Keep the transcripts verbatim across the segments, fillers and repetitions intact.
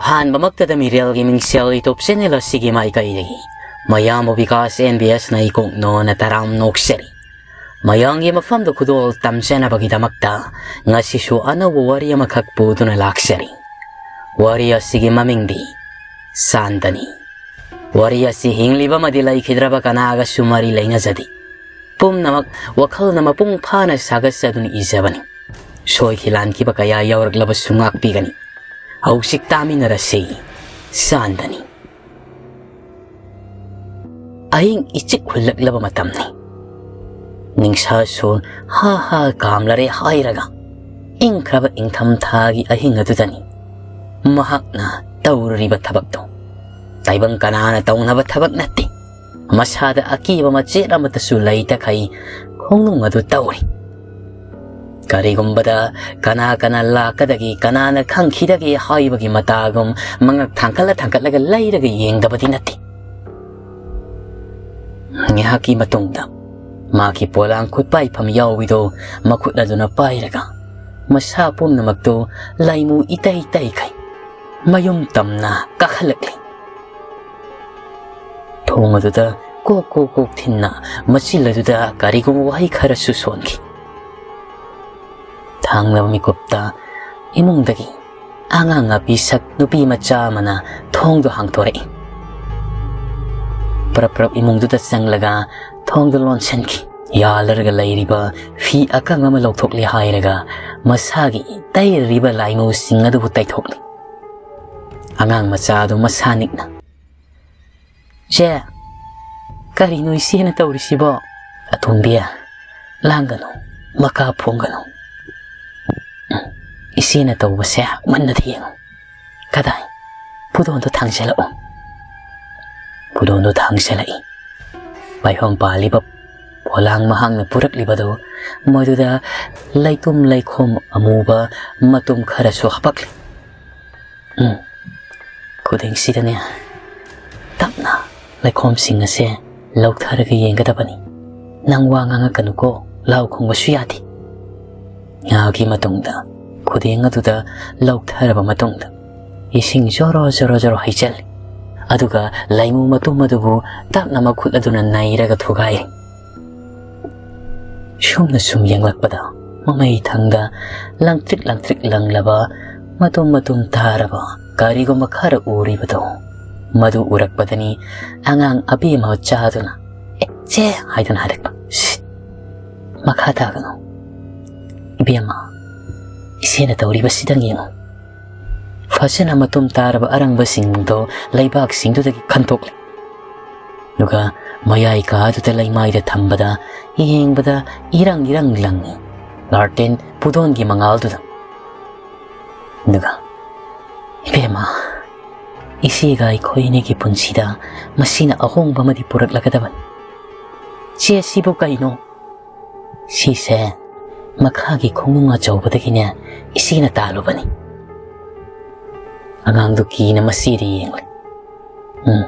ꯑꯍꯥꯟꯕꯃꯛꯇꯗ ꯃꯤꯔꯦꯜꯒꯤ ꯃꯤꯡꯁꯦꯜ YouTube channel ꯑꯁꯤꯒꯤ ꯃꯥꯏꯀꯩꯗꯒꯤ ꯃꯌꯥꯝꯕꯨ ꯕꯤꯀꯥꯁ ꯑꯦꯟ ꯕꯤ ꯑꯦꯁꯅ ꯏꯀꯣꯛꯅꯣꯅ ꯇꯔꯥꯝ ꯅꯣꯛꯆꯔꯤ꯫ ꯃꯌꯥꯝꯒꯤ ꯃꯐꯝꯗ ꯈꯨꯗꯣꯜ ꯇꯝꯖꯅꯕꯒꯤꯗꯃꯛꯇ ꯉꯁꯤꯁꯨ ꯑꯅꯧꯕ ꯋꯥꯔꯤ ꯑꯃꯈꯛ ꯄꯨꯗꯨꯅ ꯂꯥꯛꯆꯔꯤ꯫ ꯋꯥꯔꯤ ꯑꯁꯤꯒꯤ ꯃꯃꯤꯡꯗꯤ ꯆꯥꯟꯗꯅꯤ꯫ ꯋꯥꯔꯤ ꯑꯁꯤ ꯍꯤꯡꯂꯤꯕ ꯑꯃꯗꯤ ꯂꯩꯈꯤꯗ꯭ꯔꯕ ꯀꯅꯥꯒꯁꯨ ꯃꯔꯤ ꯂꯩꯅꯖꯗꯦ꯫ ꯄꯨꯝꯅꯃꯛ ꯋꯥꯈꯜꯅ ꯃꯄꯨꯡ ꯐꯥꯅ ꯁꯥꯒꯠꯆꯗꯨꯅ ꯏꯖꯕꯅꯤ꯫ ꯁꯣꯏꯈꯤ ꯂꯥꯟꯈꯤꯕ ꯀꯌꯥ ꯌꯥꯎꯔꯛꯂꯕꯁꯨ ꯉꯥꯛꯄꯤꯒꯅꯤ꯫ ꯍꯧꯖꯤꯛ ꯇꯥꯃꯤꯟꯅꯔꯁꯤ꯫ ꯆꯥꯟꯗꯅꯤ꯫ ꯑꯍꯤꯡ ꯏꯆꯤꯛ ꯍꯨꯜꯂꯛꯂꯕ ꯃꯇꯝꯅꯤ꯫ ꯅꯤꯡꯁꯥꯁꯨ ꯍꯥ ꯍꯥ ꯀꯥꯝꯂꯔꯦ ꯍꯥꯏꯔꯒ ꯏꯪꯈ꯭ꯔꯕ ꯏꯪꯊꯝꯊꯥꯒꯤ ꯑꯍꯤꯡ ꯑꯗꯨꯗꯅꯤ ꯃꯍꯥꯛꯅ ꯇꯧꯔꯨꯔꯤꯕ ꯊꯕꯛꯇꯣ꯫ ꯇꯥꯏꯕꯪ ꯀꯅꯥꯅ ꯇꯧꯅꯕ ꯊꯕꯛ ꯅꯠꯇꯦ꯫ ꯃꯁꯥꯗ ꯑꯀꯤꯕ ꯃꯆꯦꯠ ꯑꯃꯠꯇꯁꯨ ꯂꯩꯇꯈꯩ ꯈꯣꯡꯅꯨꯡ ꯑꯗꯨ ꯇꯧꯔꯤ꯫ ꯀꯔꯤꯒꯨꯝꯕꯗ ꯀꯅꯥ ꯀꯅꯥ ꯂꯥꯛꯀꯗꯒꯦ, ꯀꯅꯥꯅ ꯈꯪꯈꯤꯗꯒꯦ ꯍꯥꯏꯕꯒꯤ ꯃꯇꯥꯒꯨꯝ ꯃꯉꯛ ꯊꯥꯡꯒꯠꯂ ꯊꯥꯡꯒꯠꯂꯒ ꯂꯩꯔꯒ ꯌꯦꯡꯗꯕꯗꯤ ꯅꯠꯇꯦ꯫ ꯉꯥꯏꯍꯥꯛꯀꯤ ꯃꯇꯨꯡꯗ ꯃꯥꯒꯤ ꯄꯣꯂꯥꯡ ꯈꯨꯠꯄꯥꯏꯐꯝ ꯌꯥꯎꯕꯤꯗꯨ ꯃꯈꯨꯠ ꯑꯗꯨꯅ ꯄꯥꯏꯔꯒ ꯃꯁꯥ ꯄꯨꯝꯅꯃꯛꯇꯨ ꯂꯥꯏꯃꯨ ꯏꯇꯩ ꯇꯩꯈꯩ ꯃꯌꯨꯝ ꯇꯝꯅ ꯀꯥꯈꯠꯂꯛꯂꯤ꯫ ꯊꯣꯡ ꯑꯗꯨꯗ ꯀꯣꯛ ꯀꯣꯛ ꯀꯣꯛ ꯊꯤꯟꯅ ꯃꯆꯤꯜ ꯑꯗꯨꯗ ꯀꯔꯤꯒꯨꯝꯕ ꯋꯥꯍꯩ ꯈꯔꯁꯨ ꯁꯣꯟꯈꯤ꯫ ꯊꯥꯡꯂꯕ ꯃꯤꯀꯨꯞꯇ ꯏꯃꯨꯡꯗꯒꯤ ꯑꯉꯥꯡ ꯑꯄꯤꯁꯛ ꯅꯨꯄꯤ ꯃꯆꯥ ꯑꯃꯅ ꯊꯣꯡꯗꯨ ꯍꯥꯡꯗꯣꯔꯛꯏ꯫ ꯄ꯭ꯔꯞ ꯄ꯭ꯔꯞ ꯏꯃꯨꯡꯗꯨꯗ ꯆꯪꯂꯒ ꯊꯣꯡꯗꯨ ꯂꯣꯟꯁꯤꯟꯈꯤ꯫ ꯌꯥꯜꯂꯔꯒ ꯂꯩꯔꯤꯕ ꯐꯤ ꯑꯀꯪ ꯑꯃ ꯂꯧꯊꯣꯛꯂꯦ ꯍꯥꯏꯔꯒ ꯃꯁꯥꯒꯤ ꯇꯩꯔꯤꯕ ꯂꯥꯏꯃꯨꯁꯤꯡ ꯑꯗꯨꯕꯨ ꯇꯩꯊꯣꯛꯂꯤ꯫ ꯑꯉꯥꯡ ꯃꯆꯥ ꯑꯗꯨ ꯃꯁꯥ ꯅꯤꯛꯅ, "ꯆꯦ, ꯀꯔꯤꯅꯣ ꯏꯆꯦꯅ ꯇꯧꯔꯤꯁꯤꯕꯣ?" "ꯑꯇꯣꯝꯕꯤ, ꯂꯥꯡꯒꯅꯨ, ꯃꯀꯥ ꯐꯣꯡꯒꯅꯨ꯫ ꯏꯆꯦꯅ ꯇꯧꯕꯁꯦ ꯃꯨꯟꯅ ꯌꯦꯡꯉꯨ꯫ ꯀꯗꯥꯏ? ꯄꯨꯗꯣꯟꯗꯣ ꯊꯥꯡꯖꯜꯂꯛꯎ꯫" ꯄꯨꯗꯣꯟꯗꯣ ꯊꯥꯡꯖꯜꯂꯛꯏ꯫ ꯄꯥꯏꯍꯣꯡ ꯄꯥꯜꯂꯤꯕ ꯄꯣꯂꯥꯡ ꯃꯍꯥꯛꯅ ꯄꯨꯔꯛꯂꯤꯕꯗꯨ, ꯃꯗꯨꯗ ꯂꯩꯇꯨꯝ ꯂꯩꯈꯣꯝ ꯑꯃꯨꯕ ꯃꯇꯨꯝ ꯈꯔꯁꯨ ꯍꯥꯄꯛꯂꯤ꯫ "ꯎꯝ, ꯈꯨꯗꯦꯡꯁꯤꯗꯅꯦ, ꯇꯞꯅ ꯂꯩꯈꯣꯝꯁꯤꯡ ꯑꯁꯦ ꯂꯧꯊꯔꯒ ꯌꯦꯡꯒꯗꯕꯅꯤ꯫ ꯅꯪ ꯋꯥ ꯉꯥꯡꯉꯛꯀꯅꯨꯀꯣ, ꯂꯥꯎ ꯈꯣꯡꯕꯁꯨ ꯌꯥꯗꯦ꯫" ꯉꯥꯏꯍꯥꯛꯀꯤ ꯃꯇꯨꯡꯗ ꯈꯨꯗꯦꯡ ꯑꯗꯨꯗ ꯂꯧꯊꯔꯕ ꯃꯇꯨꯡꯗ, ꯏꯁꯤꯡ ꯖꯣꯔꯣ ꯖꯣꯔꯣ ꯖꯣꯔꯣ ꯍꯩꯖꯤꯜꯂꯤ꯫ ꯑꯗꯨꯒ ꯂꯩꯃꯨ ꯃꯇꯨꯝ ꯑꯗꯨꯕꯨ ꯇꯞꯅ ꯃꯈꯨꯠ ꯑꯗꯨꯅ ꯅꯩꯔꯒ ꯊꯨꯒꯥꯏꯔꯤ꯫ ꯁꯨꯝꯅ ꯁꯨꯝ ꯌꯦꯡꯂꯛꯄꯗ ꯃꯃꯩ ꯊꯪꯗ ꯂꯪꯇ꯭ꯔꯤꯛ ꯂꯪꯇ꯭ꯔꯤꯛ ꯂꯪꯂꯕ ꯃꯇꯨꯝ ꯃꯇꯨꯝ ꯇꯥꯔꯕ ꯀꯔꯤꯒꯨꯝꯕ ꯈꯔ ꯎꯔꯤꯕꯗꯣ, ꯃꯗꯨ ꯎꯔꯛꯄꯗꯅꯤ ꯑꯉꯥꯡ ꯑꯕꯦꯝꯃ ꯆꯥꯗꯨꯅ "ꯆꯦ" ꯍꯥꯏꯗꯨꯅ ꯍꯥꯏꯔꯛꯄ꯫ "ꯁꯤꯠ, ꯃꯈꯥ ꯇꯥꯒꯅꯨ꯫ ꯏꯕꯦꯝꯃ, ꯏꯆꯦꯅ ꯇꯧꯔꯤꯕꯁꯤꯗꯪ ꯌꯦꯡꯉꯨ"꯫ ꯐꯖꯅ ꯃꯇꯨꯝ ꯇꯥꯔꯕ ꯑꯔꯪꯕꯁꯤꯡꯗꯣ ꯂꯩꯕꯥꯛꯁꯤꯡꯗꯨꯗꯒꯤ ꯈꯟꯇꯣꯛꯂꯦ꯫ ꯑꯗꯨꯒ ꯃꯌꯥꯏ ꯀꯥꯗꯨꯗ ꯂꯩꯃꯥꯏꯗ ꯊꯝꯕꯗ ꯌꯦꯡꯕꯗ ꯏꯔꯪ ꯏꯔꯪ ꯂꯪꯉꯤ꯫ ꯒꯥꯔꯇꯦꯟ ꯄꯨꯗꯣꯟꯒꯤ ꯃꯉꯥꯜꯗꯨꯗ꯫ ꯑꯗꯨꯒ, "ꯏꯕꯦꯝꯃ, ꯏꯆꯦꯒ ꯑꯩꯈꯣꯏ ꯑꯅꯤꯒꯤ ꯄꯨꯟꯁꯤꯗ ꯃꯁꯤꯅ ꯑꯍꯣꯡꯕ ꯑꯃꯗꯤ ꯄꯨꯔꯛꯂꯒꯗꯕꯅꯤ꯫ ꯆꯦ, ꯁꯤꯕꯨ ꯀꯩꯅꯣ?" "ꯁꯤꯁꯦ ꯃꯈꯥꯒꯤ ꯈꯣꯡꯅꯨꯡ ꯑꯆꯧꯕꯗꯒꯤꯅꯦ ꯏꯆꯦꯅ ꯇꯥꯜꯂꯨꯕꯅꯤ"꯫ ꯑꯉꯥꯡꯗꯨ ꯀꯤꯅ ꯃꯆꯦꯗ ꯌꯦꯡꯂꯦ꯫ "ꯎꯝ,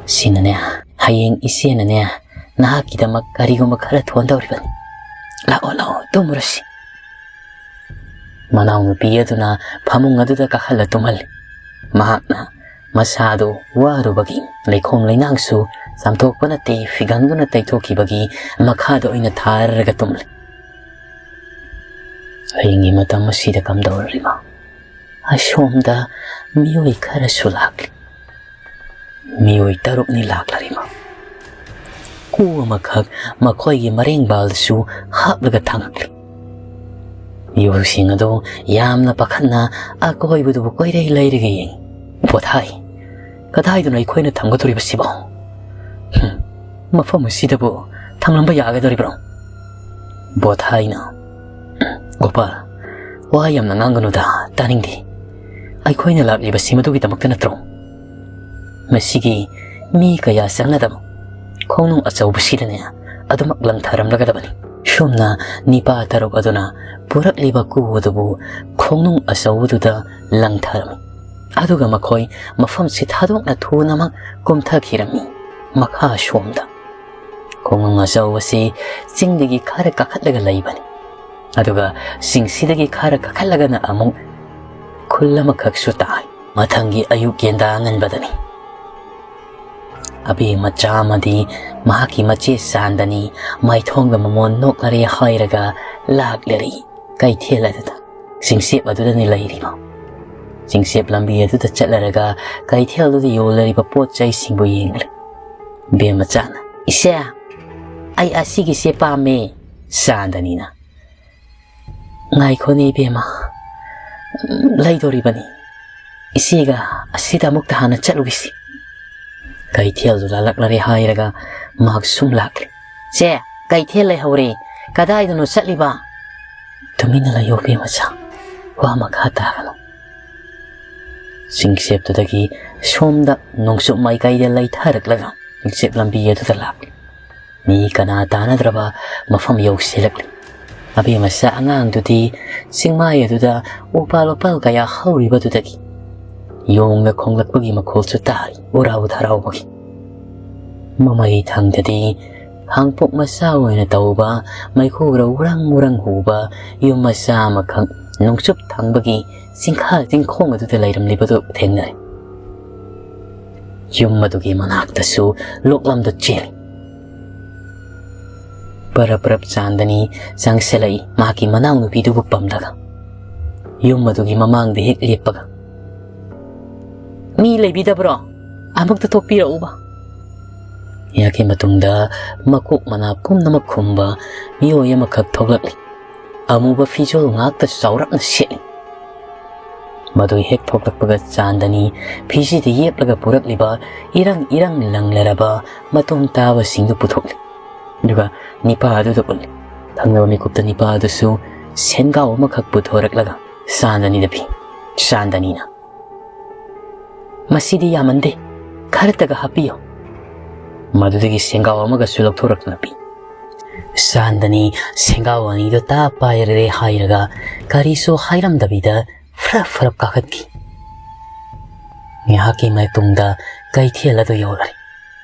ꯁꯤꯅꯅꯦ, ꯍꯌꯦꯡ ꯏꯆꯦꯅꯅꯦ ꯅꯍꯥꯛꯀꯤꯗꯃꯛ ꯀꯔꯤꯒꯨꯝꯕ ꯈꯔ ꯊꯣꯟꯗꯧꯔꯤꯕꯅꯤ꯫ ꯂꯥꯛꯑꯣ, ꯂꯥꯛꯑꯣ, ꯇꯨꯝꯃꯨꯔꯁꯤ"꯫ ꯃꯅꯥꯎꯅꯨꯄꯤ ꯑꯗꯨꯅ ꯐꯃꯨꯡ ꯑꯗꯨꯗ ꯀꯥꯈꯠꯂ ꯇꯨꯝꯍꯜꯂꯤ꯫ ꯃꯍꯥꯛꯅ ꯃꯁꯥꯗꯨ ꯋꯥꯔꯨꯕꯒꯤ ꯂꯩꯈꯣꯝ ꯂꯩꯅꯥꯡꯁꯨ ꯆꯥꯝꯊꯣꯛꯄ ꯅꯠꯇꯦ, ꯐꯤꯒꯟꯗꯨꯅ ꯇꯩꯊꯣꯛꯈꯤꯕꯒꯤ ꯃꯈꯥꯗ ꯑꯣꯏꯅ ꯊꯥꯔꯒ ꯇꯨꯝꯂꯤ꯫ ꯑꯍꯤꯡꯒꯤ ꯃꯇꯝ ꯑꯁꯤꯗ ꯀꯝꯗꯧꯔꯤꯕ? ꯑꯁꯣꯝꯗ ꯃꯤꯑꯣꯏ ꯈꯔꯁꯨ ꯂꯥꯛꯂꯤ꯫ ꯃꯤꯑꯣꯏ ꯇꯔꯨꯛꯅꯤ ꯂꯥꯛꯂꯔꯤꯕ꯫ ꯀꯨ ꯑꯃꯈꯛ ꯃꯈꯣꯏꯒꯤ ꯃꯔꯦꯡꯕꯥꯜꯗꯁꯨ ꯍꯥꯞꯂꯒ ꯊꯥꯡꯉꯛꯂꯤ꯫ ꯃꯤꯑꯣꯏꯁꯤꯡ ꯑꯗꯨ ꯌꯥꯝꯅ ꯄꯥꯈꯠꯅ ꯑꯀꯣꯏꯕꯗꯨꯕꯨ ꯀꯣꯏꯔꯩ ꯂꯩꯔꯒ ꯌꯦꯡꯏ꯫ "ꯕꯣꯊꯥꯏ, ꯀꯗꯥꯏꯗꯅꯣ ꯑꯩꯈꯣꯏꯅ ꯊꯝꯒꯗꯧꯔꯤꯕꯁꯤꯕꯣ? ꯍꯨꯝ, ꯃꯐꯝ ꯑꯁꯤꯗꯕꯨ ꯊꯝꯂꯝꯕ ꯌꯥꯒꯗꯧꯔꯤꯕ꯭ꯔꯣ?" ꯕꯣꯊꯥꯏꯅ, "ꯒꯣꯄꯥꯜ, ꯋꯥ ꯌꯥꯝꯅ ꯉꯥꯡꯒꯅꯨꯗ, ꯇꯥꯅꯤꯡꯗꯦ꯫ ꯑꯩꯈꯣꯏꯅ ꯂꯥꯛꯂꯤꯕꯁꯤ ꯃꯗꯨꯒꯤꯗꯃꯛꯇ ꯅꯠꯇ꯭ꯔꯣ? ꯃꯁꯤꯒꯤ ꯃꯤ ꯀꯌꯥ ꯆꯪꯅꯗꯕ ꯈꯣꯡꯅꯨꯡ ꯑꯆꯧꯕꯁꯤꯗꯅꯦ ꯑꯗꯨꯃꯛ ꯂꯪꯊꯔꯝꯂꯒꯗꯕꯅꯤ"꯫ ꯁꯨꯝꯅ ꯅꯤꯄꯥ ꯇꯔꯨꯛ ꯑꯗꯨꯅ ꯄꯨꯔꯛꯂꯤꯕ ꯀꯨ ꯑꯗꯨꯕꯨ ꯈꯣꯡꯅꯨꯡ ꯑꯆꯧꯕꯗꯨꯗ ꯂꯪꯊꯔꯝꯃꯤ꯫ ꯑꯗꯨꯒ ꯃꯈꯣꯏ ꯃꯐꯝꯁꯤ ꯊꯥꯗꯣꯛꯅ ꯊꯨꯅꯃꯛ ꯀꯨꯝꯊꯈꯤꯔꯝꯃꯤ꯫ ꯃꯈꯥ ꯁꯣꯝꯗ ꯈꯣꯡꯅꯨꯡ ꯑꯆꯧꯕꯁꯤ ꯆꯤꯡꯗꯒꯤ ꯈꯔ ꯀꯥꯈꯠꯂꯒ ꯂꯩꯕꯅꯤ꯫ ꯑꯗꯨꯒ ꯆꯤꯡꯁꯤꯗꯒꯤ ꯈꯔ ꯀꯥꯈꯠꯂꯒꯅ ꯑꯃꯨꯛ ꯈꯨꯜ ꯑꯃꯈꯛꯁꯨ ꯇꯥꯏ꯫ ꯃꯊꯪꯒꯤ ꯑꯌꯨꯛ ꯌꯦꯟꯗꯥ ꯉꯟꯕꯗꯅꯤ꯫ ꯑꯕꯦꯝꯃ ꯆꯥꯝꯃꯗꯤ ꯃꯍꯥꯛꯀꯤ ꯃꯆꯦ ꯆꯥꯟꯗꯅꯤ ꯃꯥꯏꯊꯣꯡꯗ ꯃꯃꯣꯟ ꯅꯣꯛꯅꯔꯦ ꯍꯥꯏꯔꯒ ꯂꯥꯛꯂꯔꯤ꯫ ꯀꯩꯊꯦꯜ ꯑꯗꯨꯗ ꯆꯤꯡꯆꯦꯞ ꯑꯗꯨꯗꯅꯤ ꯂꯩꯔꯤꯕ꯫ ꯆꯤꯡꯆꯦꯞ ꯂꯝꯕꯤ ꯑꯗꯨꯗ ꯆꯠꯂꯔꯒ ꯀꯩꯊꯦꯜꯗꯨꯗ ꯌꯣꯜꯂꯔꯤꯕ ꯄꯣꯠ ꯆꯩꯁꯤꯡꯕꯨ ꯌꯦꯡꯂꯤ꯫ ꯕꯦꯝꯃꯆꯥꯅ, "ꯏꯆꯦ, ꯑꯩ ꯑꯁꯤꯒꯤꯁꯦ ꯄꯥꯝꯃꯦ"꯫ ꯆꯥꯟꯗꯅꯤꯅ, "ꯉꯥꯏꯈꯣꯅꯦ ꯏꯕꯦꯝꯃ, ꯂꯩꯗꯣꯔꯤꯕꯅꯤ꯫ ꯏꯆꯦꯒ ꯑꯁꯤꯗ ꯑꯃꯨꯛꯇ ꯍꯥꯟꯅ ꯆꯠꯂꯨꯈꯤꯁꯤ"꯫ ꯀꯩꯊꯦꯜꯗꯨ ꯂꯥꯜꯂꯛꯂꯔꯦ ꯍꯥꯏꯔꯒ ꯃꯍꯥꯛ ꯁꯨꯝ ꯂꯥꯛꯂꯦ꯫ "ꯆꯦ, ꯀꯩꯊꯦꯜ ꯂꯩꯍꯧꯔꯦ꯫ ꯀꯗꯥꯏꯗꯅꯣ ꯆꯠꯂꯤꯕ?" "ꯇꯨꯃꯤꯟꯅ ꯂꯩꯌꯣ ꯏꯕꯦꯝꯃꯆꯥ, ꯋꯥ ꯃꯈꯥ ꯇꯥꯒꯅꯨ"꯫ ꯆꯤꯡꯆꯦꯞꯇꯨꯗꯒꯤ ꯁꯣꯝꯗ ꯅꯣꯡꯆꯨꯞ ꯃꯥꯏꯀꯩꯗ ꯂꯩꯊꯔꯛꯂꯒ ꯆꯤꯡꯆꯦꯞ ꯂꯝꯕꯤ ꯑꯗꯨꯗ ꯂꯥꯛꯂꯤ꯫ ꯃꯤ ꯀꯅꯥ ꯇꯥꯅꯗ꯭ꯔꯕ ꯃꯐꯝ ꯌꯧꯁꯤꯜꯂꯛꯂꯤ꯫ ꯑꯕꯦꯝꯃꯆꯥ ꯑꯉꯥꯡꯗꯨꯗꯤ ꯆꯤꯡꯃꯥꯏ ꯑꯗꯨꯗ ꯎꯄꯥꯜ ꯋꯥꯄꯥꯜ ꯀꯌꯥ ꯍꯧꯔꯤꯕꯗꯨꯗꯒꯤ ꯌꯣꯡꯅ ꯈꯣꯡꯂꯛꯄꯒꯤ ꯃꯈꯣꯜꯁꯨ ꯇꯥꯔꯤ, ꯎꯔꯥꯎ ꯊꯔꯥꯎꯕꯒꯤ꯫ ꯃꯃꯩ ꯊꯪꯗꯗꯤ ꯍꯥꯡꯄꯣꯛ ꯃꯆꯥ ꯑꯣꯏꯅ ꯇꯧꯕ ꯃꯩꯈꯨꯔ ꯎꯔꯪ ꯎꯔꯪ ꯍꯨꯕ ꯌꯨꯝ ꯃꯆꯥ ꯑꯃꯈꯛ ꯅꯣꯡꯆꯨꯞ ꯊꯪꯕꯒꯤ ꯆꯤꯡꯈꯥ ꯆꯤꯡꯈꯣꯡ ꯑꯗꯨꯗ ꯂꯩꯔꯝꯂꯤꯕꯗꯨ ꯊꯦꯡꯅꯔꯦ꯫ ꯌꯨꯝ ꯑꯗꯨꯒꯤ ꯃꯅꯥꯛꯇꯁꯨ ꯂꯣꯛꯂꯝꯗꯨ ꯆꯦꯜꯂꯤ꯫ ꯄꯔꯞ ꯄꯔꯞ ꯆꯥꯟꯗꯅꯤ ꯆꯪꯁꯤꯜꯂꯛꯏ, ꯃꯍꯥꯛꯀꯤ ꯃꯅꯥꯎꯅꯨꯄꯤꯗꯨꯕꯨ ꯄꯝꯂꯒ꯫ ꯌꯨꯝ ꯑꯗꯨꯒꯤ ꯃꯃꯥꯡꯗ ꯍꯦꯛ ꯂꯦꯞꯄꯒ, "ꯃꯤ ꯂꯩꯕꯤꯗꯕ꯭ꯔꯣ? ꯑꯃꯨꯛꯇ ꯊꯣꯛꯄꯤꯔꯛꯎꯕ"꯫ ꯃꯍꯥꯛꯀꯤ ꯃꯇꯨꯡꯗ ꯃꯀꯣꯛ ꯃꯅꯥ ꯄꯨꯝꯅꯃꯛ ꯈꯨꯝꯕ ꯃꯤꯑꯣꯏ ꯑꯃꯈꯛ ꯊꯣꯛꯂꯛꯂꯤ꯫ ꯑꯃꯨꯕ ꯐꯤꯖꯣꯜ ꯉꯥꯛꯇ ꯆꯥꯎꯔꯞꯅ ꯁꯦꯠꯂꯤ꯫ ꯃꯗꯨ ꯍꯦꯛ ꯊꯣꯛꯂꯛꯄꯒ ꯆꯥꯟꯗꯅꯤ ꯐꯤꯁꯤꯗ ꯌꯦꯞꯂꯒ ꯄꯨꯔꯛꯂꯤꯕ ꯏꯔꯪ ꯏꯔꯪ ꯂꯪꯂꯔꯕ ꯃꯇꯨꯝ ꯇꯥꯕꯁꯤꯡꯗꯨ ꯄꯨꯊꯣꯛꯂꯤ꯫ ꯑꯗꯨꯒ ꯅꯤꯄꯥ ꯑꯗꯨꯗ ꯎꯠꯂꯤ꯫ ꯊꯪꯅꯕ ꯃꯤꯀꯨꯞꯇ ꯅꯤꯄꯥ ꯑꯗꯨꯁꯨ ꯁꯦꯟꯒꯥꯎ ꯑꯃꯈꯛ ꯄꯨꯊꯣꯔꯛꯂꯒ ꯆꯥꯟꯗꯅꯤꯗ ꯄꯤ꯫ ꯆꯥꯟꯗꯅꯤꯅ, "ꯃꯁꯤꯗꯤ ꯌꯥꯝꯃꯟꯗꯦ, ꯈꯔꯇꯒ ꯍꯥꯞꯄꯤꯌꯨ"꯫ ꯃꯗꯨꯗꯒꯤ ꯁꯦꯟꯒꯥꯎ ꯑꯃꯒꯁꯨ ꯂꯧꯊꯣꯔꯛꯇꯨꯅ ꯄꯤ꯫ ꯆꯥꯟꯗꯅꯤ ꯁꯦꯟꯒꯥꯎ ꯑꯅꯤꯗꯨ ꯇꯥ ꯄꯥꯏꯔꯦ ꯍꯥꯏꯔꯒ ꯀꯔꯤꯁꯨ ꯍꯥꯏꯔꯝꯗꯕꯤꯗ ꯐꯔꯞ ꯐꯔꯞ ꯀꯥꯈꯠꯈꯤ꯫ ꯉꯥꯏꯍꯥꯛꯀꯤ ꯃꯇꯨꯡꯗ ꯀꯩꯊꯦꯜ ꯑꯗꯨ ꯌꯧꯔꯛꯏ꯫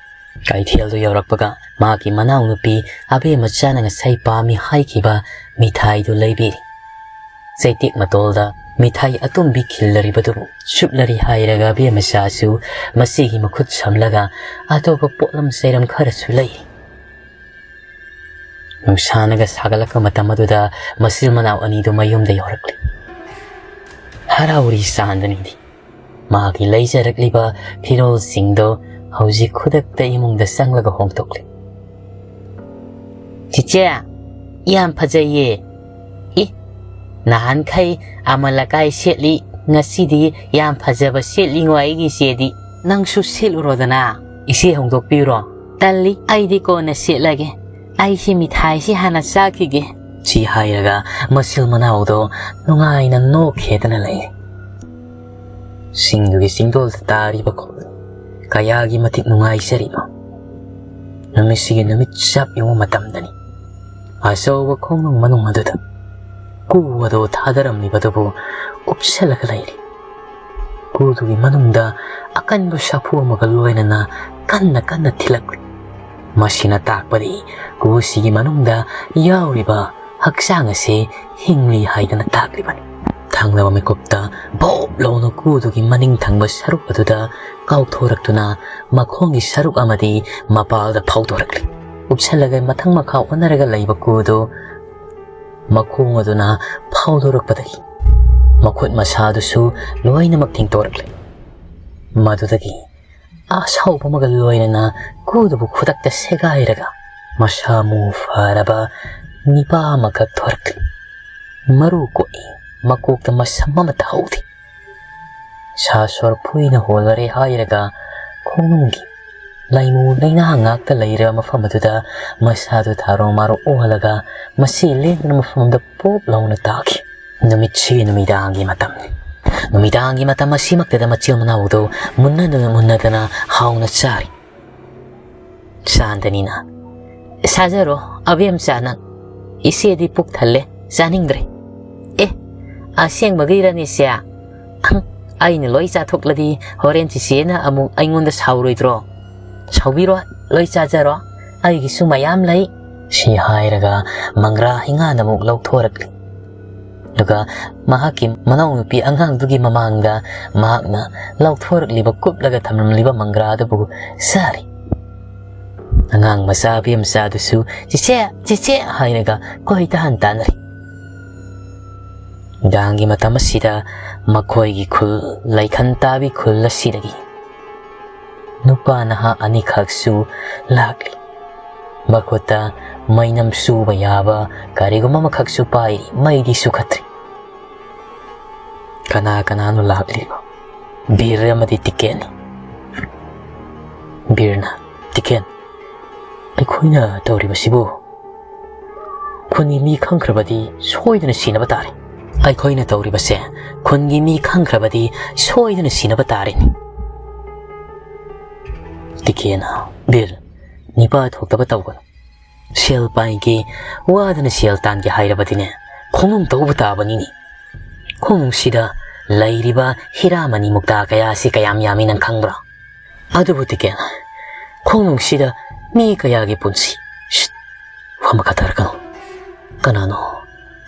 ꯀꯩꯊꯦꯜꯗꯨ ꯌꯧꯔꯛꯄꯒ ꯃꯍꯥꯛꯀꯤ ꯃꯅꯥꯎꯅꯨꯄꯤ ꯑꯕꯦꯝꯃꯆꯥꯅ ꯉꯁꯥꯏ ꯄꯥꯝꯃꯤ ꯍꯥꯏꯈꯤꯕ ꯃꯤꯊꯥꯏꯗꯨ ꯂꯩꯕꯤꯔꯤ꯫ ꯆꯩꯇꯦꯛ ꯃꯇꯣꯜꯗ ꯃꯤꯊꯥꯏ ꯑꯇꯨꯝꯕꯤ ꯈꯤꯜꯂꯔꯤꯕꯗꯨꯕꯨ ꯆꯨꯞꯂꯔꯤ ꯍꯥꯏꯔꯒ ꯑꯕꯦꯝꯃꯆꯥꯁꯨ ꯃꯆꯦꯒꯤ ꯃꯈꯨꯠ ꯁꯝꯂꯒ ꯑꯇꯣꯞꯄ ꯄꯣꯠꯂꯝ ꯆꯩꯔꯝ ꯈꯔꯁꯨ ꯂꯩ꯫ ꯅꯨꯡꯁꯥꯅꯒ ꯁꯥꯒꯠꯂꯛꯄ ꯃꯇꯝ ꯑꯗꯨꯗ ꯃꯆꯤꯟ ꯃꯅꯥꯎ ꯑꯅꯤꯗꯨ ꯃꯌꯨꯝꯗ ꯌꯧꯔꯛꯂꯤ꯫ ꯍꯔꯥꯎꯔꯤ ꯆꯥꯟꯗꯅꯤꯗꯤ꯫ ꯃꯥꯒꯤ ꯂꯩꯖꯔꯛꯂꯤꯕ ꯐꯤꯔꯣꯜꯁꯤꯡꯗꯣ ꯍꯧꯖꯤꯛ ꯈꯨꯗꯛꯇ ꯏꯃꯨꯡꯗ ꯆꯪꯂꯒ ꯍꯣꯡꯗꯣꯛꯂꯤ꯫ "ꯆꯤꯆꯦ, ꯌꯥꯝ ꯐꯖꯩꯌꯦ꯫ ꯏ, ꯅꯍꯥꯟꯈꯩ ꯑꯃ ꯂꯀꯥꯏ ꯁꯦꯠꯂꯤ, ꯉꯁꯤꯗꯤ ꯌꯥꯝ ꯐꯖꯕ ꯁꯦꯠꯂꯤꯉꯣ ꯑꯩꯒꯤ ꯏꯆꯦꯗꯤ꯫ ꯅꯪꯁꯨ ꯁꯦꯠꯂꯨꯔꯣꯗꯅ꯫ ꯏꯆꯦ ꯍꯣꯡꯗꯣꯛꯄꯤꯔꯣ꯫ ꯇꯜꯂꯤ, ꯑꯩꯗꯤ ꯀꯣꯟꯅ ꯁꯦꯠꯂꯒꯦ꯫ ꯑꯩꯁꯤ ꯃꯤꯊꯥꯏꯁꯤ ꯍꯥꯟꯅ ꯆꯥꯈꯤꯒꯦ"꯫ ꯁꯤ ꯍꯥꯏꯔꯒ ꯃꯆꯤꯜ ꯃꯅꯥꯎꯗꯣ ꯅꯨꯡꯉꯥꯏꯅ ꯅꯣꯛꯈꯦꯗꯅ ꯂꯩꯔꯦ꯫ ꯁꯤꯡꯗꯨꯒꯤ ꯆꯤꯡꯗꯣꯜꯗ ꯇꯥꯔꯤꯕ ꯈꯣꯜ ꯀꯌꯥꯒꯤ ꯃꯇꯤꯛ ꯅꯨꯡꯉꯥꯏꯖꯔꯤꯕ ꯅꯨꯃꯤꯠꯁꯤꯒꯤ ꯅꯨꯃꯤꯠ ꯆꯞ ꯌꯨꯡꯕ ꯃꯇꯝꯗꯅꯤ꯫ ꯑꯆꯧꯕ ꯈꯣꯡꯅꯨꯡ ꯃꯅꯨꯡ ꯑꯗꯨꯗ ꯀꯨ ꯑꯗꯨ ꯊꯥꯗꯔꯝꯂꯤꯕꯗꯨꯕꯨ ꯀꯨꯞꯁꯜꯂꯒ ꯂꯩꯔꯤ꯫ ꯀꯨꯗꯨꯒꯤ ꯃꯅꯨꯡꯗ ꯑꯀꯟꯕ ꯁꯥꯐꯨ ꯑꯃꯒ ꯂꯣꯏꯅꯅ ꯀꯟꯅ ꯀꯟꯅ ꯊꯤꯜꯂꯛꯂꯤ꯫ ꯃꯁꯤꯅ ꯇꯥꯛꯄꯗꯤ ꯀꯨꯁꯤꯒꯤ ꯃꯅꯨꯡꯗ ꯌꯥꯎꯔꯤꯕ ꯍꯛꯆꯥꯡ ꯑꯁꯤ ꯍꯤꯡꯂꯤ ꯍꯥꯏꯗꯅ ꯇꯥꯛꯂꯤꯕꯅꯤ꯫ ꯊꯪꯂꯕ ꯃꯤꯀꯨꯞꯇ ꯚꯣꯞ ꯂꯥꯎꯅ ꯀꯨꯗꯨꯒꯤ ꯃꯅꯤꯡ ꯊꯪꯕ ꯁꯔꯨꯛ ꯑꯗꯨꯗ ꯀꯥꯎꯊꯣꯔꯛꯇꯨꯅ ꯃꯈꯣꯡꯒꯤ ꯁꯔꯨꯛ ꯑꯃꯗꯤ ꯃꯄꯥꯜꯗ ꯐꯥꯎꯗꯣꯔꯛꯂꯤ꯫ ꯎꯞꯁꯜꯂꯒ ꯃꯊꯪ ꯃꯈꯥ ꯑꯣꯟꯅꯔꯒ ꯂꯩꯕ ꯀꯨꯗꯨ ꯃꯈꯣꯡ ꯑꯗꯨꯅ ꯐꯥꯎꯗꯣꯔꯛꯄꯗꯒꯤ ꯃꯈꯨꯠ ꯃꯁꯥꯗꯨꯁꯨ ꯂꯣꯏꯅꯃꯛ ꯊꯤꯡꯇꯣꯔꯛꯂꯦ꯫ ꯃꯗꯨꯗꯒꯤ ꯑꯁꯥꯎꯕ ꯑꯃꯒ ꯂꯣꯏꯅꯅ ꯀꯨꯗꯨꯕꯨ ꯈꯨꯗꯛꯇ ꯁꯦꯒꯥꯏꯔꯒ ꯃꯁꯥ ꯃꯎ ꯐꯔꯕ ꯅꯤꯄꯥ ꯑꯃꯈꯛ ꯊꯣꯔꯛꯂꯤ꯫ ꯃꯔꯨ ꯀꯣꯛꯏ, ꯃꯀꯣꯛꯇ ꯃꯁꯝ ꯑꯃꯠꯇ ꯍꯧꯗꯦ꯫ ꯁꯥ ꯁꯣꯔ ꯐꯨꯏꯅ ꯍꯣꯜꯂꯔꯦ ꯍꯥꯏꯔꯒ ꯈꯣꯡꯅꯨꯡꯒꯤ ꯂꯥꯏꯃꯨ ꯂꯩꯅꯥ ꯉꯥꯛꯇ ꯂꯩꯔꯕ ꯃꯐꯝ ꯑꯗꯨꯗ ꯃꯁꯥꯗꯨ ꯊꯥꯔꯣ ꯃꯥꯔꯣ ꯑꯣꯍꯜꯂꯒ ꯃꯁꯤ ꯂꯦꯡꯗꯅ ꯃꯐꯝ ꯑꯃꯗ ꯄꯣꯞ ꯂꯥꯎꯅ ꯇꯥꯈꯤ꯫ ꯅꯨꯃꯤꯠꯁꯤꯒꯤ ꯅꯨꯃꯤꯗꯥꯡꯒꯤ ꯃꯇꯝꯅꯤ꯫ ꯅꯨꯃꯤꯗꯥꯡꯒꯤ ꯃꯇꯝ ꯑꯁꯤꯃꯛꯇꯗ ꯃꯆꯤꯜ ꯃꯅꯥꯎꯗꯨ ꯃꯨꯟꯅꯗꯨꯅ ꯃꯨꯟꯅꯗꯅ ꯍꯥꯎꯅ ꯆꯥꯔꯤ꯫ ꯆꯥꯟꯗꯅꯤꯅ, "ꯁꯥꯖꯔꯣ, ꯑꯕꯦꯝꯆꯥ ꯅꯪ꯫ ꯏꯆꯦꯗꯤ ꯄꯨꯛ ꯊꯜꯂꯦ, ꯆꯥꯅꯤꯡꯗ꯭ꯔꯦ"꯫ "ꯑꯦ, ꯑꯁꯦꯡꯕꯒꯤꯔꯅꯦ ꯏꯆꯦ? ꯑꯍꯪ, ꯑꯩꯅ ꯂꯣꯏ ꯆꯥꯊꯣꯛꯂꯗꯤ ꯍꯣꯔꯦꯟ ꯆꯤꯆꯦꯅ ꯑꯃꯨꯛ ꯑꯩꯉꯣꯟꯗ ꯁꯥꯎꯔꯣꯏꯗ꯭ꯔꯣ? ꯁꯥꯎꯕꯤꯔꯣ, ꯂꯣꯏ ꯆꯥꯖꯔꯣ, ꯑꯩꯒꯤꯁꯨ ꯃꯌꯥꯝ ꯂꯩ"꯫ ꯁꯤ ꯍꯥꯏꯔꯒ ꯃꯪꯒ꯭ꯔꯥ ꯍꯩꯉꯥꯟ ꯑꯃꯨꯛ ꯂꯧꯊꯣꯔꯛꯂꯤ꯫ ꯑꯗꯨꯒ ꯃꯍꯥꯛꯀꯤ ꯃꯅꯥꯎꯅꯨꯄꯤ ꯑꯉꯥꯡꯗꯨꯒꯤ ꯃꯃꯥꯡꯗ ꯃꯍꯥꯛꯅ ꯂꯧꯊꯣꯔꯛꯂꯤꯕ, ꯀꯨꯞꯂꯒ ꯊꯝꯂꯝꯂꯤꯕ ꯃꯪꯒ꯭ꯔꯥ ꯑꯗꯨꯕꯨ ꯆꯥꯔꯤ꯫ ꯑꯉꯥꯡ ꯃꯆꯥ ꯕꯦꯝꯆꯥꯗꯨꯁꯨ "ꯆꯦꯆꯦ, ꯆꯦꯆꯦ" ꯍꯥꯏꯔꯒ ꯀꯣꯏꯇꯥꯟ ꯇꯥꯟꯅꯔꯤ꯫ ꯅꯨꯡꯗꯥꯡꯒꯤ ꯃꯇꯝ ꯑꯁꯤꯗ ꯃꯈꯣꯏꯒꯤ ꯈꯨꯜ, ꯂꯩꯈꯟ ꯇꯥꯕꯤ ꯈꯨꯜ ꯑꯁꯤꯗꯒꯤ ꯅꯨꯄꯥ ꯅꯍꯥ ꯑꯅꯤꯈꯛꯁꯨ ꯂꯥꯛꯂꯤ꯫ ꯃꯈꯨꯠꯇ ꯃꯩꯅꯝ ꯁꯨꯕ ꯌꯥꯕ ꯀꯔꯤꯒꯨꯝꯕ ꯑꯃꯈꯛꯁꯨ ꯄꯥꯏꯔꯤ, ꯃꯩꯗꯤ ꯁꯨꯈꯠꯇ꯭ꯔꯤ꯫ ꯀꯅꯥ ꯀꯅꯥꯅꯣ ꯂꯥꯛꯂꯤꯕ? ꯕꯤꯔ ꯑꯃꯗꯤ ꯇꯤꯀꯦꯟꯅꯤ꯫ ꯕꯤꯔꯅ, "ꯇꯤꯀꯦꯟ, ꯑꯩꯈꯣꯏꯅ ꯇꯧꯔꯤꯕꯁꯤꯕꯨ ꯈꯨꯟꯒꯤ ꯃꯤ ꯈꯪꯈ꯭ꯔꯕꯗꯤ ꯁꯣꯏꯗꯅ ꯁꯤꯅꯕ ꯇꯥꯔꯦ꯫ ꯑꯩꯈꯣꯏꯅ ꯇꯧꯔꯤꯕꯁꯦ ꯈꯨꯟꯒꯤ ꯃꯤ ꯈꯪꯈ꯭ꯔꯕꯗꯤ ꯁꯣꯏꯗꯅ ꯁꯤꯅꯕ ꯇꯥꯔꯦꯅꯦ꯫" ꯇꯤꯀꯦꯟꯅ, "ꯕꯤꯔ, ꯅꯤꯄꯥ ꯊꯣꯛꯇꯕ ꯇꯧꯒꯅꯨ꯫ ꯁꯦꯜ ꯄꯥꯏꯒꯦ, ꯋꯥꯗꯅ ꯁꯦꯜ ꯇꯥꯟꯒꯦ ꯍꯥꯏꯔꯕꯗꯤꯅꯦ, ꯈꯣꯡꯅꯨꯡ ꯇꯧꯕ ꯇꯥꯕꯅꯤꯅꯦ꯫ ꯈꯣꯡꯅꯨꯡꯁꯤꯗ ꯂꯩꯔꯤꯕ ꯍꯤꯔꯥꯃꯅꯤ ꯃꯨꯛꯇꯥ ꯀꯌꯥꯁꯤ ꯀꯌꯥꯝ ꯌꯥꯝꯃꯤ ꯅꯪ ꯈꯪꯕ꯭ꯔꯥ? ꯑꯗꯨꯕꯨ ꯇꯤꯀꯦꯟ, ꯈꯣꯡꯅꯨꯡꯁꯤꯗ ꯃꯤ ꯀꯌꯥꯒꯤ ꯄꯨꯟꯁꯤ꯫" "ꯁꯤꯠ! ꯋꯥ ꯃꯈꯥ ꯇꯥꯔꯛꯀꯅꯨ꯫ ꯀꯅꯥꯅꯣ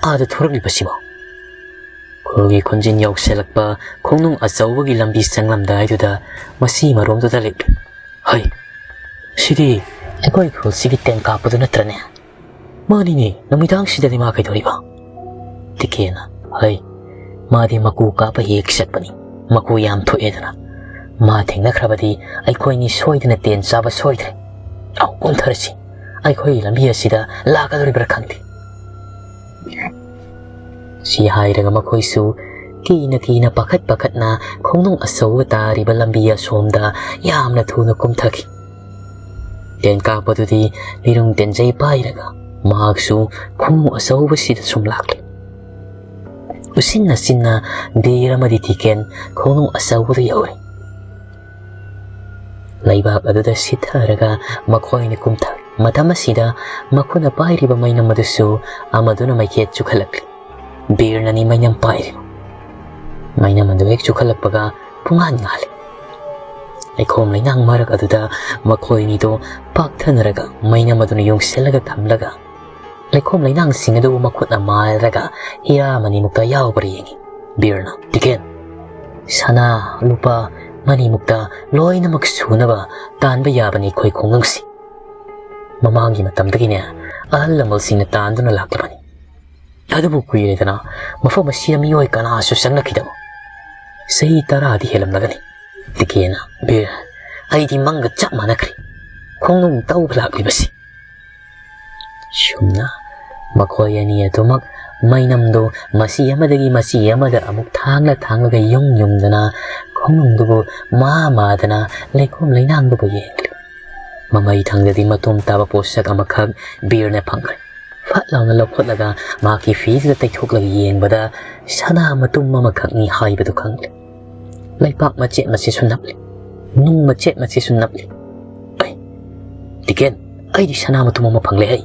ꯑꯥꯗ ꯊꯣꯔꯛꯂꯤꯕꯁꯤꯕꯣ?" ꯈꯨꯜꯒꯤ ꯈꯣꯟꯖꯦꯜ ꯌꯧꯁꯤꯜꯂꯛꯄ ꯈꯣꯡꯅꯨꯡ ꯑꯆꯧꯕꯒꯤ ꯂꯝꯕꯤ ꯆꯪꯂꯝꯗꯥꯏꯗꯨꯗ ꯃꯁꯤ ꯃꯔꯣꯝꯗꯨꯗ ꯂꯦꯞꯂꯤ꯫ "ꯍꯩ, ꯁꯤꯗꯤ ꯑꯩꯈꯣꯏ ꯈꯨꯜꯁꯤꯒꯤ ꯇꯦꯟ ꯀꯥꯞꯄꯗꯨ ꯅꯠꯇ꯭ꯔꯅꯦ?" "ꯃꯥꯅꯤꯅꯦ, ꯅꯨꯃꯤꯗꯥꯡꯁꯤꯗꯗꯤ ꯃꯥ ꯀꯩꯗꯧꯔꯤꯕ?" ꯇꯤꯀꯦꯟꯅ, "ꯍꯩ, ꯃꯥꯗꯤ ꯃꯀꯨ ꯀꯥꯞꯄ ꯍꯦꯛ ꯆꯠꯄꯅꯤ꯫ ꯃꯀꯨ ꯌꯥꯝ ꯊꯣꯛꯑꯦꯗꯅ꯫ ꯃꯥ ꯊꯦꯡꯅꯈ꯭ꯔꯕꯗꯤ ꯑꯩꯈꯣꯏꯅꯤ ꯁꯣꯏꯗꯅ ꯇꯦꯟ ꯆꯥꯕ ꯁꯣꯏꯗ꯭ꯔꯦ꯫ ꯂꯥꯎ, ꯀꯨꯝꯊꯔꯁꯤ꯫ ꯑꯩꯈꯣꯏꯒꯤ ꯂꯝꯕꯤ ꯑꯁꯤꯗ ꯂꯥꯛꯀꯗꯧꯔꯤꯕ꯭ꯔꯥ ꯈꯪꯗꯦ꯫" ꯁꯤ ꯍꯥꯏꯔꯒ ꯃꯈꯣꯏꯁꯨ ꯀꯤꯅ ꯀꯤꯅ, ꯄꯥꯈꯠ ꯄꯥꯈꯠꯅ ꯈꯣꯡꯅꯨꯡ ꯑꯆꯧꯕ ꯇꯥꯔꯤꯕ ꯂꯝꯕꯤ ꯑꯁꯣꯝꯗ ꯌꯥꯝꯅ ꯊꯨꯅ ꯀꯨꯝꯊꯈꯤ꯫ ꯇꯦꯟ ꯀꯥꯞꯄꯗꯨꯗꯤ ꯂꯤꯔꯨꯡ ꯇꯦꯟꯖꯩ ꯄꯥꯏꯔꯒ ꯃꯍꯥꯛꯁꯨ ꯈꯣꯡꯅꯨꯡ ꯑꯆꯧꯕꯁꯤꯗ ꯁꯨꯝ ꯂꯥꯛꯂꯦ꯫ ꯎꯆꯤꯟ ꯅꯥꯆꯤꯟꯅ ꯕꯤꯔ ꯑꯃꯗꯤ ꯇꯤꯀꯦꯟ ꯈꯣꯡꯅꯨꯡ ꯑꯆꯧꯕꯗ ꯌꯧꯔꯦ꯫ ꯂꯩꯕꯥꯛ ꯑꯗꯨꯗ ꯁꯤꯊꯔꯒ ꯃꯈꯣꯏꯅ ꯀꯨꯝꯊꯔꯦ꯫ ꯃꯇꯝ ꯑꯁꯤꯗ ꯃꯈꯣꯏꯅ ꯄꯥꯏꯔꯤꯕ ꯃꯩꯅꯝ ꯑꯗꯨꯁꯨ ꯑꯃꯗꯨꯅ ꯃꯩꯈꯦꯠ ꯆꯨꯈꯠꯂꯛꯂꯤ꯫ ꯕꯤꯔꯅꯅꯤ ꯃꯩꯅꯝ ꯄꯥꯏꯔꯤꯕ꯫ ꯃꯩꯅꯝ ꯑꯗꯨ ꯍꯦꯛ ꯆꯨꯈꯠꯂꯛꯄꯒ ꯄꯨꯡꯉꯥꯟ ꯉꯥꯜꯂꯤ꯫ ꯂꯩꯈꯣꯝ ꯂꯩꯅꯥꯡ ꯃꯔꯛ ꯑꯗꯨꯗ ꯃꯈꯣꯏ ꯑꯅꯤꯗꯨ ꯄꯥꯛꯊꯅꯔꯒ ꯃꯩꯅꯝ ꯑꯗꯨꯅ ꯌꯨꯡꯁꯤꯜꯂꯒ ꯊꯝꯂꯒ ꯂꯩꯈꯣꯝ ꯂꯩꯅꯥꯡꯁꯤꯡ ꯑꯗꯨꯕꯨ ꯃꯈꯨꯠꯅ ꯃꯥꯏꯔꯒ ꯍꯤꯔꯥ ꯃꯅꯤꯃꯨꯛꯇ ꯌꯥꯎꯕ꯭ꯔꯥ ꯌꯦꯡꯉꯤ꯫ ꯕꯤꯔꯅ, "ꯇꯤꯀꯦꯟ, ꯁꯅꯥ, ꯂꯨꯄꯥ, ꯃꯅꯤꯃꯨꯛꯇ ꯂꯣꯏꯅꯃꯛ ꯁꯨꯅꯕ ꯇꯥꯟꯕ ꯌꯥꯕꯅꯤ ꯑꯩꯈꯣꯏ ꯈꯨꯡꯒꯪꯁꯤ꯫ ꯃꯃꯥꯡꯒꯤ ꯃꯇꯝꯗꯒꯤꯅꯦ ꯑꯍꯜ ꯂꯃꯟꯁꯤꯡꯅ ꯇꯥꯟꯗꯨꯅ ꯂꯥꯛꯂꯕꯅꯤ꯫ ꯑꯗꯨꯕꯨ ꯀꯨꯏꯔꯦꯗꯅ ꯃꯐꯝ ꯑꯁꯤꯗ ꯃꯤꯑꯣꯏ ꯀꯅꯥꯁꯨ ꯆꯪꯂꯛꯈꯤꯗꯕ꯫ ꯆꯍꯤ ꯇꯔꯥꯗꯤ ꯍꯦꯜꯂꯝꯂꯒꯅꯤ꯫" ꯇꯤꯀꯦꯟꯅ, "ꯕꯤꯔ, ꯑꯩꯗꯤ ꯃꯪꯒ ꯆꯞ ꯃꯥꯟꯅꯈ꯭ꯔꯦ꯫ ꯈꯣꯡꯅꯨꯡ ꯇꯧꯕ ꯂꯥꯛꯂꯤꯕꯁꯤ꯫" ꯁꯨꯝꯅ ꯃꯈꯣꯏ ꯑꯅꯤ ꯑꯗꯨꯃꯛ ꯃꯩꯅꯝꯗꯨ ꯃꯆꯤ ꯑꯃꯗꯒꯤ ꯃꯆꯤ ꯑꯃꯗ ꯑꯃꯨꯛ ꯊꯥꯡꯂ ꯊꯥꯡꯂꯒ ꯌꯨꯡ ꯌꯨꯡꯗꯅ ꯈꯣꯡꯅꯨꯡꯗꯨꯕꯨ ꯃꯥ ꯃꯥꯗꯅ ꯂꯩꯈꯣꯝ ꯂꯩꯅꯥꯡꯗꯨꯕꯨ ꯌꯦꯡꯂꯤ꯫ ꯃꯃꯩ ꯊꯪꯗꯗꯤ ꯃꯇꯨꯝ ꯇꯥꯕ ꯄꯣꯠꯁꯛ ꯑꯃꯈꯛ ꯕꯤꯔꯅ ꯐꯪꯈ꯭ꯔꯦ꯫ ꯐꯠ ꯂꯥꯎꯅ ꯂꯧꯈꯠꯂꯒ ꯃꯍꯥꯛꯀꯤ ꯐꯤꯁꯤꯗ ꯇꯩꯊꯣꯛꯂꯒ ꯌꯦꯡꯕꯗ ꯁꯅꯥ ꯃꯇꯨꯝ ꯑꯃꯈꯛꯅꯤ ꯍꯥꯏꯕꯗꯨ ꯈꯪꯂꯦ꯫ ꯂꯩꯄꯥꯛ ꯃꯆꯦꯠ ꯃꯆꯦꯠꯁꯨ ꯅꯞꯂꯤ꯫ ꯅꯨꯡ ꯃꯆꯦꯠ ꯃꯆꯦꯠꯁꯨ ꯅꯞꯂꯤ꯫ "ꯑꯩ, ꯇꯤꯀꯦꯟ, ꯑꯩꯗꯤ ꯁꯅꯥ ꯃꯇꯨꯝ ꯑꯃ ꯐꯪꯂꯦ ꯍꯩ꯫"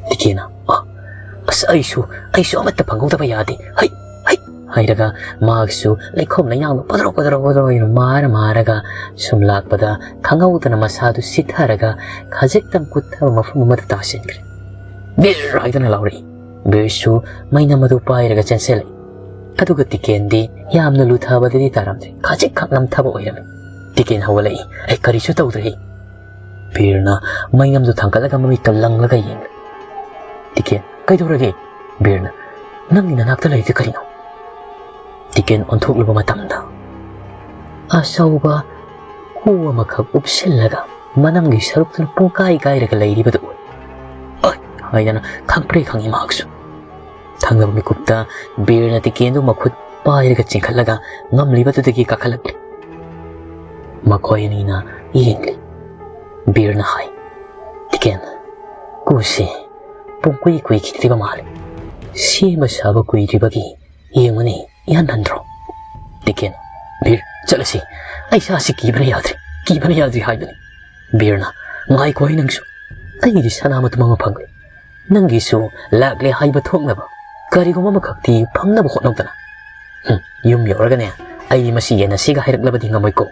ꯇꯤꯀꯦꯟꯅ, "ꯑ, ꯑꯁ, ꯑꯩꯁꯨ, ꯑꯩꯁꯨ ꯑꯃꯠꯇ ꯐꯪꯍꯧꯗꯕ ꯌꯥꯗꯦ꯫ ꯍꯩ, ꯍꯩ!" ꯍꯥꯏꯔꯒ ꯃꯍꯥꯛꯁꯨ ꯂꯩꯈꯣꯝ ꯂꯩꯅꯥꯡꯗꯣ ꯄꯗ꯭ꯔꯣ ꯄꯗ꯭ꯔꯣ ꯄꯗ꯭ꯔꯣ ꯍꯥꯏꯅ ꯃꯥꯔ ꯃꯥꯔꯒ ꯁꯨꯝ ꯂꯥꯛꯄꯗ ꯈꯪꯍꯧꯗꯅ ꯃꯁꯥꯗꯨ ꯁꯤꯊꯔꯒ ꯈꯖꯤꯛꯇꯪ ꯀꯨꯠꯊꯕ ꯃꯐꯝ ꯑꯃꯗ ꯇꯥꯁꯤꯟꯈ꯭ꯔꯦ꯫ "ꯕꯤꯔ!" ꯍꯥꯏꯗꯨꯅ ꯂꯥꯎꯔꯛꯏ꯫ ꯕꯤꯔꯁꯨ ꯃꯩꯅꯝ ꯑꯗꯨ ꯄꯥꯏꯔꯒ ꯆꯦꯟꯁꯤꯜꯂꯛꯏ꯫ ꯑꯗꯨꯒ ꯇꯤꯀꯦꯟꯗꯤ ꯌꯥꯝꯅ ꯂꯨꯊꯕꯗꯗꯤ ꯇꯥꯔꯝꯗ꯭ꯔꯦ, ꯈꯖꯤꯛꯈꯛ ꯅꯝꯊꯕ ꯑꯣꯏꯔꯝꯃꯤ꯫ ꯇꯤꯀꯦꯟ ꯍꯧꯒꯠꯂꯛꯏ꯫ "ꯑꯩ ꯀꯔꯤꯁꯨ ꯇꯧꯗ꯭ꯔꯦ꯫" ꯕꯤꯔꯅ ꯃꯩꯅꯝꯗꯨ ꯊꯥꯡꯒꯠꯂꯒ ꯃꯃꯤꯠꯇ ꯂꯪꯂꯒ ꯌꯦꯡꯂꯦ꯫ "ꯇꯤꯀꯦꯟ, ꯀꯩꯗꯧꯔꯒꯦ?" ꯕꯤꯔꯅ, "ꯅꯪꯒꯤ ꯅꯅꯥꯛꯇ ꯂꯩꯔꯤꯗꯨ ꯀꯔꯤꯅꯣ?" ꯇꯤꯀꯦꯟ ꯑꯣꯟꯊꯣꯛꯂꯨꯕ ꯃꯇꯝꯗ ꯑꯆꯧꯕ ꯈꯨ ꯑꯃꯈꯛ ꯎꯞꯁꯤꯜꯂꯒ ꯃꯅꯝꯒꯤ ꯁꯔꯨꯛꯇꯨꯅ ꯄꯨꯡꯀꯥꯏ ꯀꯥꯏꯔꯒ ꯂꯩꯔꯤꯕꯗꯨ ꯎꯏ꯫ "ꯑꯣꯏ!" ꯍꯥꯏꯗꯅ ꯈꯪꯄ꯭ꯔꯦ ꯈꯪꯉꯤ ꯃꯍꯥꯛꯁꯨ꯫ ꯊꯪꯅꯕ ꯃꯤꯀꯨꯞꯇ ꯕꯤꯔꯅ ꯇꯤꯀꯦꯟꯗꯨ ꯃꯈꯨꯠ ꯄꯥꯏꯔꯒ ꯆꯤꯡꯈꯠꯂꯒ ꯉꯝꯂꯤꯕꯗꯨꯗꯒꯤ ꯀꯥꯈꯠꯂꯛꯂꯤ꯫ ꯃꯈꯣꯏ ꯑꯅꯤꯅ ꯌꯦꯡꯂꯤ꯫ ꯕꯤꯔꯅ ꯍꯥꯏ, "ꯇꯤꯀꯦꯟ, ꯀꯨꯁꯤ ꯄꯨꯡꯀꯨꯏ ꯀꯨꯏꯈꯤꯗ꯭ꯔꯤꯕ ꯃꯥꯜꯂꯤ꯫ ꯁꯦꯝꯕ ꯁꯥꯕ ꯀꯨꯏꯗ꯭ꯔꯤꯕꯒꯤ ꯌꯦꯡꯉꯨꯅꯦ, ꯏꯍꯟ ꯍꯟꯗ꯭ꯔꯣ?" ꯇꯤꯀꯦꯟ, "ꯕꯤꯔ, ꯆꯠꯂꯁꯤ꯫ ꯑꯩ ꯏꯁꯥꯁꯤ ꯀꯤꯕꯅ ꯌꯥꯗ꯭ꯔꯦ, ꯀꯤꯕꯅ ꯌꯥꯗ꯭ꯔꯦ ꯍꯥꯏꯕꯅꯤ꯫" ꯕꯤꯔꯅ, "ꯉꯥꯏꯈꯣ ꯍꯦ ꯅꯪꯁꯨ꯫ ꯑꯩꯒꯤꯗꯤ ꯁꯅꯥ ꯃꯇꯨꯝ ꯑꯃ ꯐꯪꯂꯦ꯫ ꯅꯪꯒꯤꯁꯨ ꯂꯥꯛꯂꯦ ꯍꯥꯏꯕ ꯊꯣꯛꯅꯕ ꯀꯔꯤꯒꯨꯝꯕ ꯑꯃꯈꯛꯇꯤ ꯐꯪꯅꯕ ꯍꯣꯠꯅꯧꯗꯅ꯫" "ꯍꯨꯝ, ꯌꯨꯝ ꯌꯧꯔꯒꯅꯦ ꯑꯩꯗꯤ ꯃꯁꯤ ꯌꯦꯟꯅꯁꯤꯒ ꯍꯥꯏꯔꯛꯂꯕꯗꯤ ꯉꯝꯃꯣꯏꯀꯣ꯫"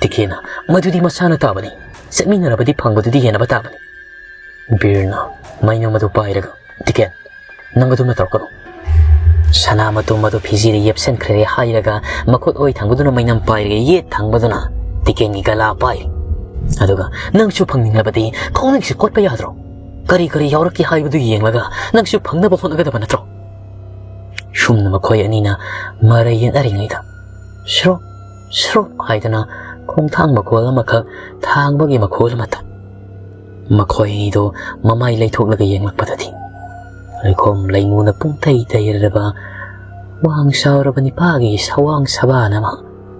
ꯇꯤꯀꯦꯟꯅ, "ꯃꯗꯨꯗꯤ ꯃꯁꯥꯅ ꯇꯥꯕꯅꯤ꯫ ꯆꯠꯃꯤꯟꯅꯔꯕꯗꯤ ꯐꯪꯕꯗꯨꯗꯤ ꯌꯦꯟꯅꯕ ꯇꯥꯕꯅꯤ꯫" ꯕꯤꯔꯅ ꯃꯩꯅꯝ ꯑꯗꯨ ꯄꯥꯏꯔꯒ, "ꯇꯤꯀꯦꯟ, ꯅꯪ ꯑꯗꯨꯝꯅ ꯇꯧꯔꯛꯀꯅꯨ꯫ ꯁꯅꯥ ꯃꯇꯨꯝ ꯑꯗꯨ ꯐꯤꯖꯤꯗ ꯌꯦꯞꯁꯟꯈ꯭ꯔꯦ" ꯍꯥꯏꯔꯒ, ꯃꯈꯨꯠ ꯑꯣꯏ ꯊꯪꯕꯗꯨꯅ ꯃꯩꯅꯝ ꯄꯥꯏꯔꯒ, ꯌꯦꯠ ꯊꯪꯕꯗꯨꯅ ꯇꯤꯀꯦꯟꯒꯤ ꯒꯂꯥ ꯄꯥꯏ꯫ ꯑꯗꯨꯒ, "ꯅꯪꯁꯨ ꯐꯪꯅꯤꯡꯂꯕꯗꯤ ꯈꯣꯡꯅꯤꯡꯁꯤ ꯀꯣꯠꯄ ꯌꯥꯗ꯭ꯔꯣ? ꯀꯔꯤ ꯀꯔꯤ ꯌꯥꯎꯔꯛꯀꯦ ꯍꯥꯏꯕꯗꯨ ꯌꯦꯡꯂꯒ ꯅꯪꯁꯨ ꯐꯪꯅꯕ ꯍꯣꯠꯅꯒꯗꯕ ꯅꯠꯇ꯭ꯔꯣ?" ꯁꯨꯝꯅ ꯃꯈꯣꯏ ꯑꯅꯤꯅ ꯃꯔꯩ ꯌꯦꯠꯅꯔꯤꯉꯩꯗ, ꯁ꯭ꯔꯣꯛ, ꯁ꯭ꯔꯣꯛ ꯍꯥꯏꯗꯅ ꯈꯣꯡꯊꯥꯡ ꯃꯈꯣꯜ ꯑꯃꯈꯛ ꯊꯥꯡꯕꯒꯤ ꯃꯈꯣꯜ ꯑꯃ ꯇꯥꯏ꯫ ꯃꯈꯣꯏ ꯑꯅꯤꯗꯣ ꯃꯃꯥꯏ ꯂꯩꯊꯣꯛꯂꯒ ꯌꯦꯡꯂꯛꯄꯗꯗꯤ, ꯂꯩꯈꯣꯝ ꯂꯩꯃꯨꯅ ꯄꯨꯡꯊꯩ ꯊꯩꯔꯕ ꯋꯥꯡ ꯆꯥꯎꯔꯕ ꯅꯤꯄꯥꯒꯤ ꯁꯋꯥꯡ ꯁꯕꯥꯟ ꯑꯃ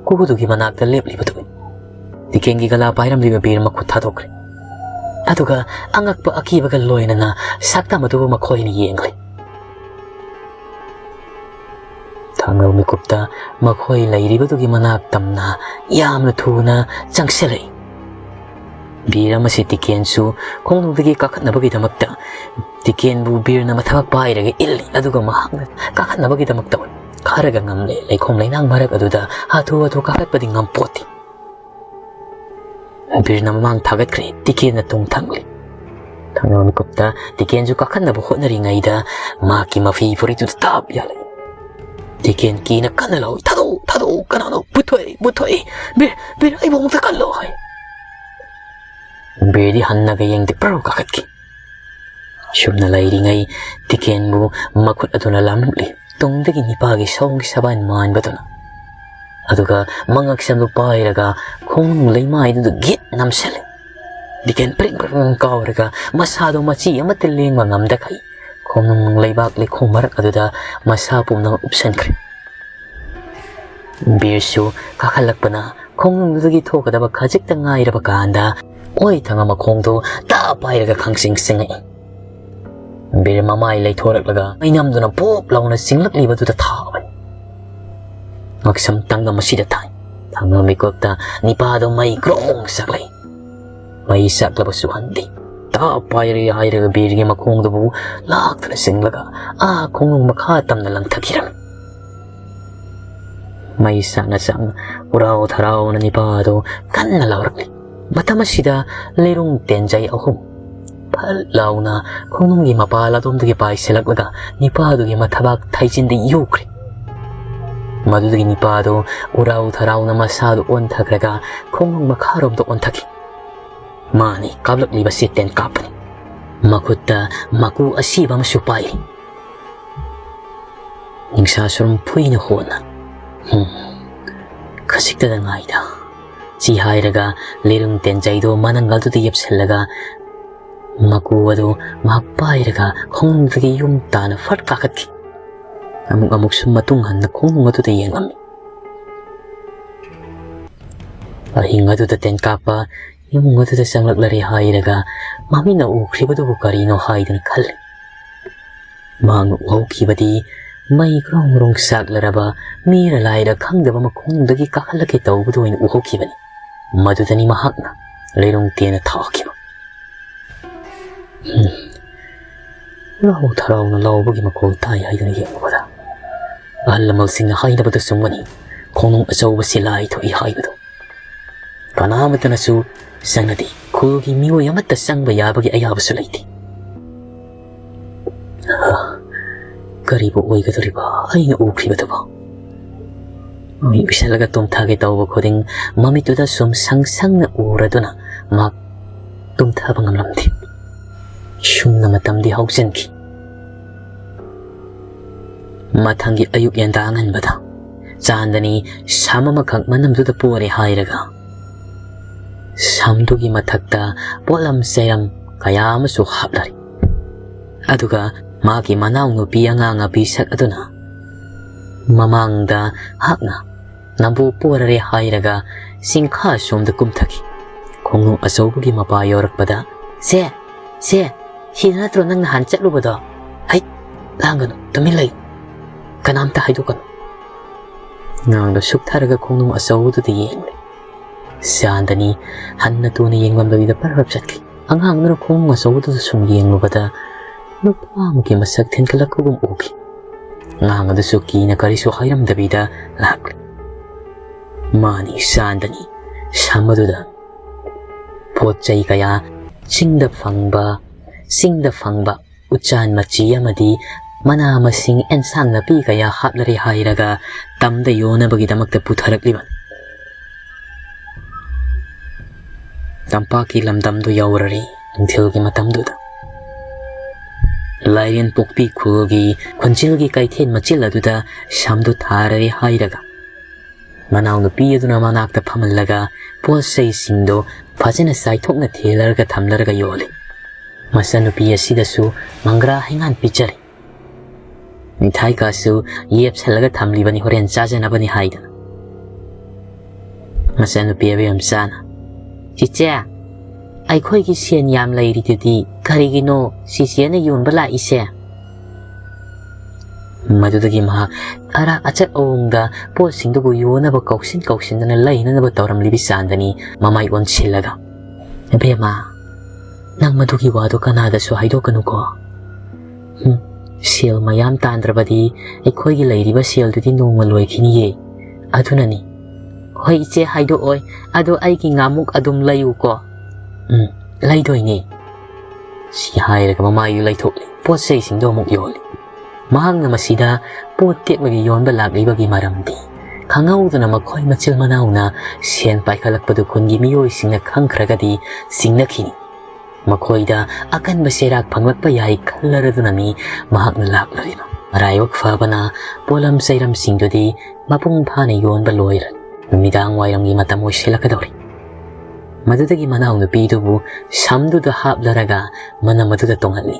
ꯀꯨꯗꯨꯒꯤ ꯃꯅꯥꯛꯇ ꯂꯦꯞꯂꯤꯕꯗꯨ ꯎꯏ꯫ ꯇꯤꯀꯦꯟꯒꯤ ꯒꯂꯥ ꯄꯥꯏꯔꯝꯂꯤꯕ ꯕꯤꯔ ꯃꯈꯨꯠ ꯊꯥꯗꯣꯛꯈ꯭ꯔꯦ꯫ ꯑꯗꯨꯒ ꯑꯉꯛꯄ ꯑꯀꯤꯕꯒ ꯂꯣꯏꯅꯅ ꯁꯛꯇꯝ ꯑꯗꯨꯕꯨ ꯃꯈꯣꯏꯅ ꯌꯦꯡꯂꯦ꯫ ꯊꯥꯡꯒꯜ ꯃꯤꯀꯨꯞꯇ ꯃꯈꯣꯏ ꯂꯩꯔꯤꯕꯗꯨꯒꯤ ꯃꯅꯥꯛ ꯇꯝꯅ ꯌꯥꯝꯅ ꯊꯨꯅ ꯆꯪꯁꯤꯜꯂꯛꯏ꯫ ꯕꯤꯔ ꯑꯃꯁꯤ ꯇꯤꯀꯦꯟꯁꯨ ꯈꯣꯡꯅꯨꯡꯗꯒꯤ ꯀꯥꯈꯠꯅꯕꯒꯤꯗꯃꯛꯇ ꯇꯤꯀꯦꯟꯕꯨ ꯕꯤꯔꯅ ꯃꯊꯕꯥꯛ ꯄꯥꯏꯔꯒ ꯏꯜꯂꯤ, ꯑꯗꯨꯒ ꯃꯍꯥꯛꯅ ꯀꯥꯈꯠꯅꯕꯒꯤꯗꯃꯛꯇ ꯈꯔꯒ ꯉꯝꯂꯦ꯫ ꯂꯩꯈꯣꯝ ꯂꯩꯅꯥꯡ ꯃꯔꯛ ꯑꯗꯨꯗ ꯍꯥꯊꯨ ꯍꯥꯊꯨ ꯀꯥꯈꯠꯄꯗꯤ ꯉꯝꯄꯣꯠꯇꯦ꯫ ꯕꯤꯔꯅ ꯃꯃꯥꯡ ꯊꯥꯒꯠꯈ꯭ꯔꯦ, ꯇꯤꯀꯦꯟꯅ ꯇꯨꯡ ꯊꯪꯂꯤ꯫ ꯊꯪꯅꯕ ꯃꯤꯀꯨꯞꯇ ꯇꯤꯀꯦꯟꯁꯨ ꯀꯥꯈꯠꯅꯕ ꯍꯣꯠꯅꯔꯤꯉꯩꯗ ꯃꯍꯥꯛꯀꯤ ꯃꯐꯤ ꯐꯨꯔꯤꯠꯇꯨꯗ ꯇꯥꯞ ꯌꯥꯜꯂꯛꯏ꯫ ꯇꯤꯀꯦꯟ ꯀꯤꯅ ꯀꯟꯅ ꯂꯥꯎꯏ, "ꯊꯥꯗꯣꯛꯎ, ꯊꯥꯗꯣꯛꯎ, ꯀꯅꯥꯅꯣ? ꯄꯨꯊꯣꯛꯑꯦ, ꯄꯨꯊꯣꯛꯑꯦ! ꯕꯤꯔ, ꯕꯤꯔ, ꯑꯩꯕꯨ ꯑꯃꯨꯛꯇ ꯀꯜꯂꯣ!" ꯍꯥꯏ꯫ ꯕꯤꯔꯗꯤ ꯍꯟꯅꯒ ꯌꯦꯡꯗꯦ, ꯄ꯭ꯔꯧ ꯀꯥꯈꯠꯈꯤ꯫ ꯁꯨꯝꯅ ꯂꯩꯔꯤꯉꯩ ꯇꯤꯀꯦꯟꯕꯨ ꯃꯈꯨꯠ ꯑꯗꯨꯅ ꯂꯥꯝꯂꯛꯂꯤ, ꯇꯨꯡꯗꯒꯤ ꯅꯤꯄꯥꯒꯤ ꯁꯧꯒꯤ ꯁꯕꯥꯟ ꯃꯥꯟꯕꯗꯨꯅ꯫ ꯑꯗꯨꯒ ꯃꯉꯛꯁꯝꯗꯨ ꯄꯥꯏꯔꯒ ꯈꯣꯡꯅꯨꯡ ꯂꯩꯃꯥꯏꯗꯨꯗ ꯒꯤꯠ ꯅꯝꯁꯤꯜꯂꯤ꯫ ꯇꯤꯀꯦꯟ ꯄ꯭ꯔꯤꯡ ꯄ꯭ꯔꯤꯡ ꯀꯥꯎꯔꯒ ꯃꯁꯥꯗꯨ ꯃꯆꯤ ꯑꯃꯠꯇ ꯂꯦꯡꯕ ꯉꯝꯗꯈꯩ ꯈꯣꯡꯅꯨꯡ ꯂꯩꯕꯥꯛ ꯂꯩꯈꯣꯝ ꯃꯔꯛ ꯑꯗꯨꯗ ꯃꯁꯥ ꯄꯨꯝꯅꯃꯛ ꯎꯞꯁꯟꯈ꯭ꯔꯦ꯫ ꯕꯤꯔꯁꯨ ꯀꯥꯈꯠꯂꯛꯄꯅ ꯈꯣꯡꯅꯨꯡꯗꯨꯗꯒꯤ ꯊꯣꯛꯀꯗꯕ ꯈꯖꯤꯛꯇ ꯉꯥꯏꯔꯕ ꯀꯥꯟꯗ ꯑꯣꯏ ꯊꯪ ꯑꯃ ꯈꯣꯡꯗꯨ ꯇꯥ ꯄꯥꯏꯔꯒ ꯈꯪꯆꯤꯡ ꯆꯤꯡꯉꯛꯏ꯫ ꯕꯤꯔ ꯃꯃꯥꯏ ꯂꯩꯊꯣꯔꯛꯂꯒ ꯃꯩꯅꯝꯗꯨꯅ ꯄꯣꯞ ꯂꯥꯎꯅ ꯆꯤꯡꯂꯛꯂꯤꯕꯗꯨꯗ ꯊꯥꯕꯅꯤ꯫ ꯉꯛꯁꯝ ꯇꯪꯒ ꯃꯁꯤꯗ ꯊꯥꯏ꯫ ꯊꯪꯅ ꯃꯤꯀꯨꯞꯇ ꯅꯤꯄꯥꯗꯨ ꯃꯩ ꯒ꯭ꯔꯣꯡ ꯁꯛꯂꯛꯏ꯫ ꯃꯩ ꯁꯛꯂꯕꯁꯨ ꯍꯟꯗꯦ꯫ ꯇꯥ ꯄꯥꯏꯔꯦ ꯍꯥꯏꯔꯒ ꯕꯤꯔꯒꯤ ꯃꯈꯣꯡꯗꯨꯕꯨ ꯂꯥꯛꯇꯨꯅ ꯆꯤꯡꯂꯒ ꯑꯥ ꯈꯣꯡꯅꯨꯡ ꯃꯈꯥ ꯇꯝꯅ ꯂꯪꯊꯈꯤꯔꯝꯃꯤ꯫ ꯃꯩ ꯁꯥꯡꯅ ꯁꯥꯡꯅ ꯎꯔꯥꯎ ꯊꯔꯥꯎꯅ ꯅꯤꯄꯥꯗꯨ ꯀꯟꯅ ꯂꯥꯎꯔꯛꯂꯤ꯫ ꯃꯇꯝ ꯑꯁꯤꯗ ꯂꯩꯔꯨꯡ ꯇꯦꯟꯖꯩ ꯑꯍꯨꯝ ꯐꯠ ꯂꯥꯎꯅ ꯈꯣꯡꯅꯨꯡꯒꯤ ꯃꯄꯥ ꯂꯥꯗꯣꯝꯗꯒꯤ ꯄꯥꯏꯁꯤꯜꯂꯛꯂꯒ ꯅꯤꯄꯥꯗꯨꯒꯤ ꯃꯊꯕꯥꯛ ꯊꯩꯖꯤꯟꯗ ꯌꯨꯈ꯭ꯔꯦ꯫ ꯃꯗꯨꯗꯒꯤ ꯅꯤꯄꯥꯗꯨ ꯎꯔꯥꯎ ꯊꯔꯥꯎꯅ ꯃꯁꯥꯗꯨ ꯑꯣꯟꯊꯈ꯭ꯔꯒ ꯈꯣꯡꯅꯨꯡ ꯃꯈꯥꯔꯣꯝꯗ ꯑꯣꯟꯊꯈꯤ꯫ ꯃꯥꯅꯤ ꯀꯥꯞꯂꯛꯂꯤꯕꯁꯤ ꯇꯦꯟꯀꯥꯞꯄꯅꯤ꯫ ꯃꯈꯨꯠꯇ ꯃꯀꯨ ꯑꯁꯤꯕ ꯑꯃꯁꯨ ꯄꯥꯏꯔꯤ꯫ ꯅꯤꯡꯁꯥ ꯁꯨꯔꯨꯝ ꯐꯨꯏꯅ ꯍꯣꯟꯅ, "ꯍꯨꯝ, ꯈꯖꯤꯛꯇꯗ ꯉꯥꯏꯗ" ꯁꯤ ꯍꯥꯏꯔꯒ ꯂꯤꯔꯨꯡ ꯇꯦꯟꯖꯩꯗꯨ ꯃꯅꯪꯒꯜꯗꯨꯗ ꯌꯦꯞꯁꯤꯜꯂꯒ ꯃꯀꯨ ꯑꯗꯨ ꯃꯍꯥꯛ ꯄꯥꯏꯔꯒ ꯈꯣꯡꯅꯨꯡꯗꯒꯤ ꯌꯨꯝ ꯇꯥꯅ ꯐꯠ ꯀꯥꯈꯠꯈꯤ꯫ ꯑꯃꯨꯛ ꯑꯃꯨꯛꯁꯨ ꯃꯇꯨꯡ ꯍꯟꯅ ꯈꯣꯡꯅꯨꯡ ꯑꯗꯨꯗ ꯌꯦꯡꯂꯝꯃꯤ꯫ ꯑꯍꯤꯡ ꯑꯗꯨꯗ ꯇꯦꯟꯀꯥꯞꯄ ꯏꯃꯨꯡ ꯑꯗꯨꯗ ꯆꯪꯂꯛꯂꯔꯦ ꯍꯥꯏꯔꯒ ꯃꯃꯤꯠꯅ ꯎꯈ꯭ꯔꯤꯕꯗꯨꯕꯨ ꯀꯔꯤꯅꯣ ꯍꯥꯏꯗꯨꯅ ꯈꯜꯂꯤ꯫ ꯃꯍꯥꯛꯅ ꯎꯍꯧꯈꯤꯕꯗꯤ ꯃꯩ ꯒ꯭ꯔꯣꯡ ꯒ꯭ꯔꯣꯡ ꯆꯥꯛꯂꯔꯕ ꯃꯤꯔ ꯂꯥꯏꯔ ꯈꯪꯗꯕ ꯃꯈꯣꯡꯗꯒꯤ ꯀꯥꯈꯠꯂꯛꯀꯦ ꯇꯧꯕꯗꯨ ꯑꯣꯏꯅ ꯎꯍꯧꯈꯤꯕꯅꯤ꯫ ꯃꯗꯨꯗꯅꯤ ꯃꯍꯥꯛꯅ ꯂꯩꯔꯨꯡ ꯇꯦꯟꯅ ꯊꯥꯈꯤꯕ꯫ ꯎꯝ꯫ ꯂꯥꯎ ꯊꯔꯥꯎꯅ ꯂꯥꯎꯕꯒꯤ ꯃꯈꯣꯜ ꯇꯥꯏ ꯍꯥꯏꯗꯨꯅ ꯌꯦꯡꯂꯨꯕꯗ ꯑꯍꯜ ꯂꯃꯟꯁꯤꯡꯅ ꯍꯥꯏꯅꯕꯗ ꯆꯨꯝꯒꯅꯤ, ꯈꯣꯡꯅꯨꯡ ꯑꯆꯧꯕꯁꯤ ꯂꯥꯏ ꯊꯣꯛꯏ ꯍꯥꯏꯕꯗꯨ꯫ ꯀꯅꯥꯃꯠꯇꯅꯁꯨ ꯆꯪꯅꯗꯦ꯫ ꯈꯨꯜꯒꯤ ꯃꯤꯑꯣꯏ ꯑꯃꯠꯇ ꯆꯪꯕ ꯌꯥꯕꯒꯤ ꯑꯌꯥꯕꯁꯨ ꯂꯩꯇꯦ꯫ ꯍ, ꯀꯔꯤꯕꯨ ꯑꯣꯏꯒꯗꯧꯔꯤꯕ ꯑꯩꯅ ꯎꯈ꯭ꯔꯤꯕꯗꯨꯕꯨ? ꯃꯃꯤꯠ ꯎꯏꯁꯜꯂꯒ ꯇꯨꯝꯊꯒꯦ ꯇꯧꯕ ꯈꯨꯗꯤꯡ ꯃꯃꯤꯠꯇꯨꯗ ꯁꯨꯝ ꯁꯪ ꯁꯪꯅ ꯎꯔꯗꯨꯅ ꯃꯍꯥꯛ ꯇꯨꯝꯊꯕ ꯉꯝꯂꯝꯗꯦ꯫ ꯁꯨꯝꯅ ꯃꯇꯝꯗꯤ ꯍꯧꯖꯤꯟꯈꯤ꯫ ꯃꯊꯪꯒꯤ ꯑꯌꯨꯛ ꯌꯦꯟꯗꯥ ꯑꯉꯟꯕꯗ ꯆꯥꯟꯗꯅꯤ ꯁꯝ ꯑꯃꯈꯛ ꯃꯅꯝꯗꯨꯗ ꯄꯣꯔꯦ ꯍꯥꯏꯔꯒ ꯁꯝꯗꯨꯒꯤ ꯃꯊꯛꯇ ꯄꯣꯠꯂꯝ ꯆꯩꯔꯝ ꯀꯌꯥ ꯑꯃꯁꯨ ꯍꯥꯞꯂꯔꯤ꯫ ꯑꯗꯨꯒ ꯃꯥꯒꯤ ꯃꯅꯥꯎꯅꯨꯄꯤ ꯑꯉꯥꯡ ꯑꯄꯤꯁꯛ ꯑꯗꯨꯅ ꯃꯃꯥꯡꯗ ꯍꯥꯛꯅ ꯅꯝꯕꯨ ꯄꯣꯔꯔꯦ ꯍꯥꯏꯔꯒ ꯆꯤꯡꯈꯥ ꯁꯣꯝꯗ ꯀꯨꯝꯊꯈꯤ꯫ ꯈꯣꯡꯅꯨꯡ ꯑꯆꯧꯕꯒꯤ ꯃꯄꯥ ꯌꯧꯔꯛꯄꯗ, "ꯁꯦ, ꯁꯦ, ꯁꯤꯗ ꯅꯠꯇ꯭ꯔꯣ ꯅꯪ ꯅꯍꯥꯟ ꯆꯠꯂꯨꯕꯗꯣ? ꯍꯩꯠ, ꯂꯥꯡꯒꯅꯨ, ꯇꯨꯃꯤꯟ ꯂꯩꯌꯨ꯫ ꯀꯅꯥꯝꯇ ꯍꯥꯏꯗꯣꯛꯀꯅꯨ꯫" ꯉꯥꯡꯗ ꯁꯨꯛꯊꯔꯒ ꯈꯣꯡꯅꯨꯡ ꯑꯆꯧꯕꯗꯨꯗ ꯌꯦꯡꯂꯦ꯫ ꯆꯥꯟꯗꯅꯤ ꯍꯟꯅ ꯇꯨꯅ ꯌꯦꯡꯂꯝꯗꯕꯤꯗ ꯄꯔꯞ ꯆꯠꯈꯤ꯫ ꯑꯉꯥꯡꯗꯨꯅ ꯈꯣꯡꯅꯨꯡ ꯑꯆꯧꯕꯗꯨꯗ ꯁꯨꯝ ꯌꯦꯡꯂꯨꯕꯗ ꯅꯨꯄꯥ ꯑꯃꯒꯤ ꯃꯁꯛ ꯊꯤꯟꯀꯠꯂꯛꯄꯒꯨꯝ ꯎꯈꯤ꯫ ꯑꯉꯥꯡ ꯑꯗꯨꯁꯨ ꯀꯤꯅ ꯀꯔꯤꯁꯨ ꯍꯥꯏꯔꯝꯗꯕꯤꯗ ꯂꯥꯛꯂꯦ꯫ ꯃꯥꯅꯤ ꯆꯥꯟꯗꯅꯤ ꯁꯝ ꯑꯗꯨꯗ ꯄꯣꯠ ꯆꯩ ꯀꯌꯥ ꯆꯤꯡꯗ ꯐꯪꯕ ꯆꯤꯡꯗ ꯐꯪꯕ ꯎꯆꯥꯟ ꯃꯆꯤ ꯑꯃꯗꯤ ꯃꯅꯥ ꯃꯁꯤꯡ ꯑꯦꯟꯁꯥꯡ ꯅꯥꯄꯤ ꯀꯌꯥ ꯍꯥꯞꯂꯔꯦ ꯍꯥꯏꯔꯒ ꯇꯝꯗ ꯌꯣꯟꯅꯕꯒꯤꯗꯃꯛꯇ ꯄꯨꯊꯔꯛꯂꯤꯕꯅꯤ꯫ ꯇꯝꯄꯥꯛꯀꯤ ꯂꯝꯗꯝꯗꯨ ꯌꯧꯔꯔꯤ ꯅꯨꯡꯊꯤꯜꯒꯤ ꯃꯇꯝꯗꯨꯗ꯫ ꯂꯥꯏꯔꯦꯟ ꯄꯣꯛꯄꯤ ꯈꯨꯜꯒꯤ ꯈꯨꯟꯖꯤꯜꯒꯤ ꯀꯩꯊꯦꯜ ꯃꯆꯤꯜ ꯑꯗꯨꯗ ꯁꯝꯗꯨ ꯊꯥꯔꯔꯦ ꯍꯥꯏꯔꯒ ꯃꯅꯥꯎꯅꯨꯄꯤ ꯑꯗꯨꯅ ꯃꯅꯥꯛꯇ ꯐꯝꯍꯜꯂꯒ ꯄꯣꯠ ꯆꯩꯁꯤꯡꯗꯨ ꯐꯖꯅ ꯆꯥꯏꯊꯣꯛꯅ ꯊꯦꯜꯂꯔꯒ ꯊꯝꯂꯔꯒ ꯌꯣꯜꯂꯤ꯫ ꯃꯆꯟꯅꯨꯄꯤ ꯑꯁꯤꯗꯁꯨ ꯃꯪꯒ꯭ꯔꯥ ꯍꯩꯉꯥꯟ ꯄꯤꯖꯔꯤ꯫ ꯃꯤꯊꯥꯏ ꯀꯥꯁꯨ ꯌꯦꯞꯁꯜꯂꯒ ꯊꯝꯂꯤꯕꯅꯤ, ꯍꯣꯔꯦꯟ ꯆꯥꯖꯅꯕꯅꯤ ꯍꯥꯏꯗꯨꯅ꯫ ꯃꯆꯟꯅꯨꯄꯤ ꯑꯕꯦꯝꯆꯥꯅ, "ꯆꯤꯆꯦ, ꯑꯩꯈꯣꯏꯒꯤ ꯁꯦꯟ ꯌꯥꯝ ꯂꯩꯔꯤꯗꯨꯗꯤ ꯀꯔꯤꯒꯤꯅꯣ ꯆꯤꯆꯦꯅ ꯌꯣꯟꯕ ꯂꯥꯛꯏꯁꯦ?" ꯃꯗꯨꯗꯒꯤ ꯃꯍꯥꯛ ꯑꯔꯥꯛ ꯑꯆꯠ ꯑꯋꯣꯡꯗ ꯄꯣꯠꯁꯤꯡꯗꯨꯕꯨ ꯌꯣꯟꯅꯕ ꯀꯧꯁꯤꯟ ꯀꯧꯁꯤꯟꯗꯅ ꯂꯩꯅꯅꯕ ꯇꯧꯔꯝꯂꯤꯕꯤ ꯆꯥꯟꯗꯅꯤ ꯃꯃꯥꯏ ꯑꯣꯟꯁꯤꯜꯂꯒ, "ꯑꯕꯦꯝꯃ, ꯅꯪ ꯃꯗꯨꯒꯤ ꯋꯥꯗꯣ ꯀꯅꯥꯗꯁꯨ ꯍꯥꯏꯗꯣꯛꯀꯅꯨꯀꯣ꯫ ꯍꯨꯝ, ꯁꯦꯜ ꯃꯌꯥꯝ ꯇꯥꯟꯗ꯭ꯔꯕꯗꯤ ꯑꯩꯈꯣꯏꯒꯤ ꯂꯩꯔꯤꯕ ꯁꯦꯜꯗꯨꯗꯤ ꯅꯣꯡꯃ ꯂꯣꯏꯈꯤꯅꯤꯌꯦ꯫ ꯑꯗꯨꯅꯅꯤ꯫" "ꯍꯣꯏ ꯏꯆꯦ, ꯍꯥꯏꯗꯣꯛꯑꯣꯏ꯫ ꯑꯗꯣ ꯑꯩꯒꯤ ꯉꯥꯃꯨꯛ ꯑꯗꯨꯝ ꯂꯩꯌꯨꯀꯣ꯫" "ꯎꯝ, ꯂꯩꯗꯣꯏꯅꯦ꯫" ꯁꯤ ꯍꯥꯏꯔꯒ ꯃꯃꯥꯏꯗꯨ ꯂꯩꯊꯣꯛꯂꯦ꯫ ꯄꯣꯠ ꯆꯩꯁꯤꯡꯗꯣ ꯑꯃꯨꯛ ꯌꯣꯜꯂꯤ꯫ ꯃꯍꯥꯛꯅ ꯃꯁꯤꯗ ꯄꯣꯠ ꯇꯦꯛꯂꯒ ꯌꯣꯟꯕ ꯂꯥꯛꯂꯤꯕꯒꯤ ꯃꯔꯝꯗꯤ ꯈꯪꯍꯧꯗꯅ ꯃꯈꯣꯏ ꯃꯆꯤꯜ ꯃꯅꯥꯎꯅ ꯁꯦꯟ ꯄꯥꯏꯈꯠꯂꯛꯄꯗꯨ ꯈꯨꯟꯒꯤ ꯃꯤꯑꯣꯏꯁꯤꯡꯅ ꯈꯪꯈ꯭ꯔꯒꯗꯤ ꯆꯤꯡꯅꯈꯤꯅꯤ꯫ ꯃꯈꯣꯏꯗ ꯑꯀꯟꯕ ꯆꯩꯔꯥꯛ ꯐꯪꯂꯛꯄ ꯌꯥꯏ ꯈꯜꯂꯔꯗꯨꯅꯅꯤ ꯃꯍꯥꯛꯅ ꯂꯥꯛꯂꯔꯤꯕ꯫ ꯃꯔꯥꯏꯕꯛ ꯐꯕꯅ ꯄꯣꯠꯂꯝ ꯆꯩꯔꯝꯁꯤꯡꯗꯨꯗꯤ ꯃꯄꯨꯡ ꯐꯥꯅ ꯌꯣꯟꯕ ꯂꯣꯏꯔꯦ꯫ ꯅꯨꯃꯤꯗꯥꯡ ꯋꯥꯏꯔꯝꯒꯤ ꯃꯇꯝ ꯑꯣꯏꯁꯤꯜꯂꯛꯀꯗꯧꯔꯦ꯫ ꯃꯗꯨꯗꯒꯤ ꯃꯅꯥꯎꯅꯨꯄꯤꯗꯨꯕꯨ ꯁꯝꯗꯨꯗ ꯍꯥꯞꯂꯔꯒ ꯃꯅꯝ ꯑꯗꯨꯗ ꯇꯣꯡꯍꯜꯂꯤ꯫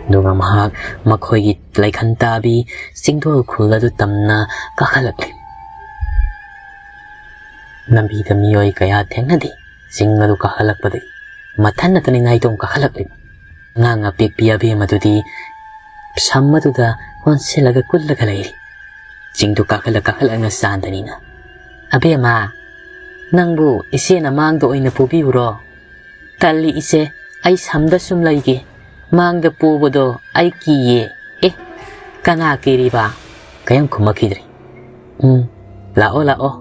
ꯑꯗꯨꯒ ꯃꯍꯥꯛ ꯃꯈꯣꯏꯒꯤ ꯂꯩꯈꯟ ꯇꯥꯕꯤ ꯆꯤꯡꯗꯣꯜ ꯈꯨꯜ ꯑꯗꯨ ꯇꯝꯅ ꯀꯥꯈꯠꯂꯛꯂꯤ꯫ ꯂꯝꯕꯤꯗ ꯃꯤꯑꯣꯏ ꯀꯌꯥ ꯊꯦꯡꯅꯗꯦ꯫ ꯆꯤꯡ ꯑꯗꯨ ꯀꯥꯈꯠꯂꯛꯄꯗꯒꯤ ꯃꯊꯟꯅꯇꯅꯤ ꯅꯥꯏꯇꯣꯝ ꯀꯥꯈꯠꯂꯛꯂꯤꯕ꯫ ꯑꯉꯥꯡ ꯑꯄꯤꯛꯄꯤ ꯑꯕꯦꯝ ꯑꯗꯨꯗꯤ ꯁꯝ ꯑꯗꯨꯗ ꯑꯣꯟꯁꯤꯜꯂꯒ ꯀꯨꯜꯂꯒ ꯂꯩꯔꯤ꯫ ꯆꯤꯡꯗꯨ ꯀꯥꯈꯠꯂ ꯀꯥꯈꯠꯂꯒ ꯆꯥꯟꯗꯅꯤꯅ, "ꯑꯕꯦꯝꯃ, ꯅꯪꯕꯨ ꯏꯆꯦꯅ ꯃꯥꯡꯗ ꯑꯣꯏꯅ ꯄꯨꯕꯤꯎꯔꯣ?" "ꯇꯜꯂꯤ ꯏꯆꯦ, ꯑꯩ ꯁꯝꯗ ꯁꯨꯝ ꯂꯩꯒꯦ꯫ ꯃꯥꯡꯗ ꯄꯨꯕꯗꯣ ꯑꯩ ꯀꯤꯌꯦ꯫" "ꯑꯦ, ꯀꯅꯥ ꯀꯤꯔꯤꯕ?" ꯀꯔꯤꯝ ꯈꯨꯝꯃꯛꯈꯤꯗ꯭ꯔꯦ꯫ "ꯎꯝ, ꯂꯥꯛꯑꯣ, ꯂꯥꯛꯑꯣ꯫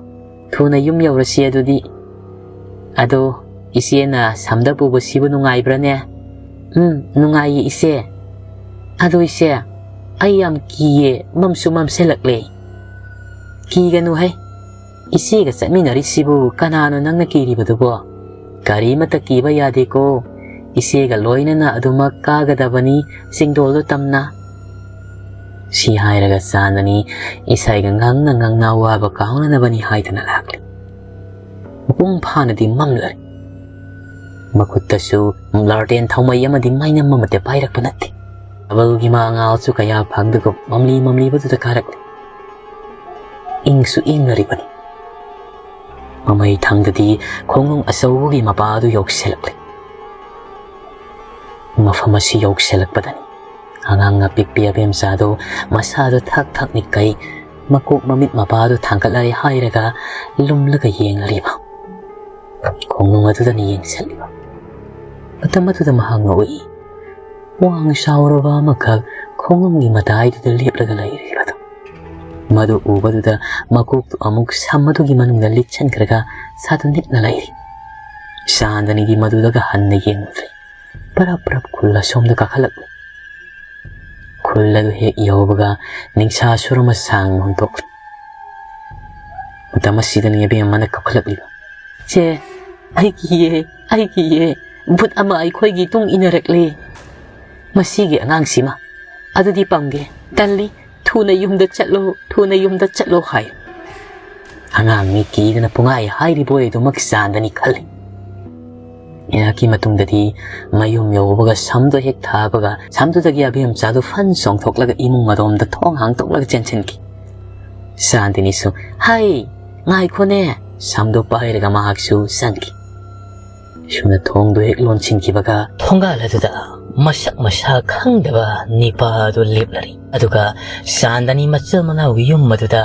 ꯊꯨꯅ ꯌꯨꯝ ꯌꯧꯔꯁꯤ ꯑꯗꯨꯗꯤ꯫ ꯑꯗꯣ ꯏꯆꯦꯅ ꯁꯝꯗ ꯄꯨꯕꯁꯤꯕꯨ ꯅꯨꯡꯉꯥꯏꯕ꯭ꯔꯥꯅꯦ?" "ꯎꯝ, ꯅꯨꯡꯉꯥꯏꯌꯦ ꯏꯆꯦ꯫ ꯑꯗꯣ ꯏꯆꯦ, ꯑꯩ ꯌꯥꯝ ꯀꯤꯌꯦ, ꯃꯝꯁꯨ ꯃꯝꯁꯤꯜꯂꯛꯂꯦ꯫" "ꯀꯤꯒꯅꯨ ꯍꯦ, ꯏꯆꯦꯒ ꯆꯠꯃꯤꯟꯅꯔꯤꯁꯤꯕꯨ ꯀꯅꯥꯅꯣ ꯅꯪꯅ ꯀꯤꯔꯤꯕꯗꯨꯕꯣ? ꯀꯔꯤꯃꯠꯇ ꯀꯤꯕ ꯌꯥꯗꯦꯀꯣ, ꯏꯆꯦꯒ ꯂꯣꯏꯅꯅ ꯑꯗꯨꯃꯛ ꯀꯥꯒꯗꯕꯅꯤ ꯆꯤꯡꯗꯣꯜꯗꯨ ꯇꯝꯅ꯫" ꯁꯤ ꯍꯥꯏꯔꯒ ꯆꯥꯟꯗꯅꯤ ꯏꯁꯩꯒ ꯉꯪꯅ ꯉꯪꯅ ꯋꯥꯕ ꯀꯥꯎꯅꯅꯕꯅꯤ ꯍꯥꯏꯗꯨꯅ ꯂꯥꯛꯂꯤ꯫ ꯃꯄꯨꯡ ꯐꯥꯅꯗꯤ ꯃꯝꯂꯔꯦ꯫ ꯃꯈꯨꯠꯇꯁꯨ ꯂꯥꯔꯇꯦꯟ ꯊꯥꯎꯃꯩ ꯑꯃꯗꯤ ꯃꯩꯅꯝ ꯑꯃꯠꯇ ꯄꯥꯏꯔꯛꯄ ꯅꯠꯇꯦ꯫ ꯀꯕꯜꯒꯤ ꯃꯉꯥꯜꯁꯨ ꯀꯌꯥ ꯐꯪꯗꯒꯨꯝ ꯃꯝꯂꯤ ꯃꯝꯂꯤꯕꯗꯨꯗ ꯀꯥꯔꯛꯂꯤ꯫ ꯏꯪꯁꯨ ꯏꯪꯂꯔꯤꯕꯅꯤ꯫ ꯃꯃꯩ ꯊꯪꯗꯗꯤ ꯈꯣꯡꯅꯨꯡ ꯑꯆꯧꯕꯒꯤ ꯃꯄꯥ ꯑꯗꯨ ꯌꯧꯁꯤꯜꯂꯛꯂꯦ꯫ ꯃꯐꯝ ꯑꯁꯤ ꯌꯧꯁꯤꯜꯂꯛꯄꯗꯅꯤ ꯑꯉꯥꯡ ꯑꯄꯤꯛꯄꯤ ꯑꯕꯦꯝꯆꯥꯗꯨ ꯃꯁꯥꯗꯨ ꯊꯛ ꯊꯛ ꯅꯤꯛꯀꯩ, ꯃꯀꯣꯛ ꯃꯃꯤꯠ ꯃꯄꯥꯗꯨ ꯊꯥꯡꯒꯠꯂꯔꯦ ꯍꯥꯏꯔꯒ ꯂꯨꯝꯂꯒ ꯌꯦꯡꯂꯔꯤꯕ꯫ ꯈꯣꯡꯅꯨꯡ ꯑꯗꯨꯗꯅꯤ ꯌꯦꯡꯁꯤꯜꯂꯤꯕ꯫ ꯃꯇꯝ ꯑꯗꯨꯗ ꯃꯍꯥꯛ ꯉꯛꯏ꯫ ꯋꯥꯡ ꯆꯥꯎꯔꯕ ꯑꯃꯈꯛ ꯈꯣꯡꯅꯨꯡꯒꯤ ꯃꯇꯥꯏꯗꯨꯗ ꯂꯦꯞꯂꯒ ꯂꯩꯔꯤꯕꯗꯨ꯫ ꯃꯗꯨ ꯎꯕꯗꯨꯗ ꯃꯀꯣꯛꯇꯨ ꯑꯃꯨꯛ ꯁꯝ ꯑꯗꯨꯒꯤ ꯃꯅꯨꯡꯗ ꯂꯤꯠꯁꯤꯟꯈ꯭ꯔꯒ ꯁꯥꯗꯨ ꯅꯤꯛꯅ ꯂꯩꯔꯤ꯫ ꯆꯥꯟꯗꯅꯤꯗꯤ ꯃꯗꯨꯗꯒ ꯍꯟꯅ ꯌꯦꯡꯂꯨꯗ꯭ꯔꯦ꯫ ꯄꯔꯞ ꯄꯔꯞ ꯈꯨꯜ ꯑꯁꯣꯝꯗ ꯀꯥꯈꯠꯂꯛꯂꯤ꯫ ꯈꯨꯜ ꯑꯗꯨ ꯍꯦꯛ ꯌꯧꯕꯒ ꯅꯤꯡꯁꯥ ꯁꯨꯔ ꯑꯃ ꯁꯥꯡꯅ ꯍꯨꯟꯗꯣꯛꯂꯤ꯫ ꯃꯇꯝ ꯑꯁꯤꯗꯅꯤ ꯑꯕꯦꯝꯃꯅ ꯀꯞꯈꯠꯂꯛꯂꯤꯕ꯫ "ꯆꯦ, ꯑꯩ ꯀꯤꯌꯦ, ꯑꯩ ꯀꯤꯌꯦ꯫ ꯚꯨꯠ ꯑꯃ ꯑꯩꯈꯣꯏꯒꯤ ꯇꯨꯡ ꯏꯟꯅꯔꯛꯂꯦ꯫ ꯃꯁꯤꯒꯤ ꯑꯉꯥꯡꯁꯤꯃ ꯑꯗꯨꯗꯤ ꯄꯥꯝꯒꯦ, ꯇꯜꯂꯤ, ꯊꯨꯅ ꯌꯨꯝꯗ ꯆꯠꯂꯣ, ꯊꯨꯅ ꯌꯨꯝꯗ ꯆꯠꯂꯣ" ꯍꯥꯏ꯫ ꯑꯉꯥꯡꯅꯤ ꯀꯤꯗꯅ ꯄꯨꯡꯍꯥꯏ ꯍꯥꯏꯔꯤꯕ ꯑꯣꯏ ꯑꯗꯨꯃꯛ ꯆꯥꯟꯗꯅꯤ ꯈꯜꯂꯤ꯫ ꯉꯥꯏꯍꯥꯛꯀꯤ ꯃꯇꯨꯡꯗꯗꯤ ꯃꯌꯨꯝ ꯌꯧꯕꯒ ꯁꯝꯗꯣ ꯍꯦꯛ ꯊꯥꯕꯒ ꯁꯝꯗꯨꯗꯒꯤ ꯑꯕꯦꯝꯆꯥꯗꯨ ꯐꯟ ꯆꯣꯡꯊꯣꯛꯂꯒ ꯏꯃꯨꯡ ꯑꯗꯣꯝꯗ ꯊꯣꯡ ꯍꯥꯡꯗꯣꯛꯂꯒ ꯆꯦꯟꯁꯤꯟꯈꯤ꯫ ꯆꯥꯟꯗꯅꯤꯁꯨ, "ꯍꯩ, ꯉꯥꯏꯈꯣꯅꯦ!" ꯁꯝꯗꯣ ꯄꯥꯏꯔꯒ ꯃꯍꯥꯛꯁꯨ ꯆꯪꯈꯤ꯫ ꯁꯨꯅ ꯊꯣꯡꯗꯨ ꯍꯦꯛ ꯂꯣꯟꯁꯤꯟꯈꯤꯕꯒ ꯊꯣꯡꯒꯥꯜ ꯑꯗꯨꯗ ꯃꯁꯛ ꯃꯁꯥ ꯈꯪꯗꯕ ꯅꯤꯄꯥ ꯑꯗꯨ ꯂꯦꯞꯂꯔꯤ꯫ ꯑꯗꯨꯒ ꯆꯥꯟꯗꯅꯤ ꯃꯆꯤꯜ ꯃꯅꯥꯎꯒꯤ ꯌꯨꯝ ꯑꯗꯨꯗ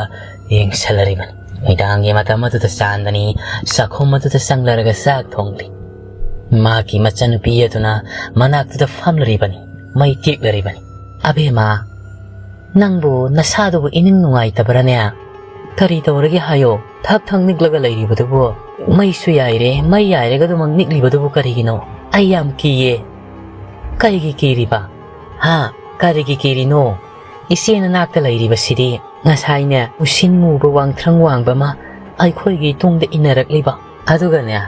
ꯌꯦꯡꯁꯤꯜꯂꯔꯤꯕꯅꯤ꯫ ꯅꯨꯃꯤꯗꯥꯡꯒꯤ ꯃꯇꯝ ꯑꯗꯨꯗ ꯆꯥꯟꯗꯅꯤ ꯆꯥꯛꯈꯨꯝ ꯑꯗꯨꯗ ꯆꯪꯂꯔꯒ ꯆꯥꯛ ꯊꯣꯡꯂꯤ꯫ ꯃꯍꯥꯛꯀꯤ ꯃꯆꯟꯅꯨꯄꯤ ꯑꯗꯨꯅ ꯃꯅꯥꯛꯇꯨꯗ ꯐꯝꯂꯔꯤꯕꯅꯤ, ꯃꯩ ꯇꯦꯛꯂꯔꯤꯕꯅꯤ꯫ "ꯑꯕꯦꯝꯃ, ꯅꯪꯕꯨ ꯅꯁꯥꯗꯨꯕꯨ ꯏꯅꯤꯡ ꯅꯨꯡꯉꯥꯏꯇꯕ꯭ꯔꯥꯅꯦ? ꯀꯔꯤ ꯇꯧꯔꯒꯦ ꯍꯥꯏꯌꯣ? ꯊꯛ ꯊꯛ ꯅꯤꯛꯂꯒ ꯂꯩꯔꯤꯕꯗꯨꯕꯨ?" "ꯃꯩꯁꯨ ꯌꯥꯏꯔꯦ, ꯃꯩ ꯌꯥꯏꯔꯒ ꯑꯗꯨꯃꯛ ꯅꯤꯛꯂꯤꯕꯗꯨꯕꯨ ꯀꯔꯤꯒꯤꯅꯣ? ꯑꯩ ꯌꯥꯝ ꯀꯤꯌꯦ꯫" "ꯀꯩꯒꯤ ꯀꯤꯔꯤꯕ? ꯍꯥ? ꯀꯔꯤꯒꯤ ꯀꯤꯔꯤꯅꯣ? ꯏꯆꯦ ꯅꯅꯥꯛꯇ ꯂꯩꯔꯤꯕꯁꯤꯗꯤ ꯉꯁꯥꯏꯅꯦ ꯃꯨꯁꯤꯟ ꯃꯨꯕ ꯋꯥꯡꯊ꯭ꯔꯪ ꯋꯥꯡꯕ ꯑꯃ ꯑꯩꯈꯣꯏꯒꯤ ꯇꯨꯡꯗ ꯏꯟꯅꯔꯛꯂꯤꯕ꯫ ꯑꯗꯨꯒꯅꯦ,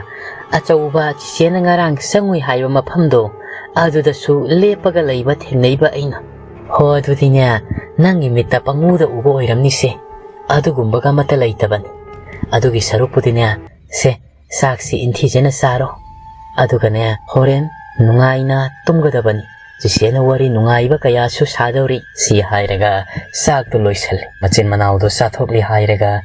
ꯑꯆꯧꯕ ꯆꯤꯆꯦꯅ ꯉꯔꯥꯡ ꯆꯪꯉꯨꯏ ꯍꯥꯏꯕ ꯃꯐꯝꯗꯣ, ꯑꯗꯨꯗꯁꯨ ꯂꯦꯞꯄꯒ ꯂꯩꯕ ꯊꯦꯡꯅꯩꯕ ꯑꯩꯅ꯫ ꯍꯣ, ꯑꯗꯨꯗꯤꯅꯦ, ꯅꯪꯒꯤ ꯃꯤꯠꯇ ꯄꯪꯎꯗ ꯎꯕ ꯑꯣꯏꯔꯝꯅꯤꯁꯦ꯫ ꯑꯗꯨꯒꯨꯝꯕꯒ ꯑꯃꯠꯇ ꯂꯩꯇꯕꯅꯤ꯫ ꯑꯗꯨꯒꯤ ꯁꯔꯨꯛꯄꯨꯗꯤꯅꯦ, ꯁꯦ, ꯆꯥꯛꯁꯤ ꯏꯟꯊꯤꯖꯅ ꯆꯥꯔꯣ꯫ ꯑꯗꯨꯒꯅꯦ, ꯍꯣꯔꯦꯟ ꯅꯨꯡꯉꯥꯏꯅ ꯇꯨꯝꯒꯗꯕꯅꯤ꯫ ꯆꯤꯆꯦꯅ ꯋꯥꯔꯤ ꯅꯨꯡꯉꯥꯏꯕ ꯀꯌꯥꯁꯨ ꯁꯥꯗꯧꯔꯤ", ꯁꯤ ꯍꯥꯏꯔꯒ ꯆꯥꯛꯇꯨ ꯂꯣꯏꯁꯜꯂꯤ꯫ ꯃꯆꯤꯟ ꯃꯅꯥꯎꯗꯣ ꯆꯥꯊꯣꯛꯂꯤ ꯍꯥꯏꯔꯒ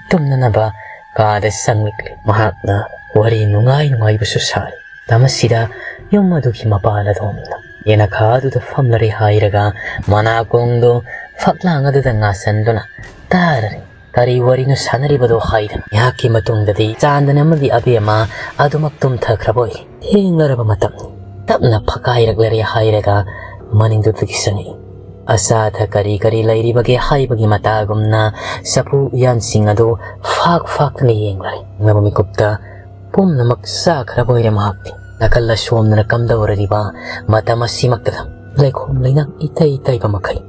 ꯇꯨꯝꯅꯅꯕ ꯀꯥꯗ ꯆꯪꯂꯛꯂꯤ꯫ ꯃꯍꯥꯛꯅ ꯋꯥꯔꯤ ꯅꯨꯡꯉꯥꯏ ꯅꯨꯡꯉꯥꯏꯕꯁꯨ ꯁꯥꯔꯤ꯫ ꯃꯇꯝ ꯑꯁꯤꯗ ꯌꯨꯝ ꯑꯗꯨꯒꯤ ꯃꯄꯥꯜ ꯑꯗꯣꯝꯗ ꯌꯦꯅꯈꯥ ꯑꯗꯨꯗ ꯐꯝꯂꯔꯦ ꯍꯥꯏꯔꯒ ꯃꯅꯥꯀꯣꯡꯗꯣ ꯐꯛꯂꯥꯡ ꯑꯗꯨꯗ ꯉꯥꯁꯟꯗꯨꯅ ꯇꯥꯔꯔꯦ꯫ ꯀꯔꯤ ꯋꯥꯔꯤꯅꯣ ꯁꯥꯟꯅꯔꯤꯕꯗꯣ ꯍꯥꯏꯗꯅ꯫ ꯉꯥꯏꯍꯥꯛꯀꯤ ꯃꯇꯨꯡꯗꯗꯤ ꯆꯥꯟꯗꯅꯤ ꯑꯃꯗꯤ ꯑꯕꯦꯝꯃ ꯑꯗꯨꯃꯛ ꯇꯨꯝꯊꯈ꯭ꯔꯕ ꯑꯣꯏ꯫ ꯊꯦꯡꯂꯔꯕ ꯃꯇꯝꯅꯤ꯫ ꯇꯞꯅ ꯐꯛꯀꯥꯏꯔꯛꯂꯔꯦ ꯍꯥꯏꯔꯒ ꯃꯅꯤꯡꯗꯨꯗꯒꯤ ꯆꯪꯉꯛꯏ꯫ ꯑꯆꯥ ꯑꯊꯛ ꯀꯔꯤ ꯀꯔꯤ ꯂꯩꯔꯤꯕꯒꯦ ꯍꯥꯏꯕꯒꯤ ꯃꯇꯥꯒꯨꯝꯅ ꯆꯐꯨ ꯎꯌꯥꯟꯁꯤꯡ ꯑꯗꯨ ꯐꯥꯛ ꯐꯥꯛꯇꯨꯅ ꯌꯦꯡꯂꯔꯦ꯫ ꯅꯕ ꯃꯤꯀꯨꯞꯇ ꯄꯨꯝꯅꯃꯛ ꯆꯥꯈ꯭ꯔꯕ ꯑꯣꯏꯔꯦ ꯃꯍꯥꯛꯇꯤ꯫ ꯅꯥꯀꯜ ꯑꯁꯣꯝꯗꯅ ꯀꯝꯗꯧꯔꯤꯕ ꯃꯇꯝ ꯑꯁꯤꯃꯛꯇꯗ ꯂꯩꯈꯣꯝ ꯂꯩꯅꯥꯡ ꯏꯇꯩ ꯇꯩꯕ ꯃꯈꯩ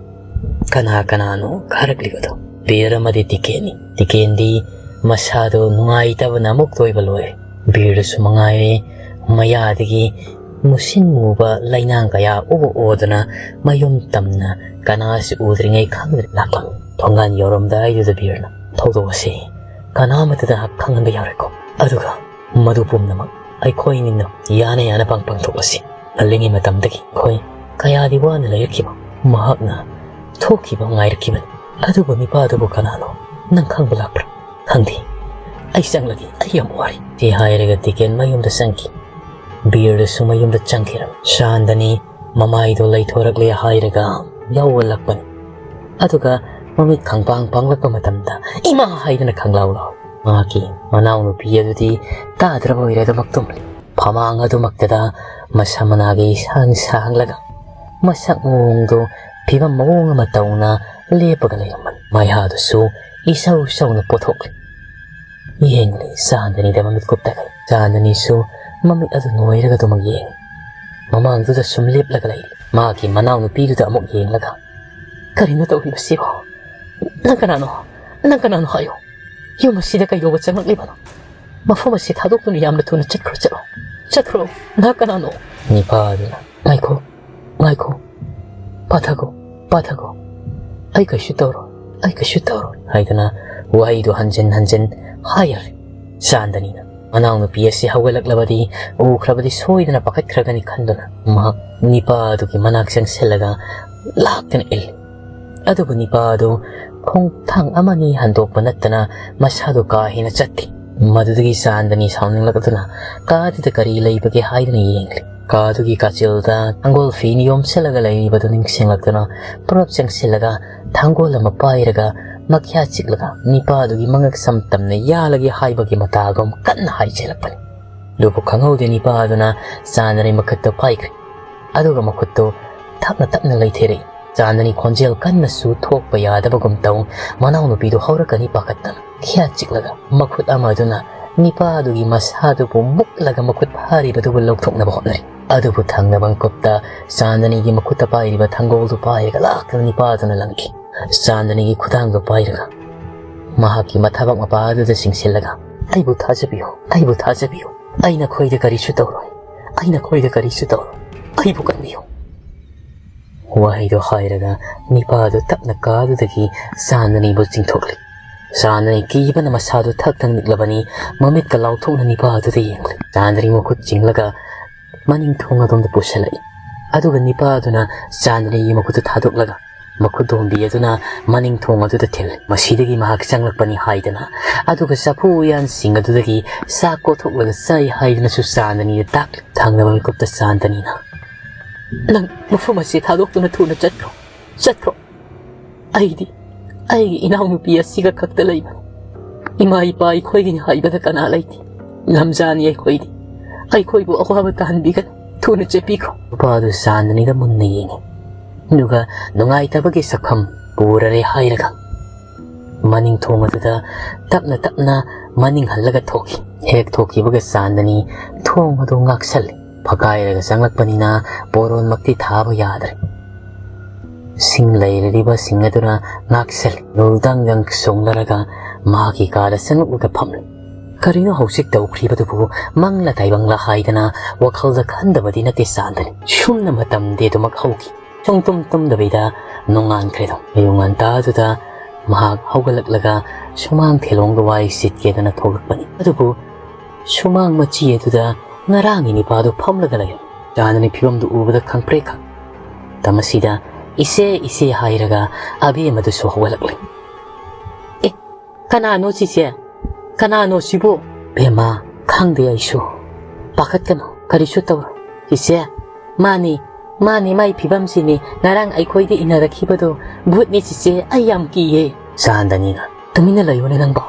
ꯀꯅꯥ ꯀꯅꯥꯅꯣ ꯈꯥꯔꯛꯂꯤꯕꯗꯣ? ꯕꯤꯌꯔ ꯑꯃꯗꯤ ꯇꯤꯀꯦꯟꯅꯤ꯫ ꯇꯤꯀꯦꯟꯗꯤ ꯃꯁꯥꯗꯣ ꯅꯨꯡꯉꯥꯏꯇꯕꯅ ꯑꯃꯨꯛ ꯇꯣꯏꯕ ꯂꯣꯏꯔꯦ꯫ ꯕꯤꯌꯔꯗꯁꯨ ꯃꯉꯥꯏꯔꯦ, ꯃꯌꯥꯗꯒꯤ ꯃꯨꯁꯤꯟ ꯃꯨꯕ ꯂꯩꯅꯥꯡ ꯀꯌꯥ ꯎꯕ ꯑꯣꯗꯨꯅ ꯃꯌꯨꯝ ꯇꯝꯅ ꯀꯅꯥꯁꯨ ꯎꯗ꯭ꯔꯤꯉꯩ ꯈꯪꯗ꯭ꯔꯦ ꯂꯥꯛꯄ꯫ ꯊꯣꯡꯒꯥꯟ ꯌꯧꯔꯝꯗꯥꯏꯗꯨꯗ ꯕꯤꯌꯔꯅ, "ꯊꯧꯗꯣꯛ ꯑꯁꯤ ꯀꯅꯥ ꯑꯃꯠꯇꯗ ꯈꯪꯍꯟꯕ ꯌꯥꯔꯣꯏꯀꯣ꯫ ꯑꯗꯨꯒ ꯃꯗꯨ ꯄꯨꯝꯅꯃꯛ ꯑꯩꯈꯣꯏꯅꯤꯅ ꯌꯥꯅ ꯌꯥꯅ ꯄꯥꯡ ꯄꯥꯡꯊꯣꯛꯂꯁꯤ꯫ ꯉꯜꯂꯤꯉꯩ ꯃꯇꯝꯗꯒꯤ ꯑꯩꯈꯣꯏ ꯀꯌꯥꯗꯤ ꯋꯥꯅ ꯂꯩꯔꯛꯈꯤꯕ꯫ ꯃꯍꯥꯛꯅ ꯊꯣꯛꯈꯤꯕ ꯉꯥꯏꯔꯛꯈꯤꯕꯅꯤ꯫ ꯑꯗꯨꯕꯨ ꯅꯨꯄꯥꯗꯨꯕꯨ ꯀꯅꯥꯅꯣ? ꯅꯪ ꯈꯪꯕ ꯂꯥꯛꯄ꯭ꯔꯥ?" "ꯈꯪꯗꯦ꯫ ꯑꯩ ꯆꯪꯂꯒꯦ꯫ ꯑꯩ ꯌꯥꯝ ꯋꯥꯔꯤ", ꯁꯤ ꯍꯥꯏꯔꯒ ꯇꯤꯀꯦꯟ ꯃꯌꯨꯝꯗ ꯆꯪꯈꯤ꯫ ꯕꯤꯌꯔꯗꯁꯨ ꯃꯌꯨꯝꯗ ꯆꯪꯈꯤꯔꯝꯃꯤ꯫ ꯆꯥꯟꯗꯅꯤ ꯃꯃꯥꯏꯗꯣ ꯂꯩꯊꯣꯔꯛꯂꯦ ꯍꯥꯏꯔꯒ ꯌꯥꯎꯋꯜꯂꯛꯄꯅꯤ꯫ ꯑꯗꯨꯒ ꯃꯃꯤꯠ ꯈꯪꯄꯥꯡ ꯄꯥꯡꯂꯛꯄ ꯃꯇꯝꯗ, "ꯏꯃꯥ!" ꯍꯥꯏꯗꯨꯅ ꯈꯪꯂꯥꯎ ꯂꯥꯎꯏ꯫ ꯃꯍꯥꯛꯀꯤ ꯃꯅꯥꯎꯅꯨꯄꯤ ꯑꯗꯨꯗꯤ ꯇꯥꯗ꯭ꯔꯕ ꯑꯣꯏꯔꯦ ꯑꯗꯨꯃꯛ ꯇꯨꯝꯂꯤ꯫ ꯐꯃꯥꯡ ꯑꯗꯨꯃꯛꯇꯗ ꯃꯁꯝ ꯃꯅꯥꯒꯤ ꯁꯥꯡ ꯁꯥꯡꯂꯒ ꯃꯁꯛ ꯃꯑꯣꯡꯗꯣ ꯐꯤꯕꯝ ꯃꯑꯣꯡ ꯑꯃ ꯇꯧꯅ ꯂꯦꯞꯄꯒ ꯂꯩꯔꯝꯕꯅꯤ꯫ ꯃꯩꯍꯥꯗꯨꯁꯨ ꯏꯁꯧ ꯁꯧꯅ ꯄꯣꯊꯣꯛꯂꯤ꯫ ꯌꯦꯡꯂꯤ ꯆꯥꯟꯗꯅꯤꯗ ꯃꯃꯤꯠ ꯀꯨꯞꯇꯈꯩ꯫ ꯆꯥꯟꯗꯅꯤꯁꯨ ꯃꯃꯤꯠ ꯑꯗꯨ ꯅꯣꯏꯔꯒ ꯑꯗꯨꯃꯛ ꯌꯦꯡꯂꯤ꯫ ꯃꯃꯥꯡꯗꯨꯗ ꯁꯨꯝ ꯂꯦꯞꯂꯒ ꯂꯩꯔꯤ꯫ ꯃꯥꯒꯤ ꯃꯅꯥꯎꯅꯨꯄꯤꯗꯨꯗ ꯑꯃꯨꯛ ꯌꯦꯡꯂꯒ, "ꯀꯔꯤꯅꯣ ꯇꯧꯔꯤꯕꯁꯤꯕꯣ? ꯅꯪ ꯀꯅꯥꯅꯣ? ꯅꯪ ꯀꯅꯥꯅꯣ ꯍꯥꯏꯌꯨ꯫ ꯌꯨꯝ ꯑꯁꯤꯗ ꯀꯩꯗꯧꯕ ꯆꯪꯂꯛꯂꯤꯕꯅꯣ? ꯃꯐꯝ ꯑꯁꯤ ꯊꯥꯗꯣꯛꯇꯨꯅ ꯌꯥꯝꯅ ꯊꯨꯅ ꯆꯠꯈ꯭ꯔꯣ, ꯆꯠꯂꯣ, ꯆꯠꯈ꯭ꯔꯣ꯫ ꯅꯍꯥꯛ ꯀꯅꯥꯅꯣ?" ꯅꯤꯄꯥꯗꯨꯅ, "ꯉꯥꯏꯈꯣ, ꯉꯥꯏꯈꯣ, ꯄꯥꯊꯥꯒꯣ, ꯄꯥꯊꯥꯒꯣ꯫ ꯑꯩ ꯀꯩꯁꯨ ꯇꯧꯔꯣꯏ, ꯑꯩ ꯀꯩꯁꯨ ꯇꯧꯔꯣꯏ" ꯍꯥꯏꯗꯨꯅ ꯋꯥꯍꯩꯗꯨ ꯍꯟꯖꯤꯟ ꯍꯟꯖꯤꯟ ꯍꯥꯏꯔꯦ꯫ ꯆꯥꯟꯗꯅꯤꯅ ꯃꯅꯥꯎꯅꯨꯄꯤ ꯑꯁꯤ ꯍꯧꯒꯠꯂꯛꯂꯕꯗꯤ, ꯎꯈ꯭ꯔꯕꯗꯤ ꯁꯣꯏꯗꯅ ꯄꯥꯈꯠꯈ꯭ꯔꯒꯅꯤ ꯈꯟꯗꯨꯅ ꯃꯍꯥꯛ ꯅꯤꯄꯥ ꯑꯗꯨꯒꯤ ꯃꯅꯥꯛ ꯆꯪꯁꯤꯜꯂꯒ ꯂꯥꯛꯇꯅ ꯏꯜꯂꯤ꯫ ꯑꯗꯨꯕꯨ ꯅꯤꯄꯥ ꯑꯗꯨ ꯈꯣꯡꯊꯥꯡ ꯑꯃꯅꯤ ꯍꯟꯗꯣꯛꯄ ꯅꯠꯇꯅ ꯃꯁꯥꯗꯨ ꯀꯥ ꯍꯦꯟꯅ ꯆꯠꯇꯦ꯫ ꯃꯗꯨꯗꯒꯤ ꯆꯥꯟꯗꯅꯤ ꯁꯥꯎꯅꯤꯡꯂꯛꯇꯨꯅ ꯀꯥꯗꯨꯗ ꯀꯔꯤ ꯂꯩꯕꯒꯦ ꯍꯥꯏꯗꯨꯅ ꯌꯦꯡꯂꯤ꯫ ꯀꯥꯗꯨꯒꯤ ꯀꯥꯆꯤꯜꯗ ꯊꯥꯡꯒꯣꯜ ꯐꯤꯅ ꯌꯣꯝꯁꯤꯜꯂꯒ ꯂꯩꯔꯤꯕꯗꯨ ꯅꯤꯡꯁꯤꯡꯂꯛꯇꯨꯅ ꯄꯨꯔꯞ ꯆꯪꯁꯤꯜꯂꯒ ꯊꯥꯡꯒꯣꯜ ꯑꯃ ꯄꯥꯏꯔꯒ ꯃꯈ꯭ꯌꯥ ꯆꯤꯛꯂꯒ ꯅꯤꯄꯥꯗꯨꯒꯤ ꯃꯉꯛ ꯁꯝ ꯇꯝꯅ ꯌꯥꯜꯂꯒꯦ ꯍꯥꯏꯕꯒꯤ ꯃꯇꯥꯒꯨꯝ ꯀꯟꯅ ꯍꯥꯏꯖꯤꯜꯂꯛꯄꯅꯤ꯫ ꯑꯗꯨꯕꯨ ꯈꯪꯍꯧꯗꯦ, ꯅꯤꯄꯥꯗꯨꯅ ꯆꯥꯟꯗꯅꯤ ꯃꯈꯨꯠꯇ ꯄꯥꯏꯈ꯭ꯔꯦ꯫ ꯑꯗꯨꯒ ꯃꯈꯨꯠꯇꯨ ꯇꯞꯅ ꯇꯞꯅ ꯂꯩꯊꯦꯔꯛꯏ꯫ ꯆꯥꯟꯗꯅꯤ ꯈꯣꯟꯖꯦꯜ ꯀꯟꯅꯁꯨ ꯊꯣꯛꯄ ꯌꯥꯗꯕꯒꯨꯝ ꯇꯧ꯫ ꯃꯅꯥꯎꯅꯨꯄꯤꯗꯨ ꯍꯧꯔꯛꯀꯅꯤ ꯄꯥꯈꯠꯇꯅ ꯈ꯭ꯌꯥ ꯆꯤꯛꯂꯒ ꯃꯈꯨꯠ ꯑꯃ ꯑꯗꯨꯅ ꯅꯤꯄꯥꯗꯨꯒꯤ ꯃꯁꯥꯗꯨꯕꯨ ꯃꯨꯛꯂꯒ ꯃꯈꯨꯠ ꯐꯥꯔꯤꯕꯗꯨꯕꯨ ꯂꯧꯊꯣꯛꯅꯕ ꯍꯣꯠꯅꯔꯤ꯫ ꯑꯗꯨꯕꯨ ꯊꯪꯅꯕ ꯃꯤꯀꯨꯞꯇ ꯆꯥꯟꯗꯅꯤꯒꯤ ꯃꯈꯨꯠꯇ ꯄꯥꯏꯔꯤꯕ ꯊꯥꯡꯒꯣꯜꯗꯨ ꯄꯥꯏꯔꯒ ꯂꯥꯛꯇꯨꯅ ꯅꯤꯄꯥꯗꯨꯅ ꯂꯪꯈꯤ꯫ ꯆꯥꯟꯗꯅꯤꯒꯤ ꯈꯨꯗꯥꯡꯗꯨ ꯄꯥꯏꯔꯒ ꯃꯍꯥꯛꯀꯤ ꯃꯊꯥꯕꯥꯛ ꯃꯄꯥ ꯑꯗꯨꯗ ꯆꯤꯡꯁꯤꯜꯂꯒ, "ꯑꯩꯕꯨ ꯊꯥꯖꯕꯤꯌꯨ, ꯑꯩꯕꯨ ꯊꯥꯖꯕꯤꯌꯨ꯫ ꯑꯩ ꯅꯈꯣꯏꯗ ꯀꯔꯤꯁꯨ ꯇꯧꯔꯣꯏ, ꯑꯩ ꯅꯈꯣꯏꯗ ꯀꯔꯤꯁꯨ ꯇꯧꯔꯣꯏ꯫ ꯑꯩꯕꯨ ꯀꯟꯕꯤꯌꯨ"꯫ ꯋꯥꯍꯩꯗꯨ ꯍꯥꯏꯔꯒ ꯅꯤꯄꯥꯗꯨ ꯇꯞꯅ ꯀꯥꯗꯨꯗꯒꯤ ꯆꯥꯟꯗꯅꯤꯕꯨ ꯆꯤꯡꯊꯣꯛꯂꯤ꯫ ꯆꯥꯟꯗꯅꯤ ꯀꯤꯕꯅ ꯃꯁꯥꯗꯨ ꯊꯛ ꯊꯛ ꯅꯤꯛꯂꯕꯅꯤ꯫ ꯃꯃꯤꯠꯀ ꯂꯥꯎꯊꯣꯛꯅ ꯅꯤꯄꯥꯗꯨꯗ ꯌꯦꯡꯂꯤ꯫ ꯆꯥꯟꯗꯅꯤ ꯃꯈꯨꯠ ꯆꯤꯡꯂꯒ ꯃꯅꯤꯡ ꯊꯣꯡ ꯑꯗꯣꯝꯗ ꯄꯨꯁꯤꯜꯂꯛꯏ꯫ ꯑꯗꯨꯒ ꯅꯤꯄꯥꯗꯨꯅ ꯆꯥꯟꯗꯅꯤꯒꯤ ꯃꯈꯨꯠꯇꯨ ꯊꯥꯗꯣꯛꯂꯒ ꯃꯈꯨꯠꯇꯣꯝꯕꯤ ꯑꯗꯨꯅ ꯃꯅꯤꯡ ꯊꯣꯡ ꯑꯗꯨꯗ ꯊꯤꯜꯂꯤ꯫ ꯃꯁꯤꯗꯒꯤ ꯃꯍꯥꯛ ꯆꯪꯂꯛꯄꯅꯤ ꯍꯥꯏꯗꯅ, ꯑꯗꯨꯒ ꯆꯐꯨ ꯎꯌꯥꯟꯁꯤꯡ ꯑꯗꯨꯗꯒꯤ ꯆꯥꯛ ꯀꯣꯊꯣꯛꯂꯒ ꯆꯥꯏ ꯍꯥꯏꯗꯨꯅꯁꯨ ꯆꯥꯟꯗꯅꯤꯗ ꯇꯥꯛꯂꯤ꯫ ꯊꯪꯅꯕ ꯃꯤꯀꯨꯞꯇ ꯆꯥꯟꯗꯅꯤꯅ, "ꯅꯪ ꯃꯐꯝ ꯑꯁꯤ ꯊꯥꯗꯣꯛꯇꯨꯅ ꯊꯨꯅ ꯆꯠꯈ꯭ꯔꯣ, ꯆꯠꯈ꯭ꯔꯣ꯫ ꯑꯩꯗꯤ ꯑꯩꯒꯤ ꯏꯅꯥꯎꯅꯨꯄꯤ ꯑꯁꯤꯒ ꯈꯛꯇ ꯂꯩꯕꯅꯤ꯫ ꯏꯃꯥ ꯏꯄꯥ ꯑꯩꯈꯣꯏꯒꯤꯅꯤ ꯍꯥꯏꯕꯗ ꯀꯅꯥ ꯂꯩꯇꯦ꯫ ꯂꯝꯖꯥꯅꯤ ꯑꯩꯈꯣꯏꯗꯤ꯫ ꯑꯩꯈꯣꯏꯕꯨ ꯑꯋꯥꯕ ꯇꯥꯍꯟꯕꯤꯒꯅꯨ꯫ ꯊꯨꯅ ꯆꯠꯄꯤꯈ꯭ꯔꯣ"꯫ ꯅꯨꯄꯥ ꯑꯗꯨ ꯆꯥꯟꯗꯅꯤꯗ ꯃꯨꯟꯅ ꯌꯦꯡꯉꯤ꯫ ꯑꯗꯨꯒ ꯅꯨꯡꯉꯥꯏꯇꯕꯒꯤ ꯁꯛꯐꯝ ꯄꯨꯔꯔꯦ ꯍꯥꯏꯔꯒ ꯃꯅꯤꯡ ꯊꯣꯡ ꯑꯗꯨꯗ ꯇꯞꯅ ꯇꯞꯅ ꯃꯅꯤꯡ ꯍꯜꯂꯒ ꯊꯣꯛꯈꯤ꯫ ꯍꯦꯛ ꯊꯣꯛꯈꯤꯕꯒ ꯆꯥꯟꯗꯅꯤ ꯊꯣꯡ ꯑꯗꯨ ꯉꯥꯛꯁꯜꯂꯤ꯫ ꯐꯛꯀꯥꯏꯔꯒ ꯆꯪꯂꯛꯄꯅꯤꯅ ꯄꯣꯔꯣꯟꯃꯛꯇꯤ ꯊꯥꯕ ꯌꯥꯗ꯭ꯔꯦ꯫ ꯁꯤꯡ ꯂꯩꯔꯤꯕꯁꯤꯡ ꯑꯗꯨꯅ ꯉꯥꯛꯁꯜꯂꯤ꯫ ꯅꯨꯡꯗꯥꯡꯗꯪ ꯆꯣꯡꯂꯔꯒ ꯃꯍꯥꯛꯀꯤ ꯀꯥꯗ ꯆꯪꯂꯛꯂꯒ ꯐꯝꯂꯤ꯫ ꯀꯔꯤꯅꯣ ꯍꯧꯖꯤꯛ ꯇꯧꯈ꯭ꯔꯤꯕꯗꯨꯕꯨ? ꯃꯪꯂ ꯇꯥꯏꯕꯪꯂ ꯍꯥꯏꯗꯅ ꯋꯥꯈꯜꯗ ꯈꯟꯗꯕꯗꯤ ꯅꯠꯇꯦ ꯆꯥꯟꯗꯅꯤ꯫ ꯁꯨꯝꯅ ꯃꯇꯝꯗꯤ ꯑꯗꯨꯃꯛ ꯍꯧꯈꯤ꯫ ꯁꯨꯡꯇꯨꯝ ꯇꯨꯝꯗꯕꯤꯗ ꯅꯣꯡꯉꯥꯟꯈ꯭ꯔꯦꯗꯣ꯫ ꯑꯌꯨꯛ ꯉꯟꯇꯥꯗꯨꯗ ꯃꯍꯥꯛ ꯍꯧꯒꯠꯂꯛꯂꯒ ꯁꯨꯃꯥꯡ ꯊꯦꯂꯣꯡꯗ ꯋꯥꯏ ꯁꯤꯠꯀꯦꯗꯅ ꯊꯣꯛꯂꯛꯄꯅꯤ꯫ ꯑꯗꯨꯕꯨ ꯁꯨꯃꯥꯡ ꯃꯆꯤ ꯑꯗꯨꯗ ꯉꯔꯥꯡꯒꯤ ꯅꯤꯄꯥꯗꯨ ꯐꯝꯂꯒ ꯂꯩꯔꯝꯃꯤ꯫ ꯆꯥꯟꯗꯅꯤ ꯐꯤꯕꯝꯗꯨ ꯎꯕꯗ ꯈꯪꯄ꯭ꯔꯦꯛ ꯈꯪ꯫ ꯃꯇꯝ ꯑꯁꯤꯗ "ꯏꯆꯦ, ꯏꯆꯦ" ꯍꯥꯏꯔꯒ ꯑꯕꯦꯝꯃꯗꯨꯁꯨ ꯍꯧꯒꯠꯂꯛꯂꯦ꯫ "ꯑꯦ, ꯀꯅꯥꯅꯣ ꯆꯤꯆꯦ? ꯀꯅꯥꯅꯣ ꯁꯤꯕꯨ?" "ꯕꯦꯝꯃ, ꯈꯪꯗꯦ ꯑꯩꯁꯨ꯫ ꯄꯥꯈꯠꯀꯅꯨ, ꯀꯔꯤꯁꯨ ꯇꯧꯔꯣꯏ꯫ ꯆꯤꯆꯦ, ꯃꯥꯅꯤ, ꯃꯥꯅꯤ, ꯃꯥꯏ ꯐꯤꯕꯝꯁꯤꯅꯤ꯫ ꯉꯔꯥꯡ ꯑꯩꯈꯣꯏꯗ ꯏꯟꯅꯔꯛꯈꯤꯕꯗꯣ ꯚꯨꯠꯅꯤ ꯆꯤꯆꯦ, ꯑꯩ ꯌꯥꯝ ꯀꯤꯌꯦ꯫" ꯆꯥꯟꯗꯅꯤꯅ, "ꯇꯨꯃꯤꯟꯅ ꯂꯩꯌꯨꯅꯦ ꯅꯪꯕꯣ꯫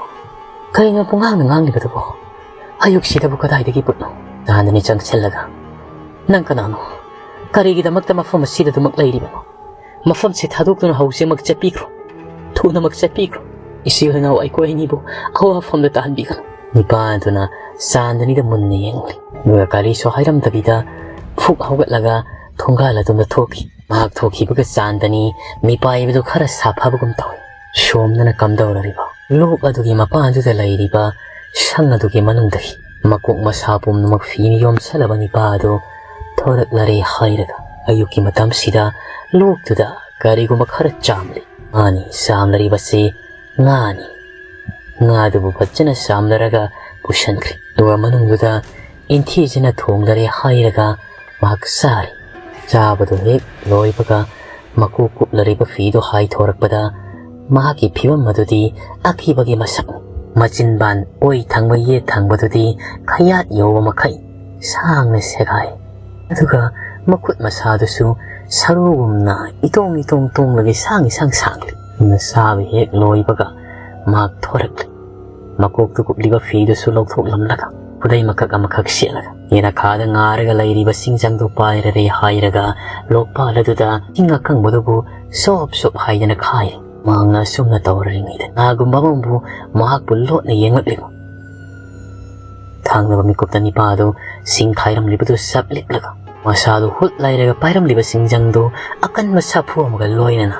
ꯀꯔꯤꯅꯣ ꯄꯨꯡꯉꯥꯡꯗ ꯉꯥꯡꯂꯤꯕꯗꯨꯕꯣ? ꯑꯌꯨꯛꯁꯤꯗꯕꯨ ꯀꯗꯥꯏꯗꯒꯤ ꯚꯨꯠꯅꯣ?" ꯆꯥꯟꯗꯅꯤ ꯆꯪꯁꯤꯜꯂꯒ, "ꯅꯪ ꯀꯅꯥꯅꯣ? ꯀꯔꯤꯒꯤꯗꯃꯛꯇ ꯃꯐꯝ ꯑꯁꯤꯗ ꯑꯗꯨꯃꯛ ꯂꯩꯔꯤꯕꯅꯣ? ꯃꯐꯝꯁꯦ ꯊꯥꯗꯣꯛꯇꯨꯅ ꯍꯧꯖꯤꯛꯃꯛ ꯆꯠꯄꯤꯈ꯭ꯔꯣ꯫ ꯊꯨꯅꯃꯛ ꯆꯠꯄꯤꯈ꯭ꯔꯣ꯫ ꯏꯆꯦ ꯏꯅꯥꯎ ꯑꯩꯈꯣꯏ ꯑꯅꯤꯕꯨ ꯑꯋꯥꯐꯝꯗ ꯇꯥꯍꯟꯕꯤꯒꯅꯨ꯫" ꯅꯤꯄꯥ ꯑꯗꯨꯅ ꯆꯥꯟꯗꯅꯤꯗ ꯃꯨꯟꯅ ꯌꯦꯡꯂꯤ꯫ ꯑꯗꯨꯒ ꯀꯔꯤꯁꯨ ꯍꯥꯏꯔꯝꯗꯕꯤꯗ ꯐꯨꯛ ꯍꯧꯒꯠꯂꯒ ꯊꯣꯡꯒꯥꯜ ꯑꯗꯣꯝꯗ ꯊꯣꯛꯈꯤ꯫ ꯃꯍꯥꯛ ꯊꯣꯛꯈꯤꯕꯒ ꯆꯥꯟꯗꯅꯤ ꯃꯤꯄꯥꯏꯕꯗꯨ ꯈꯔ ꯁꯥꯐꯕꯒꯨꯝ ꯇꯧꯏ꯫ ꯁꯣꯝꯗꯅ ꯀꯝꯗꯧꯔꯤꯕ? ꯂꯣꯛ ꯑꯗꯨꯒꯤ ꯃꯄꯥꯟꯗꯨꯗ ꯂꯩꯔꯤꯕ ꯁꯪ ꯑꯗꯨꯒꯤ ꯃꯅꯨꯡꯗꯒꯤ ꯃꯀꯣꯛ ꯃꯁꯥ ꯄꯨꯝꯅꯃꯛ ꯐꯤꯅ ꯌꯣꯝꯁꯜꯂꯕ ꯅꯤꯄꯥ ꯑꯗꯨ ꯊꯣꯔꯛꯂꯔꯦ ꯍꯥꯏꯔꯒ ꯑꯌꯨꯛꯀꯤ ꯃꯇꯝꯁꯤꯗ ꯂꯣꯛꯇꯨꯗ ꯀꯔꯤꯒꯨꯝꯕ ꯈꯔ ꯆꯥꯝꯂꯤ꯫ ꯃꯥꯅꯤ, ꯆꯥꯝꯂꯔꯤꯕꯁꯤ ꯉꯥꯅꯤ꯫ ꯉꯥꯗꯨꯕꯨ ꯐꯖꯅ ꯆꯥꯝꯂꯔꯒ ꯄꯨꯁꯟꯈ꯭ꯔꯦ꯫ ꯑꯗꯨꯒ ꯃꯅꯨꯡꯗꯨꯗ ꯏꯟꯊꯤꯖꯅ ꯊꯣꯡꯂꯔꯦ ꯍꯥꯏꯔꯒ ꯃꯍꯥꯛ ꯆꯥꯔꯦ꯫ ꯆꯥꯕꯗꯨ ꯍꯦꯛ ꯂꯣꯏꯕꯒ ꯃꯀꯣꯛ ꯀꯨꯞꯂꯔꯤꯕ ꯐꯤꯗꯨ ꯍꯥꯏꯊꯣꯔꯛꯄꯗ ꯃꯍꯥꯛꯀꯤ ꯐꯤꯕꯝ ꯑꯗꯨꯗꯤ ꯑꯀꯤꯕꯒꯤ ꯃꯁꯛꯅꯤ꯫ ꯃꯆꯤꯟꯕꯥꯟ ꯑꯣꯏ ꯊꯪꯕ ꯌꯦꯠ ꯊꯪꯕꯗꯨꯗꯤ ꯈꯌꯥꯠ ꯌꯧꯕ ꯃꯈꯩ ꯁꯥꯡꯅ ꯁꯦꯒꯥꯏ꯫ ꯑꯗꯨꯒ ꯃꯈꯨꯠ ꯃꯁꯥꯗꯨꯁꯨ ꯁꯔꯨꯒꯨꯝꯅ ꯏꯇꯣꯡ ꯏꯇꯣꯡ ꯇꯣꯡꯂꯒ ꯏꯁꯥꯡ ꯏꯁꯥꯡ ꯁꯥꯡꯂꯤ꯫ ꯑꯗꯨꯅ ꯆꯥꯕ ꯍꯦꯛ ꯂꯣꯏꯕꯒ ꯃꯍꯥꯛ ꯊꯣꯔꯛꯂꯤ꯫ ꯃꯀꯣꯛꯇ ꯀꯨꯞꯂꯤꯕ ꯐꯤꯗꯨꯁꯨ ꯂꯧꯊꯣꯛꯂꯝꯂꯒ ꯈꯨꯗꯩ ꯃꯀꯛ ꯑꯃꯈꯛ ꯁꯦꯠꯂꯒ ꯌꯦꯅꯈꯥꯗ ꯉꯥꯔꯒ ꯂꯩꯔꯤꯕ ꯁꯤꯡꯖꯪꯗꯨ ꯄꯥꯏꯔꯔꯦ ꯍꯥꯏꯔꯒ ꯂꯣꯛꯄꯥꯜ ꯑꯗꯨꯗ ꯏꯁꯤꯡ ꯑꯀꯪꯕꯗꯨꯕꯨ ꯁꯣꯞ ꯁꯣꯞ ꯍꯥꯏꯗꯅ ꯈꯥꯏꯔꯤ꯫ ꯃꯍꯥꯛꯅ ꯑꯁꯨꯝꯅ ꯇꯧꯔꯤꯉꯩꯗ ꯀꯅꯥꯒꯨꯝꯕ ꯑꯃꯕꯨ ꯃꯍꯥꯛꯄꯨ ꯂꯣꯠꯅ ꯌꯦꯡꯂꯛꯂꯤꯕ ꯊꯥꯡꯅꯕ ꯃꯤꯀꯨꯞꯇ ꯅꯤꯄꯥ ꯑꯗꯨ ꯁꯤꯡ ꯈꯥꯏꯔꯝꯂꯤꯕꯗꯨ ꯁꯞ ꯂꯤꯛꯂꯒ, ꯃꯁꯥꯗꯨ ꯍꯨꯠ ꯂꯥꯏꯔꯒ ꯄꯥꯏꯔꯝꯂꯤꯕ ꯁꯤꯡꯖꯪꯗꯨ ꯑꯀꯟꯕ ꯁꯥꯐꯨ ꯑꯃꯒ ꯂꯣꯏꯅꯅ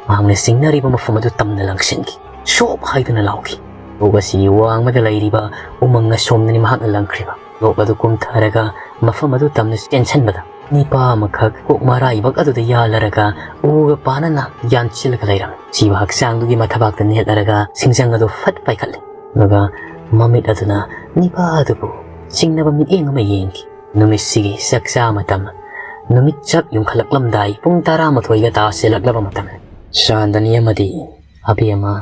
ꯃꯍꯥꯛꯅ ꯁꯤꯡꯅꯔꯤꯕ ꯃꯐꯝ ꯑꯗꯨ ꯇꯝꯅ ꯂꯪꯁꯤꯟꯈꯤ꯫ ꯁꯣꯞ ꯍꯥꯏꯗꯨꯅ ꯂꯥꯎꯈꯤ꯫ ꯂꯣꯛ ꯑꯁꯤꯒꯤ ꯋꯥꯡꯃꯗ ꯂꯩꯔꯤꯕ ꯎꯃꯪ ꯑꯁꯣꯝꯗꯅꯤ ꯃꯍꯥꯛꯅ ꯂꯪꯈ꯭ꯔꯤꯕ꯫ ꯂꯣꯛ ꯑꯗꯨ ꯀꯨꯝꯊꯔꯒ ꯃꯐꯝ ꯑꯗꯨ ꯇꯝꯅ ꯆꯦꯟꯁꯤꯟꯕꯗ, ꯅꯤꯄꯥ ꯑꯃꯈꯛ ꯀꯣꯛ ꯃꯔꯥꯏꯕꯛ ꯑꯗꯨꯗ ꯌꯥꯜꯂꯔꯒ ꯎꯒ ꯄꯥꯅꯅ ꯌꯥꯟꯁꯤꯜꯂꯒ ꯂꯩꯔꯝꯃꯤ꯫ ꯁꯤꯕ ꯍꯛꯆꯥꯡꯗꯨꯒꯤ ꯃꯊꯕꯥꯛꯇ ꯅꯦꯠꯂꯔꯒ ꯁꯤꯡꯖꯪ ꯑꯗꯨ ꯐꯠ ꯄꯥꯏꯈꯠꯂꯤ꯫ ꯑꯗꯨꯒ ꯃꯃꯤꯠ ꯑꯗꯨꯅ ꯅꯤꯄꯥ ꯑꯗꯨꯕꯨ ꯆꯤꯡꯅꯕ ꯃꯤꯠꯌꯦꯡ ꯑꯃ ꯌꯦꯡꯈꯤ꯫ ꯅꯨꯃꯤꯠꯁꯤꯒꯤ ꯆꯥꯛꯆꯥ ꯃꯇꯝ, ꯅꯨꯃꯤꯠ ꯆꯞ ꯌꯨꯡꯈꯠꯂꯛꯂꯝꯗꯥꯏ ꯄꯨꯡ ꯇꯔꯥꯃꯥꯊꯣꯏꯒ ꯇꯥꯁꯤꯜꯂꯛꯂꯕ ꯃꯇꯝ꯫ ꯆꯥꯟꯗꯅꯤ ꯑꯃꯗꯤ ꯑꯕꯦꯝꯃ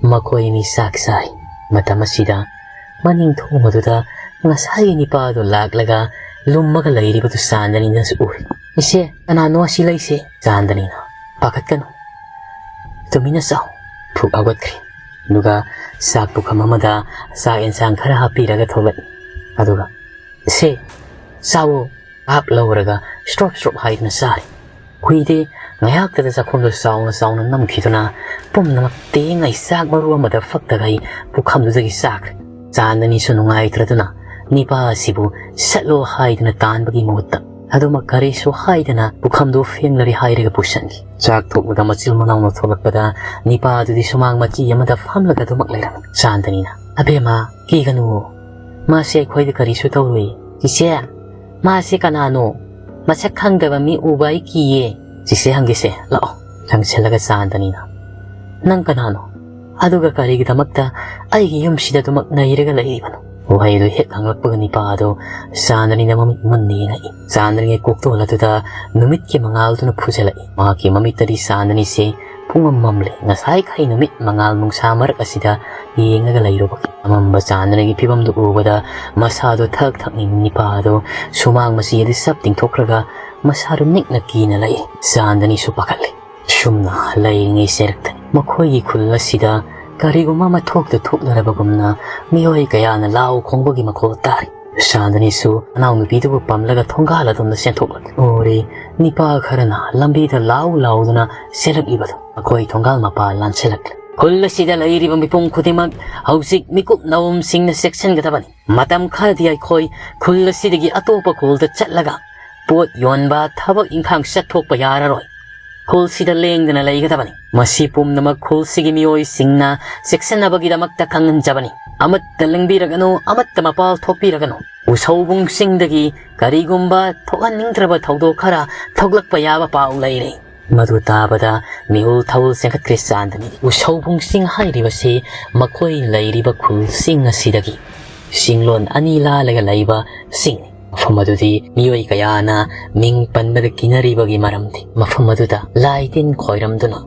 ꯃꯈꯣꯏ ꯑꯅꯤ ꯆꯥꯛ ꯆꯥꯏ꯫ ꯃꯇꯝ ꯑꯁꯤꯗ ꯃꯅꯤꯡ ꯊꯣꯡ ꯑꯗꯨꯗ ꯉꯁꯥꯏꯒꯤ ꯅꯤꯄꯥ ꯑꯗꯨ ꯂꯥꯛꯂꯒ ꯂꯨꯝꯃꯒ ꯂꯩꯔꯤꯕꯗꯨ ꯆꯥꯟꯗꯅꯤꯅꯁꯨ ꯎꯏ꯫ "ꯏꯆꯦ, ꯀꯅꯥꯅꯣ ꯑꯁꯤ ꯂꯩꯁꯦ?" ꯆꯥꯟꯗꯅꯤꯅ, "ꯄꯥꯈꯠꯀꯅꯨ, ꯇꯨꯃꯤꯟꯅ ꯆꯥꯎ꯫" ꯐꯨꯛ ꯍꯧꯒꯠꯈ꯭ꯔꯦ꯫ ꯑꯗꯨꯒ ꯆꯥꯛ ꯄꯨꯈꯝ ꯑꯃꯗ ꯆꯥꯛ ꯑꯦꯟꯁꯥꯡ ꯈꯔ ꯍꯥꯞꯄꯤꯔꯒ ꯊꯣꯛꯂꯛꯏ꯫ ꯑꯗꯨꯒ, "ꯁꯦ, ꯆꯥꯎꯋꯣ꯫" ꯚꯥꯞ ꯂꯧꯔꯒ ꯁ꯭ꯔꯣꯞ ꯁ꯭ꯔꯣꯞ ꯍꯥꯏꯗꯨꯅ ꯆꯥꯔꯤ꯫ ꯍꯨꯏꯗꯤ ꯉꯥꯏꯍꯥꯛꯇꯗ ꯆꯥꯛꯈꯨꯝꯗꯨ ꯆꯥꯎꯅ ꯆꯥꯎꯅ ꯅꯝꯈꯤꯗꯨꯅ ꯄꯨꯝꯅꯃꯛ ꯇꯦꯡꯉꯩ ꯆꯥꯛ ꯃꯔꯨ ꯑꯃꯗ ꯐꯛꯇꯈꯩ ꯄꯨꯈꯝꯗꯨꯗꯒꯤ ꯆꯥꯈ꯭ꯔꯦ꯫ ꯆꯥꯟꯗꯅꯤꯁꯨ ꯅꯨꯡꯉꯥꯏꯇ꯭ꯔꯗꯨꯅ ꯅꯤꯄꯥ ꯑꯁꯤꯕꯨ ꯁꯠꯂꯣ ꯍꯥꯏꯗꯨꯅ ꯇꯥꯟꯕꯒꯤ ꯃꯍꯨꯠꯇ ꯑꯗꯨꯃꯛ ꯀꯔꯤꯁꯨ ꯍꯥꯏꯗꯅ ꯄꯨꯈꯝꯗꯨ ꯐꯦꯡꯂꯔꯤ ꯍꯥꯏꯔꯒ ꯄꯨꯁꯟꯈꯤ꯫ ꯆꯥꯛ ꯊꯣꯛꯂꯒ ꯃꯆꯤꯜ ꯃꯅꯥꯎꯅ ꯊꯣꯛꯂꯛꯄꯗ ꯅꯤꯄꯥ ꯑꯗꯨꯗꯤ ꯁꯨꯃꯥꯡ ꯃꯆꯤ ꯑꯃꯗ ꯐꯝꯂꯒ ꯑꯗꯨꯃꯛ ꯂꯩꯔꯝꯃꯤ꯫ ꯆꯥꯟꯗꯅꯤꯅ, "ꯑꯕꯦꯝꯃ, ꯀꯤꯒꯅꯨ, ꯃꯥꯁꯦ ꯑꯩꯈꯣꯏꯗ ꯀꯔꯤꯁꯨ ꯇꯧꯔꯣꯏ꯫" "ꯆꯤꯆꯦ, ꯃꯥꯁꯦ ꯀꯅꯥꯅꯣ? ꯃꯁꯛ ꯈꯪꯗꯕ ꯃꯤ ꯎꯕ ꯑꯩ ꯀꯤꯌꯦ꯫" "ꯆꯤꯆꯦ ꯍꯪꯒꯦꯁꯦ, ꯂꯥꯛꯑꯣ꯫" ꯂꯪꯁꯤꯜꯂꯒ ꯆꯥꯟꯗꯅꯤꯅ, "ꯅꯪ ꯀꯅꯥꯅꯣ? ꯑꯗꯨꯒ ꯀꯔꯤꯒꯤꯗꯃꯛꯇ ꯑꯩꯒꯤ ꯌꯨꯝꯁꯤꯗ ꯑꯗꯨꯃꯛ ꯅꯩꯔꯒ ꯂꯩꯔꯤꯕꯅꯣ?" ꯋꯥꯍꯩꯗꯨ ꯍꯦꯛ ꯍꯪꯂꯛꯄꯒ ꯅꯤꯄꯥ ꯑꯗꯨ ꯆꯥꯟꯗꯅꯤꯅ ꯃꯃꯤꯠ ꯃꯨꯟꯅ ꯌꯦꯡꯉꯛꯏ꯫ ꯆꯥꯟꯗꯅꯤꯒꯤ ꯀꯣꯛꯇꯣꯜ ꯑꯗꯨꯗ ꯅꯨꯃꯤꯠꯀꯤ ꯃꯉꯥꯜꯗꯨꯅ ꯐꯨꯖꯜꯂꯛꯏ꯫ ꯃꯍꯥꯛꯀꯤ ꯃꯃꯤꯠꯇꯗꯤ ꯆꯥꯟꯗꯅꯤꯁꯦ ꯄꯨꯡꯃꯝ ꯃꯝꯂꯦ꯫ ꯉꯁꯥꯏꯈꯩ ꯅꯨꯃꯤꯠ ꯃꯉꯥꯜ ꯅꯨꯡꯁꯥ ꯃꯔꯛ ꯑꯁꯤꯗ ꯌꯦꯡꯉꯒ ꯂꯩꯔꯨꯕꯒꯤ꯫ ꯑꯃꯝꯕ ꯆꯥꯟꯗꯅꯤꯒꯤ ꯐꯤꯕꯝꯗꯨ ꯎꯕꯗ ꯃꯁꯥꯗꯨ ꯊꯛ ꯊꯛ ꯅꯤꯛꯅꯤꯡ ꯅꯤꯄꯥ ꯑꯗꯨ ꯁꯨꯃꯥꯡ ꯃꯆꯤ ꯑꯗꯨ ꯆꯞ ꯇꯤꯡꯊꯣꯛꯈ꯭ꯔꯒ ꯃꯁꯥꯗꯨ ꯅꯤꯛꯅ ꯀꯤꯅ ꯂꯩ꯫ ꯆꯥꯟꯗꯅꯤꯁꯨ ꯄꯥꯈꯠꯂꯦ꯫ ꯁꯨꯝꯅ ꯂꯩꯔꯤꯉꯩ ꯆꯩꯔꯛꯇꯅꯤ꯫ ꯃꯈꯣꯏꯒꯤ ꯈꯨꯜ ꯑꯁꯤꯗ ꯀꯔꯤꯒꯨꯝꯕ ꯑꯃ ꯊꯣꯛꯇ ꯊꯣꯛꯂꯔꯕꯒꯨꯝꯅ ꯃꯤꯑꯣꯏ ꯀꯌꯥꯅ ꯂꯥꯎ ꯈꯣꯡꯕꯒꯤ ꯃꯈꯣꯜ ꯇꯥꯔꯤ꯫ ꯆꯥꯟꯗꯅꯤꯁꯨ ꯃꯅꯥꯎꯅꯨꯄꯤꯗꯨꯕꯨ ꯄꯝꯂꯒ ꯊꯣꯡꯒꯥꯜ ꯑꯗꯣꯝꯗ ꯆꯦꯟꯊꯣꯛꯂꯛꯂꯤ꯫ ꯎꯔꯤ, ꯅꯤꯄꯥ ꯈꯔꯅ ꯂꯝꯕꯤꯗ ꯂꯥꯎ ꯂꯥꯎꯗꯨꯅ ꯆꯦꯜꯂꯛꯂꯤꯕꯗꯨ꯫ ꯃꯈꯣꯏ ꯊꯣꯡꯒꯥꯜ ꯃꯄꯥ ꯂꯥꯟꯁꯤꯜꯂꯛꯂꯤ꯫ ꯈꯨꯜ ꯑꯁꯤꯗ ꯂꯩꯔꯤꯕ ꯃꯤꯄꯨꯝ ꯈꯨꯗꯤꯡꯃꯛ ꯍꯧꯖꯤꯛ ꯃꯤꯀꯨꯞ ꯅꯥꯎꯝꯁꯤꯡꯅ ꯆꯦꯛꯁꯤꯟꯒꯗꯕꯅꯤ꯫ ꯃꯇꯝ ꯈꯔꯗꯤ ꯑꯩꯈꯣꯏ ꯈꯨꯜ ꯑꯁꯤꯗꯒꯤ ꯑꯇꯣꯞꯄ ꯈꯨꯜꯗ ꯆꯠꯂꯒ ꯄꯣꯠ ꯌꯣꯟꯕ, ꯊꯕꯛ ꯏꯪꯈꯥꯡ ꯆꯠꯊꯣꯛꯄ ꯌꯥꯔꯔꯣꯏ꯫ ꯈꯨꯜꯁꯤꯗ ꯂꯦꯡꯗꯅ ꯂꯩꯒꯗꯕꯅꯤ꯫ ꯃꯁꯤ ꯄꯨꯝꯅꯃꯛ ꯈꯨꯜꯁꯤꯒꯤ ꯃꯤꯑꯣꯏꯁꯤꯡꯅ ꯆꯦꯛꯁꯤꯟꯅꯕꯒꯤꯗꯃꯛꯇ ꯈꯪꯍꯟꯖꯕꯅꯤ꯫ ꯑꯃꯠꯇ ꯂꯦꯡꯕꯤꯔꯒꯅꯨ, ꯑꯃꯠꯇ ꯃꯄꯥꯜ ꯊꯣꯛꯄꯤꯔꯒꯅꯨ꯫ ꯎꯁꯧꯕꯨꯡꯁꯤꯡꯗꯒꯤ ꯀꯔꯤꯒꯨꯝꯕ ꯊꯣꯛꯍꯟꯅꯤꯡꯗ꯭ꯔꯕ ꯊꯧꯗꯣꯛ ꯈꯔ ꯊꯣꯛꯂꯛꯄ ꯌꯥꯕ ꯄꯥꯎ ꯂꯩꯔꯦ꯫ ꯃꯗꯨ ꯇꯥꯕꯗ ꯃꯤꯍꯨꯜ ꯊꯧꯜ ꯆꯦꯟꯈꯠꯈ꯭ꯔꯦ ꯆꯥꯟꯗꯅꯤꯗꯤ꯫ ꯎꯁꯧꯕꯨꯡꯁꯤꯡ ꯍꯥꯏꯔꯤꯕꯁꯤ ꯃꯈꯣꯏ ꯂꯩꯔꯤꯕ ꯈꯨꯜꯁꯤꯡ ꯑꯁꯤꯗꯒꯤ ꯆꯤꯡꯂꯣꯟ ꯑꯅꯤ ꯂꯥꯜꯂꯒ ꯂꯩꯕ ꯁꯤꯡꯅꯤ꯫ ꯃꯐꯝ ꯑꯗꯨꯗꯤ ꯃꯤꯑꯣꯏ ꯀꯌꯥꯅ ꯃꯤꯡ ꯄꯟꯕꯗ ꯀꯤꯅꯔꯤꯕꯒꯤ ꯃꯔꯝꯗꯤ ꯃꯐꯝ ꯑꯗꯨꯗ ꯂꯥꯏ ꯇꯤꯟ ꯈꯣꯏꯔꯝꯗꯨꯅ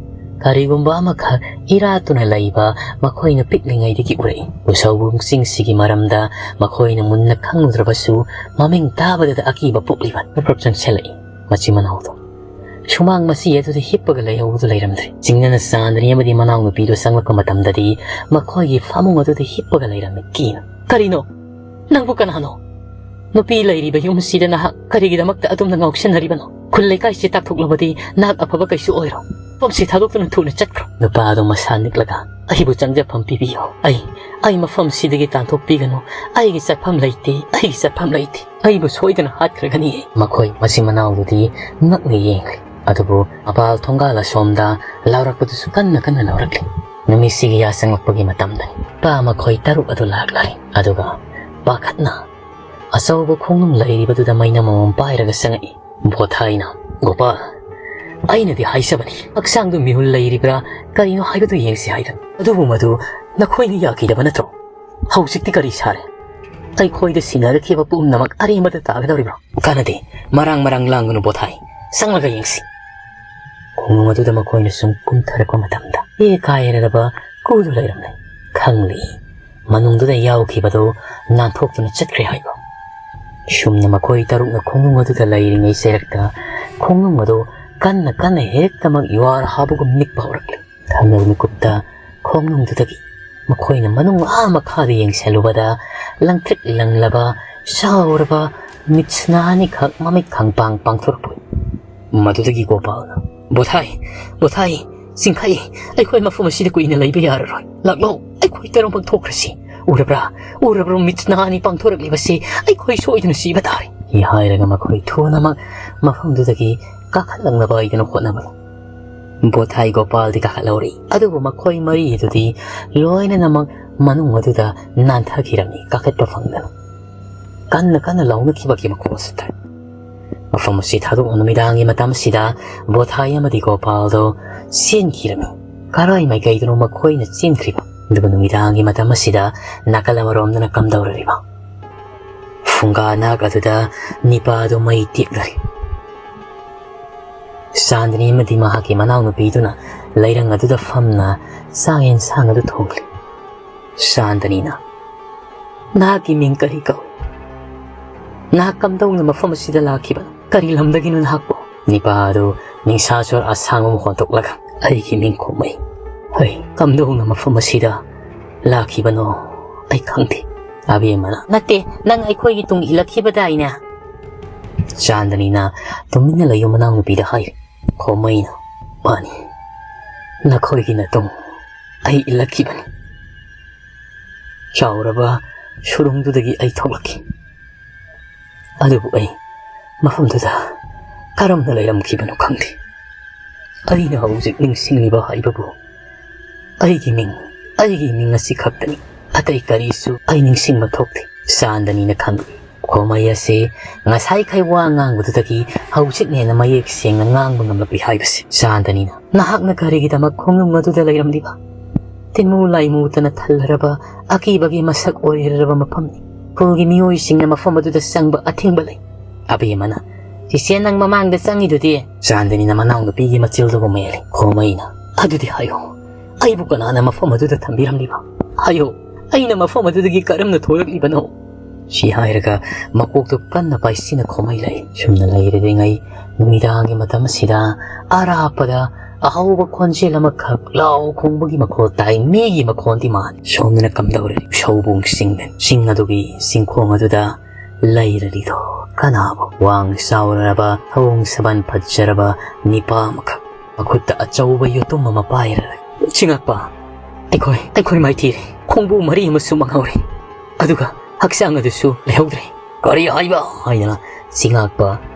ꯀꯔꯤꯒꯨꯝꯕ ꯑꯃꯈꯛ ꯏꯔꯥꯠꯇꯨꯅ ꯂꯩꯕ ꯃꯈꯣꯏꯅ ꯄꯤꯛꯂꯤꯉꯩꯗꯒꯤ ꯎꯔꯛꯏ꯫ ꯎꯁꯧꯕꯨꯡꯁꯤꯡꯁꯤꯒꯤ ꯃꯔꯝꯗ ꯃꯈꯣꯏꯅ ꯃꯨꯟꯅ ꯈꯪꯂꯨꯗ꯭ꯔꯕꯁꯨ ꯃꯃꯤꯡ ꯇꯥꯕꯗꯗ ꯑꯀꯤꯕ ꯄꯣꯛꯂꯤꯕ ꯄ꯭ꯔꯞ ꯆꯪꯁꯤꯜꯂꯛꯏ꯫ ꯃꯆꯤꯟ ꯃꯅꯥꯎꯗꯣ ꯁꯨꯃꯥꯡ ꯃꯆꯤ ꯑꯗꯨꯗ ꯍꯤꯞꯄꯒ ꯂꯩꯍꯧꯕꯗꯨ ꯂꯩꯔꯝꯗ꯭ꯔꯦ꯫ ꯆꯤꯡꯅꯅ ꯆꯥꯟꯗꯅꯤ ꯑꯃꯗꯤ ꯃꯅꯥꯎꯅꯨꯄꯤꯗꯨ ꯆꯪꯂꯛꯄ ꯃꯇꯝꯗꯗꯤ ꯃꯈꯣꯏꯒꯤ ꯐꯃꯨꯡ ꯑꯗꯨꯗ ꯍꯤꯞꯄꯒ ꯂꯩꯔꯝꯃꯤ꯫ ꯀꯤꯅ, "ꯀꯔꯤꯅꯣ? ꯅꯪꯕꯨ ꯀꯅꯥꯅꯣ? ꯅꯨꯄꯤ ꯂꯩꯔꯤꯕ ꯌꯨꯝꯁꯤꯗ ꯅꯍꯥꯛ ꯀꯔꯤꯒꯤꯗꯃꯛꯇ ꯑꯗꯨꯝꯅ ꯉꯥꯎꯁꯤꯟꯅꯔꯤꯕꯅꯣ? ꯈꯨꯜ ꯂꯩꯀꯥꯏꯁꯤ ꯇꯥꯛꯊꯣꯛꯂꯕꯗꯤ ꯅꯍꯥꯛ ꯑꯐꯕ ꯀꯩꯁꯨ ꯑꯣꯏꯔꯣ꯫ ꯃꯐꯝꯁꯤ ꯊꯥꯗꯣꯛꯇꯨꯅ ꯊꯨꯅ ꯆꯠꯈ꯭ꯔꯣ꯫" ꯅꯨꯄꯥ ꯑꯗꯨ ꯃꯁꯥ ꯅꯤꯛꯂꯒ, "ꯑꯩꯕꯨ ꯆꯪꯖꯐꯝ ꯄꯤꯕꯤꯌꯨ꯫ ꯑꯩ, ꯑꯩ ꯃꯐꯝꯁꯤꯗꯒꯤ ꯇꯥꯟꯊꯣꯛꯄꯤꯒꯅꯨ꯫ ꯑꯩꯒꯤ ꯆꯠꯐꯝ ꯂꯩꯇꯦ, ꯑꯩꯒꯤ ꯆꯠꯐꯝ ꯂꯩꯇꯦ꯫ ꯑꯩꯕꯨ ꯁꯣꯏꯗꯅ ꯍꯥꯠꯈ꯭ꯔꯒꯅꯤ꯫" ꯃꯈꯣꯏ ꯃꯆꯤꯟ ꯃꯅꯥꯎꯗꯨꯗꯤ ꯉꯛꯅ ꯌꯦꯡꯂꯤ꯫ ꯑꯗꯨꯕꯨ ꯃꯄꯥꯜ ꯊꯣꯡꯒꯥꯜ ꯑꯁꯣꯝꯗ ꯂꯥꯎꯔꯛꯄꯗꯨꯁꯨ ꯀꯟꯅ ꯀꯟꯅ ꯂꯥꯎꯔꯛꯂꯤ꯫ ꯅꯨꯃꯤꯠꯁꯤꯒꯤ ꯌꯥꯆꯪꯂꯛꯄꯒꯤ ꯃꯇꯝꯗꯅꯤ꯫ ꯅꯨꯄꯥ ꯃꯈꯣꯏ ꯇꯔꯨꯛ ꯑꯗꯨ ꯂꯥꯛꯂꯔꯦ꯫ ꯑꯗꯨꯒ ꯄꯥꯈꯠꯅ ꯑꯆꯧꯕ ꯈꯣꯡꯅꯨꯡ ꯂꯩꯔꯤꯕꯗꯨꯗ ꯃꯩꯅꯝ ꯑꯃꯃꯝ ꯄꯥꯏꯔꯒ ꯆꯪꯉꯛꯏ꯫ ꯕꯣꯊꯥꯏꯅ, "ꯒꯣꯄꯥꯜ, ꯑꯩꯅꯗꯤ ꯍꯥꯏꯖꯕꯅꯤ, ꯍꯛꯆꯥꯡꯗꯨ ꯃꯤꯍꯨꯜ ꯂꯩꯔꯤꯕ꯭ꯔꯥ ꯀꯔꯤꯅꯣ ꯍꯥꯏꯕꯗꯨ ꯌꯦꯡꯁꯤ ꯍꯥꯏꯗꯅ꯫ ꯑꯗꯨꯕꯨ ꯃꯗꯨ ꯅꯈꯣꯏꯅ ꯌꯥꯈꯤꯗꯕ ꯅꯠꯇ꯭ꯔꯣ? ꯍꯧꯖꯤꯛꯇꯤ ꯀꯔꯤ ꯁꯥꯔꯦ? ꯑꯩꯈꯣꯏꯗ ꯁꯤꯟꯅꯔꯛꯈꯤꯕ ꯄꯨꯝꯅꯃꯛ ꯑꯔꯦꯝꯕꯗ ꯇꯥꯒꯗꯧꯔꯤꯕ꯭ꯔꯣ?" "ꯀꯥꯟꯅꯗꯦ, ꯃꯔꯥꯡ ꯃꯔꯥꯡ ꯂꯥꯡꯒꯅꯨ ꯕꯣꯊꯥꯏ, ꯆꯪꯂꯒ ꯌꯦꯡꯁꯤ꯫" ꯈꯣꯡꯅꯨꯡ ꯑꯗꯨꯗ ꯃꯈꯣꯏꯅ ꯁꯨꯝ ꯀꯨꯝꯊꯔꯛꯄ ꯃꯇꯝꯗ ꯍꯦ ꯀꯥꯏꯔꯔꯕ ꯀꯨꯗꯨ ꯂꯩꯔꯝꯂꯦ꯫ ꯈꯪꯂꯤ, ꯃꯅꯨꯡꯗꯨꯗ ꯌꯥꯎꯈꯤꯕꯗꯨ ꯅꯥꯟꯊꯣꯛꯇꯨꯅ ꯆꯠꯈ꯭ꯔꯦ ꯍꯥꯏꯕ꯫ ꯁꯨꯝꯅ ꯃꯈꯣꯏ ꯇꯔꯨꯛꯅ ꯈꯣꯡꯅꯨꯡ ꯑꯗꯨꯗ ꯂꯩꯔꯤꯉꯩ ꯆꯩꯔꯛꯇ ꯈꯣꯡꯅꯨꯡ ꯑꯗꯨ ꯀꯟꯅ ꯀꯟꯅ ꯍꯦꯛꯇꯃꯛ ꯌꯨꯍꯥꯔ ꯍꯥꯕꯒꯨꯝ ꯅꯤꯛꯄ ꯍꯧꯔꯛꯂꯦ꯫ ꯊꯪꯅꯕ ꯃꯤꯀꯨꯞꯇ ꯈꯣꯡꯅꯨꯡꯗꯨꯗꯒꯤ ꯃꯈꯣꯏꯅ ꯃꯅꯨꯡ ꯑꯥ ꯃꯈꯥꯗ ꯌꯦꯡꯁꯤꯜꯂꯨꯕꯗ ꯂꯪꯇ꯭ꯔꯤꯛ ꯂꯪꯂꯕ ꯆꯥꯎꯔꯕ ꯃꯤꯠꯁꯅꯥ ꯑꯅꯤꯈꯛ ꯃꯃꯤꯠ ꯈꯪꯄꯥꯡ ꯄꯥꯡꯊꯣꯔꯛꯄ ꯎꯏ꯫ ꯃꯗꯨꯗꯒꯤ ꯒꯣꯄꯥꯜꯅ, "ꯕꯣꯊꯥꯏ, ꯕꯣꯊꯥꯏ, ꯆꯤꯡꯈꯩ, ꯑꯩꯈꯣꯏ ꯃꯐꯝ ꯑꯁꯤꯗ ꯀꯨꯏꯅ ꯂꯩꯕ ꯌꯥꯔꯔꯣꯏ꯫ ꯂꯥꯛꯂꯣ, ꯑꯩꯈꯣꯏ ꯇꯔꯨꯛꯃꯛ ꯊꯣꯛꯈ꯭ꯔꯁꯤ꯫ "ꯎꯔꯕ꯭ꯔꯥ? ꯎꯔꯕ꯭ꯔꯣ? ꯃꯤꯠ ꯅꯍꯥ ꯑꯅꯤ ꯄꯥꯡꯊꯣꯔꯛꯂꯤꯕꯁꯤ? ꯑꯩꯈꯣꯏ ꯁꯣꯏꯗꯅ ꯁꯤꯕ ꯇꯥꯔꯦ!" ꯍꯤ ꯍꯥꯏꯔꯒ ꯃꯈꯣꯏ ꯊꯨꯅꯃꯛ ꯃꯐꯝꯗꯨꯗꯒꯤ ꯀꯥꯈꯠꯂꯛꯅꯕ ꯍꯥꯏꯗꯨꯅ ꯍꯣꯠꯅꯕꯗ, ꯕꯣꯊꯥꯏ ꯒꯣꯄꯥꯜꯗꯤ ꯀꯥꯈꯠꯍꯧꯔꯤ, ꯑꯗꯨꯕꯨ ꯃꯈꯣꯏ ꯃꯔꯤ ꯑꯗꯨꯗꯤ ꯂꯣꯏꯅꯅꯃꯛ ꯃꯅꯨꯡ ꯑꯗꯨꯗ ꯅꯥꯟꯊꯈꯤꯔꯝꯃꯤ, ꯀꯥꯈꯠꯄ ꯐꯪꯗꯅ꯫ ꯀꯟꯅ ꯀꯟꯅ ꯂꯥꯎꯅꯈꯤꯕꯒꯤ ꯃꯈꯣꯜꯁꯨ ꯇꯥꯏ꯫ ꯃꯐꯝ ꯑꯁꯤ ꯊꯥꯗꯣꯛꯅ ꯅꯨꯃꯤꯗꯥꯡꯒꯤ ꯃꯇꯝ ꯑꯁꯤꯗ ꯕꯣꯊꯥꯏ ꯑꯃꯗꯤ ꯒꯣꯄꯥꯜꯗꯣ ꯆꯦꯟꯈꯤꯔꯝꯃꯤ꯫ ꯀꯔꯥꯏ ꯃꯥꯏꯀꯩꯗꯅꯣ ꯃꯈꯣꯏꯅ ꯆꯦꯟꯈ꯭ꯔꯤꯕ? ꯑꯗꯨꯒ ꯅꯨꯃꯤꯗꯥꯡꯒꯤ ꯃꯇꯝ ꯑꯁꯤꯗ ꯅꯥꯀꯜ ꯑꯃꯔꯣꯝꯗꯅ ꯀꯝꯗꯧꯔꯤꯕ? ꯐꯨꯡꯒꯥ ꯅꯥꯛ ꯑꯗꯨꯗ ꯅꯤꯄꯥꯗꯨ ꯃꯩ ꯇꯦꯛꯂꯔꯤ꯫ ꯆꯥꯟꯗꯅꯤ ꯑꯃꯗꯤ ꯃꯍꯥꯛꯀꯤ ꯃꯅꯥꯎꯅꯨꯄꯤꯗꯨꯅ ꯂꯩꯔꯪ ꯑꯗꯨꯗ ꯐꯝꯅ ꯆꯥꯛ ꯌꯦꯟꯁꯥꯡ ꯑꯗꯨ ꯊꯣꯡꯂꯤ꯫ ꯆꯥꯟꯗꯅꯤꯅ, "ꯅꯍꯥꯛꯀꯤ ꯃꯤꯡ ꯀꯔꯤ ꯀꯧꯏ? ꯅꯍꯥꯛ ꯀꯝꯗꯧꯅ ꯃꯐꯝ ꯑꯁꯤꯗ ꯂꯥꯛꯈꯤꯕꯅꯣ? ꯀꯔꯤ ꯂꯝꯗꯒꯤꯅꯣ ꯅꯍꯥꯛꯄꯨ?" ꯅꯤꯄꯥ ꯑꯗꯨ ꯅꯤꯡꯁꯥ ꯁ꯭ꯋꯔ ꯑꯁꯥꯡꯕ ꯑꯃ ꯍꯣꯟꯗꯣꯛꯂꯒ, "ꯑꯩꯒꯤ ꯃꯤꯡ ꯈꯣꯃꯩ꯫ ꯑꯩ ꯀꯝꯗꯧꯅ ꯃꯐꯝ ꯑꯁꯤꯗ ꯂꯥꯛꯈꯤꯕꯅꯣ ꯑꯩ ꯈꯪꯗꯦ꯫" ꯑꯕꯦꯝꯃꯅ, "ꯅꯠꯇꯦ, ꯅꯪ ꯑꯩꯈꯣꯏꯒꯤ ꯇꯨꯡ ꯏꯜꯂꯛꯈꯤꯕꯗꯥꯏꯅꯦ?" ꯆꯥꯟꯗꯅꯤꯅ ꯇꯨꯃꯤꯟꯅ ꯂꯩꯌꯨ ꯃꯅꯥꯎꯅꯨꯄꯤꯗ ꯍꯥꯏ꯫ ꯈꯣꯃꯩꯅ, "ꯃꯥꯅꯤ, ꯅꯈꯣꯏꯒꯤ ꯅꯇꯨꯡ ꯑꯩ ꯏꯜꯂꯛꯈꯤꯕꯅꯤ꯫ ꯆꯥꯎꯔꯕ ꯁꯨꯔꯨꯡꯗꯨꯗꯒꯤ ꯑꯩ ꯊꯣꯛꯂꯛꯈꯤ꯫ ꯑꯗꯨꯕꯨ ꯑꯩ ꯃꯐꯝꯗꯨꯗ ꯀꯔꯝꯅ ꯂꯩꯔꯝꯈꯤꯕꯅꯣ ꯈꯪꯗꯦ꯫ ꯑꯩꯅ ꯍꯧꯖꯤꯛ ꯅꯤꯡꯁꯤꯡꯂꯤꯕ ꯍꯥꯏꯕꯕꯨ ꯑꯩꯒꯤ ꯃꯤꯡ, ꯑꯩꯒꯤ ꯃꯤꯡ ꯑꯁꯤ ꯈꯛꯇꯅꯤ꯫ ꯑꯇꯩ ꯀꯔꯤꯁꯨ ꯑꯩ ꯅꯤꯡꯁꯤꯡꯕ ꯊꯣꯛꯇꯦ꯫" ꯆꯥꯟꯗꯅꯤꯅ ꯈꯪꯂꯤ꯫ ꯈꯣꯃꯩ ꯑꯁꯤ ꯉꯁꯥꯏꯈꯩ ꯋꯥ ꯉꯥꯡꯕꯗꯨꯗꯒꯤ ꯍꯧꯖꯤꯛꯅ ꯍꯦꯟꯅ ꯃꯌꯦꯛ ꯁꯦꯡꯅ ꯉꯥꯡꯕ ꯉꯝꯂꯛꯂꯤ ꯍꯥꯏꯕꯁꯤ꯫ ꯆꯥꯟꯗꯅꯤꯅ, "ꯅꯍꯥꯛꯅ ꯀꯔꯤꯒꯤꯗꯃꯛ ꯈꯣꯡꯅꯨꯡ ꯑꯗꯨꯗ ꯂꯩꯔꯝꯂꯤꯕ? ꯇꯤꯟꯃꯨ ꯂꯥꯏꯃꯨꯇꯅ ꯊꯜꯂꯔꯕ ꯑꯀꯤꯕꯒꯤ ꯃꯁꯛ ꯑꯣꯏꯔꯔꯕ ꯃꯐꯝꯅꯤ꯫ ꯈꯨꯜꯒꯤ ꯃꯤꯑꯣꯏꯁꯤꯡꯅ ꯃꯐꯝ ꯑꯗꯨꯗ ꯆꯪꯕ ꯑꯊꯤꯡꯕ ꯂꯩ꯫" ꯑꯕꯦꯝꯃꯅ, "ꯆꯤꯆꯦ, ꯅꯪ ꯃꯃꯥꯡꯗ ꯆꯪꯉꯤꯗꯨꯗꯤ?" ꯆꯥꯟꯗꯅꯤꯅ ꯃꯅꯥꯎꯅꯨꯄꯤꯒꯤ ꯃꯆꯤꯜꯗꯨꯕꯨ ꯃꯦꯜꯂꯤ꯫ ꯈꯣꯃꯩꯅ, "ꯑꯗꯨꯗꯤ ꯍꯥꯏꯌꯨ, ꯑꯩꯕꯨ ꯀꯅꯥꯅ ꯃꯐꯝ ꯑꯗꯨꯗ ꯊꯝꯕꯤꯔꯝꯂꯤꯕ? ꯍꯥꯏꯌꯨ, ꯑꯩꯅ ꯃꯐꯝ ꯑꯗꯨꯗꯒꯤ ꯀꯔꯝꯅ ꯊꯣꯛꯂꯛꯂꯤꯕꯅꯣ?" ꯁꯤ ꯍꯥꯏꯔꯒ ꯃꯀꯣꯛꯇꯨ ꯀꯟꯅ ꯄꯥꯏꯁꯤꯟꯅ ꯈꯣꯃꯩ ꯂꯩ꯫ ꯁꯨꯝꯅ ꯂꯩꯔꯤꯉꯩ ꯅꯨꯃꯤꯗꯥꯡꯒꯤ ꯃꯇꯝ ꯑꯁꯤꯗ ꯑꯔꯥꯞꯄꯗ ꯑꯍꯧꯕ ꯈꯣꯟꯖꯦꯜ ꯑꯃꯈꯛ ꯂꯥꯎ ꯈꯣꯡꯕꯒꯤ ꯃꯈꯣꯜ ꯇꯥꯏ꯫ ꯃꯤꯒꯤ ꯃꯈꯣꯜꯗꯤ ꯃꯥꯜꯂꯤ꯫ ꯁꯣꯝꯗꯅ ꯀꯝꯗꯧꯔꯤ? ꯁꯧꯕꯨꯡ ꯆꯤꯡꯗꯅꯤ꯫ ꯆꯤꯡ ꯑꯗꯨꯒꯤ ꯆꯤꯡꯈꯣꯡ ꯑꯗꯨꯗ ꯂꯩꯔꯔꯤꯗꯣ ꯀꯅꯥꯕꯨ? ꯋꯥꯡ ꯆꯥꯎꯔꯔꯕ, ꯊꯧꯑꯣꯡ ꯁꯕꯥꯟ ꯐꯖꯔꯕ ꯅꯤꯄꯥ ꯑꯃꯈꯛ, ꯃꯈꯨꯠꯇ ꯑꯆꯧꯕ ꯌꯣꯇꯨꯝ ꯑꯃ ꯄꯥꯏꯔꯒ꯫ "ꯆꯤꯡꯉꯛꯄ, ꯑꯩꯈꯣꯏ ꯑꯩꯈꯣꯏ ꯃꯥꯏꯊꯤꯔꯦ꯫ ꯈꯣꯡꯕꯨ ꯃꯔꯤ ꯑꯃꯁꯨ ꯃꯥꯡꯍꯧꯔꯦ꯫ ꯑꯗꯨꯒ ꯍꯛꯆꯥꯡ ꯑꯗꯨꯁꯨ ꯂꯩꯍꯧꯗ꯭ꯔꯦ꯫ "ꯀꯔꯤ ꯍꯥꯏꯕ?" ꯍꯥꯏꯗꯅ ꯆꯤꯉꯥꯛꯄ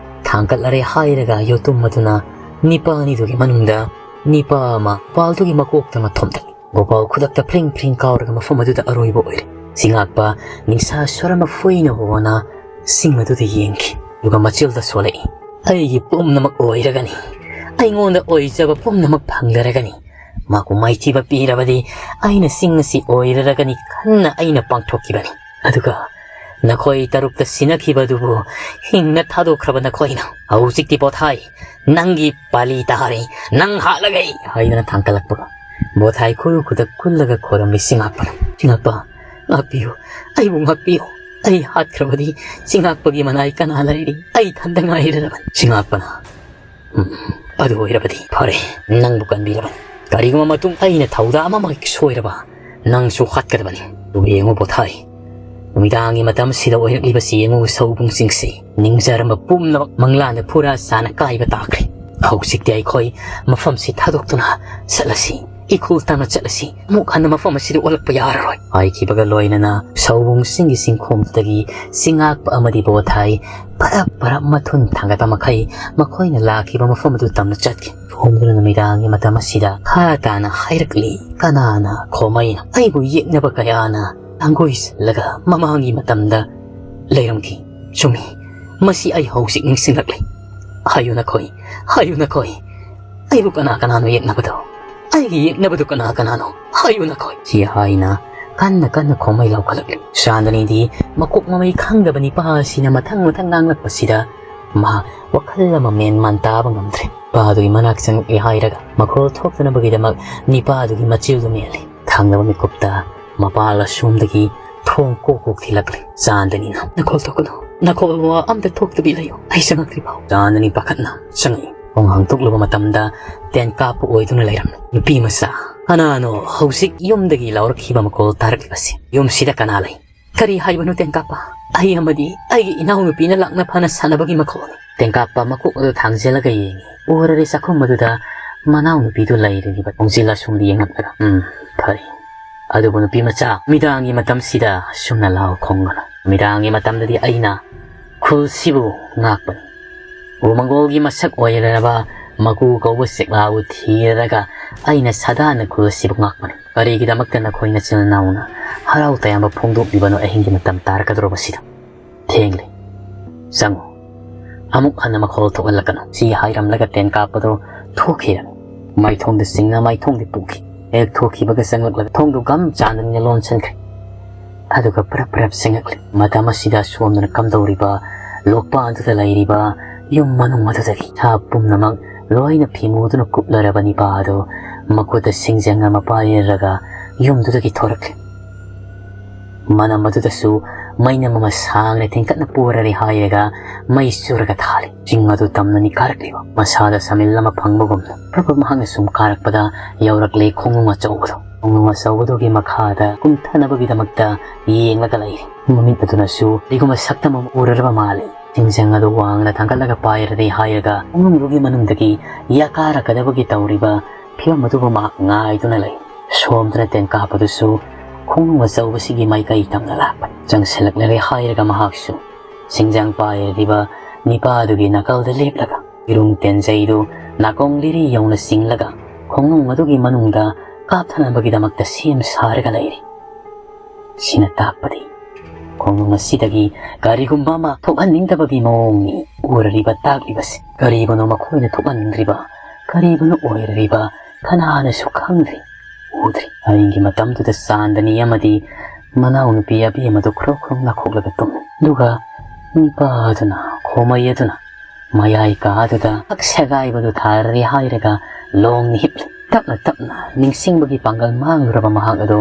ꯊꯥꯡꯒꯠꯂꯔꯦ ꯍꯥꯏꯔꯒ ꯌꯣꯇꯨꯝ ꯑꯗꯨꯅ ꯅꯤꯄꯥ ꯑꯅꯤꯗꯨꯒꯤ ꯃꯅꯨꯡꯗ ꯅꯤꯄꯥ ꯑꯃ ꯒꯣꯄꯥꯜꯗꯨꯒꯤ ꯃꯀꯣꯛꯇ ꯑꯃ ꯊꯣꯝꯗꯠꯂꯤ꯫ ꯒꯣꯄꯥꯜ ꯈꯨꯗꯛꯇ ꯐ꯭ꯔꯤꯡ ꯐ꯭ꯔꯤꯡ ꯀꯥꯎꯔꯒ ꯃꯐꯝ ꯑꯗꯨꯗ ꯑꯔꯣꯏꯕ ꯑꯣꯏꯔꯦ꯫ ꯆꯤꯉꯥꯛꯄ ꯅꯤꯡꯁꯥ ꯁ꯭ꯋꯔ ꯑꯃ ꯐꯨꯏꯅ ꯍꯣꯅ ꯁꯤꯡ ꯑꯗꯨꯗ ꯌꯦꯡꯈꯤ꯫ ꯑꯗꯨꯒ ꯃꯆꯤꯜꯗ ꯁꯣꯜꯂꯛꯏ, "ꯑꯩꯒꯤ ꯄꯨꯝꯅꯃꯛ ꯑꯣꯏꯔꯒꯅꯤ꯫ ꯑꯩꯉꯣꯟꯗ ꯑꯣꯏꯖꯕ ꯄꯨꯝꯅꯃꯛ ꯐꯪꯂꯔꯒꯅꯤ꯫ ꯃꯥꯕꯨ ꯃꯥꯏꯊꯤꯕ ꯄꯤꯔꯕꯗꯤ ꯑꯩꯅ ꯆꯤꯡ ꯑꯁꯤ ꯑꯣꯏꯔꯔꯒꯅꯤ ꯈꯟꯅ ꯑꯩꯅ ꯄꯥꯡꯊꯣꯛꯈꯤꯕꯅꯤ꯫ ꯑꯗꯨꯒ ꯅꯈꯣꯏ ꯇꯔꯨꯛꯇ ꯁꯤꯟꯅꯈꯤꯕ ꯑꯗꯨꯕꯨ ꯍꯤꯡꯅ ꯊꯥꯗꯣꯛꯈ꯭ꯔꯕ ꯅꯈꯣꯏꯅ꯫ ꯍꯧꯖꯤꯛꯇꯤ ꯄꯣꯊꯥꯏ, ꯅꯪꯒꯤ ꯄꯥꯂꯤ ꯇꯥꯔꯦ, ꯅꯪ ꯍꯥꯠꯂꯒꯦ!" ꯍꯥꯏꯗꯅ ꯊꯥꯡꯒꯠꯂꯛꯄꯒ ꯕꯣꯊꯥꯏ ꯈꯨꯔꯨ ꯈꯨꯗꯛ ꯀꯨꯜꯂꯒ ꯈꯣꯏꯔꯝꯂꯤ ꯆꯤꯉꯥꯛꯄꯅ꯫ "ꯆꯤꯉꯥꯛꯄ, ꯉꯥꯛꯄꯤꯌꯨ, ꯑꯩꯕꯨ ꯉꯥꯛꯄꯤꯌꯨ꯫ ꯑꯩ ꯍꯥꯠꯈ꯭ꯔꯕꯗꯤ ꯆꯤꯉꯥꯛꯄꯒꯤ ꯃꯅꯥꯏ ꯀꯅꯥ ꯂꯩꯔꯤ? ꯑꯩ ꯏꯊꯟꯇ ꯉꯥꯏꯔꯔꯕꯅꯤ꯫" ꯆꯤꯉꯥꯛꯄꯅ, "ꯎꯝ, ꯑꯗꯨ ꯑꯣꯏꯔꯕꯗꯤ ꯐꯔꯦ, ꯅꯪꯕꯨ ꯀꯟꯕꯤꯔꯕꯅꯤ꯫ ꯀꯔꯤꯒꯨꯝꯕ ꯃꯇꯨꯡ ꯑꯩꯅ ꯊꯧꯗꯥꯡ ꯑꯃꯃꯛ ꯁꯣꯏꯔꯕ ꯅꯪꯁꯨ ꯍꯥꯠꯀꯗꯕꯅꯤ꯫ ꯑꯗꯨꯒ ꯌꯦꯡꯉꯨ ꯄꯣꯊꯥꯏ, ꯅꯨꯃꯤꯗꯥꯡꯒꯤ ꯃꯇꯝꯁꯤꯗ ꯑꯣꯏꯔꯛꯂꯤꯕꯁꯤ ꯌꯦꯡꯉꯨ, ꯁꯧꯕꯨꯡꯁꯤꯡꯁꯤ ꯅꯤꯡꯖꯔꯝꯕ ꯄꯨꯝꯅꯃꯛ ꯃꯪꯂꯥꯟꯗ ꯐꯨꯔꯥ ꯆꯥꯅ ꯀꯥꯏꯕ ꯇꯥꯈ꯭ꯔꯦ꯫ ꯍꯧꯖꯤꯛꯇꯤ ꯑꯩꯈꯣꯏ ꯃꯐꯝꯁꯤ ꯊꯥꯗꯣꯛꯇꯨꯅ ꯆꯠꯂꯁꯤ, ꯏꯈꯨꯜ ꯇꯥꯅ ꯆꯠꯂꯁꯤ꯫ ꯑꯃꯨꯛ ꯍꯟꯅ ꯃꯐꯝ ꯑꯁꯤꯗ ꯑꯣꯜꯂꯛꯄ ꯌꯥꯔꯔꯣꯏ꯫" ꯍꯥꯏꯈꯤꯕꯒ ꯂꯣꯏꯅꯅ ꯁꯧꯕꯨꯡꯁꯤꯡꯒꯤ ꯆꯤꯡꯈꯣꯡꯗꯒꯤ ꯆꯤꯉꯥꯛꯄ ꯑꯃꯗꯤ ꯕꯣꯊꯥꯏ ꯄꯔꯞ ꯄꯔꯞ ꯃꯊꯨꯟ ꯊꯥꯡꯒꯠꯄ ꯃꯈꯩ ꯃꯈꯣꯏꯅ ꯂꯥꯛꯈꯤꯕ ꯃꯐꯝ ꯑꯗꯨ ꯇꯝꯅ ꯆꯠꯈꯤ꯫ ꯈꯣꯡꯗꯨꯅ ꯅꯨꯃꯤꯗꯥꯡꯒꯤ ꯃꯇꯝ ꯑꯁꯤꯗ ꯈꯥ ꯇꯥꯅ ꯍꯥꯏꯔꯛꯂꯤ꯫ ꯀꯅꯥꯅ ꯈꯣꯃꯩꯅ ꯑꯩꯕꯨ ꯌꯦꯛꯅꯕ ꯀꯌꯥꯅ ꯊꯥꯡꯒꯣꯏꯁꯤꯜꯂꯒ ꯃꯃꯥꯡꯒꯤ ꯃꯇꯝꯗ ꯂꯩꯔꯝꯈꯤ꯫ ꯆꯨꯝꯃꯤ, ꯃꯁꯤ ꯑꯩ ꯍꯧꯖꯤꯛ ꯅꯤꯡꯁꯤꯡꯂꯛꯂꯦ꯫ ꯍꯥꯏꯌꯨ ꯅꯈꯣꯏ, ꯍꯥꯏꯌꯨ ꯅꯈꯣꯏ, ꯑꯩꯕꯨ ꯀꯅꯥ ꯀꯅꯥꯅꯣ ꯌꯦꯛꯅꯕꯗꯣ? ꯑꯩꯒꯤ ꯌꯦꯛꯅꯕꯗꯨ ꯀꯅꯥ ꯀꯅꯥꯅꯣ? ꯍꯥꯏꯌꯨ ꯅꯈꯣꯏ꯫ ꯁꯤ ꯍꯥꯏꯅ ꯀꯟꯅ ꯀꯟꯅ ꯈꯣꯃꯩ ꯂꯧꯈꯠꯂꯛꯂꯤ꯫ ꯆꯥꯟꯗꯅꯤꯗꯤ ꯃꯀꯣꯛ ꯃꯃꯩ ꯈꯪꯗꯕ ꯅꯤꯄꯥ ꯑꯁꯤꯅ ꯃꯊꯪ ꯃꯊꯪ ꯉꯥꯡꯂꯛꯄꯁꯤꯗ ꯃꯍꯥꯛ ꯋꯥꯈꯜ ꯑꯃ ꯃꯦꯟ ꯃꯥꯟ ꯇꯥꯕ ꯉꯝꯗ꯭ꯔꯦ꯫ ꯅꯤꯄꯥꯗꯨꯒꯤ ꯃꯅꯥꯛ ꯆꯪꯉꯛꯂꯦ ꯍꯥꯏꯔꯒ ꯃꯈꯣꯜ ꯊꯣꯛꯇꯅꯕꯒꯤꯗꯃꯛ ꯅꯤꯄꯥꯗꯨꯒꯤ ꯃꯆꯤꯜꯗꯨ ꯃꯦꯜꯂꯤ꯫ ꯊꯪꯅꯕ ꯃꯤꯀꯨꯞꯇ ꯃꯄꯥꯜ ꯑꯁꯣꯝꯗꯒꯤ ꯊꯣꯡ ꯀꯣꯛ ꯀꯣꯛ ꯊꯤꯜꯂꯛꯂꯦ꯫ ꯆꯥꯟꯗꯅꯤꯅ, "ꯅꯈꯣꯜ ꯊꯣꯛꯀꯅꯨ, ꯅꯈꯣꯜ ꯃꯋꯥ ꯑꯝꯇ ꯊꯣꯛꯇꯕꯤ ꯂꯩꯌꯨ, ꯑꯩ ꯆꯪꯉꯛꯇ꯭ꯔꯤ ꯐꯥꯎ꯫" ꯆꯥꯟꯗꯅꯤ ꯄꯥꯈꯠꯅ ꯆꯪꯉꯛꯏ꯫ ꯊꯣꯡ ꯍꯥꯡꯗꯣꯛꯂꯨꯕ ꯃꯇꯝꯗ ꯇꯦꯟꯀꯥꯞꯄ ꯑꯣꯏꯗꯨꯅ ꯂꯩꯔꯝꯃꯤ꯫ "ꯅꯨꯄꯤ ꯃꯆꯥ, ꯀꯅꯥꯅꯣ ꯍꯧꯖꯤꯛ ꯌꯨꯝꯗꯒꯤ ꯂꯥꯎꯔꯛꯈꯤꯕ ꯃꯈꯣꯜ ꯇꯥꯔꯛꯂꯤꯕꯁꯤ? ꯌꯨꯝꯁꯤꯗ ꯀꯅꯥ ꯂꯩ?" "ꯀꯔꯤ ꯍꯥꯏꯕꯅꯣ ꯇꯦꯟꯀꯥꯞꯄ? ꯑꯩ ꯑꯃꯗꯤ ꯑꯩꯒꯤ ꯏꯅꯥꯎꯅꯨꯄꯤꯅ ꯂꯥꯛꯅ ꯐꯥꯅ ꯁꯥꯟꯅꯕꯒꯤ ꯃꯈꯣꯜꯅꯤ꯫" ꯇꯦꯟꯀꯥꯞꯄ ꯃꯀꯣꯛ ꯑꯗꯨ ꯊꯥꯡꯖꯤꯜꯂꯒ ꯌꯦꯡꯉꯤ꯫ ꯎꯔꯔꯦ ꯆꯥꯛꯈꯨꯝ ꯑꯗꯨꯗ ꯃꯅꯥꯎꯅꯨꯄꯤꯗꯨ ꯂꯩꯔꯤꯕ꯫ ꯈꯣꯡꯖꯤꯜ ꯑꯁꯣꯝꯗ ꯌꯦꯡꯂꯛꯂꯒ, "ꯎꯝ, ꯐꯔꯦ, ꯑꯗꯨꯕꯨ ꯅꯨꯄꯤ ꯃꯆꯥ, ꯅꯨꯃꯤꯗꯥꯡꯒꯤ ꯃꯇꯝꯁꯤꯗ ꯁꯨꯝꯅ ꯂꯥꯎ ꯈꯣꯡꯒꯅꯨ꯫ ꯅꯨꯃꯤꯗꯥꯡꯒꯤ ꯃꯇꯝꯗꯗꯤ ꯑꯩꯅ ꯈꯨꯜꯁꯤꯕꯨ ꯉꯥꯛꯄꯅꯤ꯫ ꯎꯃꯪꯒꯣꯜꯒꯤ ꯃꯁꯛ ꯑꯣꯏꯔꯔꯕ ꯃꯒꯨ ꯀꯧꯕ ꯆꯦꯛꯂꯥꯕꯨ ꯊꯤꯔꯒ ꯑꯩꯅ ꯁꯥꯗꯥꯅ ꯈꯨꯜ ꯑꯁꯤꯕꯨ ꯉꯥꯛꯄꯅꯤ꯫ ꯀꯔꯤꯒꯤꯗꯃꯛꯇ ꯅꯈꯣꯏ ꯅꯆꯤꯟ ꯅꯅꯥꯎꯅ ꯍꯔꯥꯎ ꯇꯌꯥꯝꯕ ꯐꯣꯡꯗꯣꯛꯂꯤꯕꯅꯣ ꯑꯍꯤꯡꯒꯤ ꯃꯇꯝ ꯇꯥꯔꯛꯀꯗꯧꯔꯕꯁꯤꯗ? ꯊꯦꯡꯂꯦ꯫ ꯆꯪꯉꯨ꯫ ꯑꯃꯨꯛ ꯍꯟꯅ ꯃꯈꯣꯜ ꯊꯣꯛꯍꯜꯂꯛꯀꯅꯨ꯫ ꯁꯤ ꯍꯥꯏꯔꯝꯂꯒ ꯇꯦꯟ ꯀꯥꯞꯄꯗꯨ ꯊꯣꯛꯈꯤꯔꯝꯃꯤ꯫ ꯃꯥꯏꯊꯣꯡꯗ ꯆꯤꯡꯅ ꯃꯥꯏꯊꯣꯡꯗꯤ ꯄꯣꯛꯈꯤ꯫ ꯍꯦꯛ ꯊꯣꯛꯈꯤꯕꯒ ꯆꯪꯂꯛꯂꯒ ꯊꯣꯡꯗꯨ ꯒꯝ ꯆꯥꯟꯗꯅ ꯂꯣꯟꯁꯤꯟꯈ꯭ꯔꯦ꯫ ꯑꯗꯨꯒ ꯄꯔꯞ ꯄꯔꯞ ꯆꯪꯂꯛꯂꯦ꯫ ꯃꯇꯝ ꯑꯁꯤꯗ ꯁꯣꯝꯗꯅ ꯀꯝꯗꯧꯔꯤꯕ ꯂꯣꯛꯄꯥꯟꯗꯨꯗ ꯂꯩꯔꯤꯕ ꯌꯨꯝ ꯃꯅꯨꯡ ꯑꯗꯨꯗꯒꯤ ꯁꯥ ꯄꯨꯝꯅꯃꯛ ꯂꯣꯏꯅ ꯐꯤꯃꯨꯗꯨꯅ ꯀꯨꯞꯂꯔꯕ ꯅꯤꯄꯥ ꯑꯗꯨ ꯃꯈꯨꯠꯇ ꯁꯤꯡꯖꯪ ꯑꯃ ꯄꯥꯏꯔꯒ ꯌꯨꯝꯗꯨꯗꯒꯤ ꯊꯣꯔꯛꯂꯦ꯫ ꯃꯅꯝ ꯑꯗꯨꯗꯁꯨ ꯃꯩꯅꯝ ꯑꯃ ꯁꯥꯡꯅ ꯊꯤꯡꯀꯠꯅ ꯄꯣꯔꯔꯦ ꯍꯥꯏꯔꯒ ꯃꯩ ꯆꯨꯔꯒ ꯊꯥꯜꯂꯤ꯫ ꯆꯤꯡ ꯑꯗꯨ ꯇꯝꯅ ꯅꯤꯛꯈꯥꯏꯔꯛꯂꯤꯕ ꯃꯁꯥꯗ ꯁꯃꯤꯜ ꯑꯃ ꯐꯪꯕꯒꯨꯝꯅ ꯄ꯭ꯔꯞ ꯄ꯭ꯔꯞ ꯃꯍꯥꯛꯅ ꯁꯨꯝ ꯀꯥꯔꯛꯄꯗ ꯌꯧꯔꯛꯂꯦ ꯈꯣꯡꯅꯨꯡ ꯑꯆꯧꯕꯗꯣ꯫ ꯈꯣꯡꯅꯨꯡ ꯑꯆꯧꯕꯗꯨꯒꯤ ꯃꯈꯥꯗ ꯀꯨꯝꯊꯅꯕꯒꯤꯗꯃꯛꯇ ꯌꯦꯡꯂꯒ ꯂꯩꯔꯤ꯫ ꯃꯃꯤꯠ ꯑꯗꯨꯅꯁꯨ ꯀꯔꯤꯒꯨꯝꯕ ꯁꯛꯇꯝ ꯑꯃ ꯎꯔꯔꯕ ꯃꯥꯜꯂꯤ꯫ ꯁꯤꯡꯖꯪ ꯑꯗꯨ ꯋꯥꯡꯅ ꯊꯥꯡꯒꯠꯂꯒ ꯄꯥꯏꯔꯗꯤ ꯍꯥꯏꯔꯒ ꯈꯣꯡꯅꯨꯡꯗꯨꯒꯤ ꯃꯅꯨꯡꯗꯒꯤ ꯌꯥꯀꯥꯔꯛꯀꯗꯕꯒꯤ ꯇꯧꯔꯤꯕ ꯐꯤꯕꯝ ꯑꯗꯨꯕꯨ ꯃꯍꯥꯛ ꯉꯥꯏꯗꯨꯅ ꯂꯩ꯫ ꯁꯣꯝꯗꯅ ꯇꯦꯟꯀꯥꯞꯄꯗꯨꯁꯨ ꯈꯣꯡꯅꯨꯡ ꯑꯆꯧꯕꯁꯤꯒꯤ ꯃꯥꯏꯀꯩ ꯇꯝꯅ ꯂꯥꯛꯄꯅꯤ꯫ ꯆꯪꯁꯤꯜꯂꯛꯂꯔꯦ ꯍꯥꯏꯔꯒ ꯃꯍꯥꯛꯁꯨ ꯁꯤꯡꯖꯪ ꯄꯥꯏꯔꯤꯕ ꯅꯤꯄꯥꯗꯨꯒꯤ ꯅꯥꯀꯜꯗ ꯂꯦꯞꯂꯒ ꯏꯔꯨꯡ ꯇꯦꯟꯖꯩꯗꯨ ꯅꯥꯀꯣꯡ ꯂꯤꯔꯤ ꯌꯧꯅ ꯆꯤꯡꯂꯒ ꯈꯣꯡꯅꯨꯡ ꯑꯗꯨꯒꯤ ꯃꯅꯨꯡꯗ ꯀꯥꯞꯊꯅꯕꯒꯤꯗꯃꯛꯇ ꯁꯦꯝ ꯁꯥꯔꯒ ꯂꯩꯔꯤ꯫ ꯁꯤꯅ ꯇꯥꯛꯄꯗꯤ ꯈꯣꯡꯅꯨꯡ ꯑꯁꯤꯗꯒꯤ ꯀꯔꯤꯒꯨꯝꯕ ꯑꯃ ꯊꯣꯛꯍꯟꯅꯤꯡꯗꯕꯒꯤ ꯃꯑꯣꯡꯅꯤ ꯎꯔꯔꯤꯕ ꯇꯥꯛꯂꯤꯕꯁꯤ꯫ ꯀꯔꯤꯕꯨꯅꯣ ꯃꯈꯣꯏꯅ ꯊꯣꯛꯍꯟꯅꯤꯡꯗ꯭ꯔꯤꯕ? ꯀꯔꯤꯕꯨꯅꯣ ꯑꯣꯏꯔꯔꯤꯕ? ꯀꯅꯥꯅꯁꯨ ꯈꯪꯗ꯭ꯔꯤ, ꯎꯗ꯭ꯔꯤ꯫ ꯑꯍꯤꯡꯒꯤ ꯃꯇꯝꯗꯨꯗ ꯆꯥꯟꯗꯅꯤ ꯑꯃꯗꯤ ꯃꯅꯥꯎꯅꯨꯄꯤ ꯑꯕꯦꯝꯃꯗꯨ ꯈ꯭ꯔꯣꯛ ꯈ꯭ꯔꯣꯛ ꯅꯥꯈꯣꯛꯂꯒ ꯇꯨꯝꯃꯤ꯫ ꯑꯗꯨꯒ ꯅꯤꯄꯥ ꯑꯗꯨꯅ, ꯈꯣꯃꯩ ꯑꯗꯨꯅ ꯃꯌꯥꯏ ꯀꯥꯗꯨꯗ ꯍꯛ ꯁꯦꯒꯥꯏꯕꯗꯨ ꯊꯥꯔꯔꯦ ꯍꯥꯏꯔꯒ ꯂꯣꯡꯅ ꯍꯤꯞꯂꯤ꯫ ꯇꯞꯅ ꯇꯞꯅ ꯅꯤꯡꯁꯤꯡꯕꯒꯤ ꯄꯥꯡꯒꯜ ꯃꯥꯡꯂꯨꯔꯕ ꯃꯍꯥꯛ ꯑꯗꯨ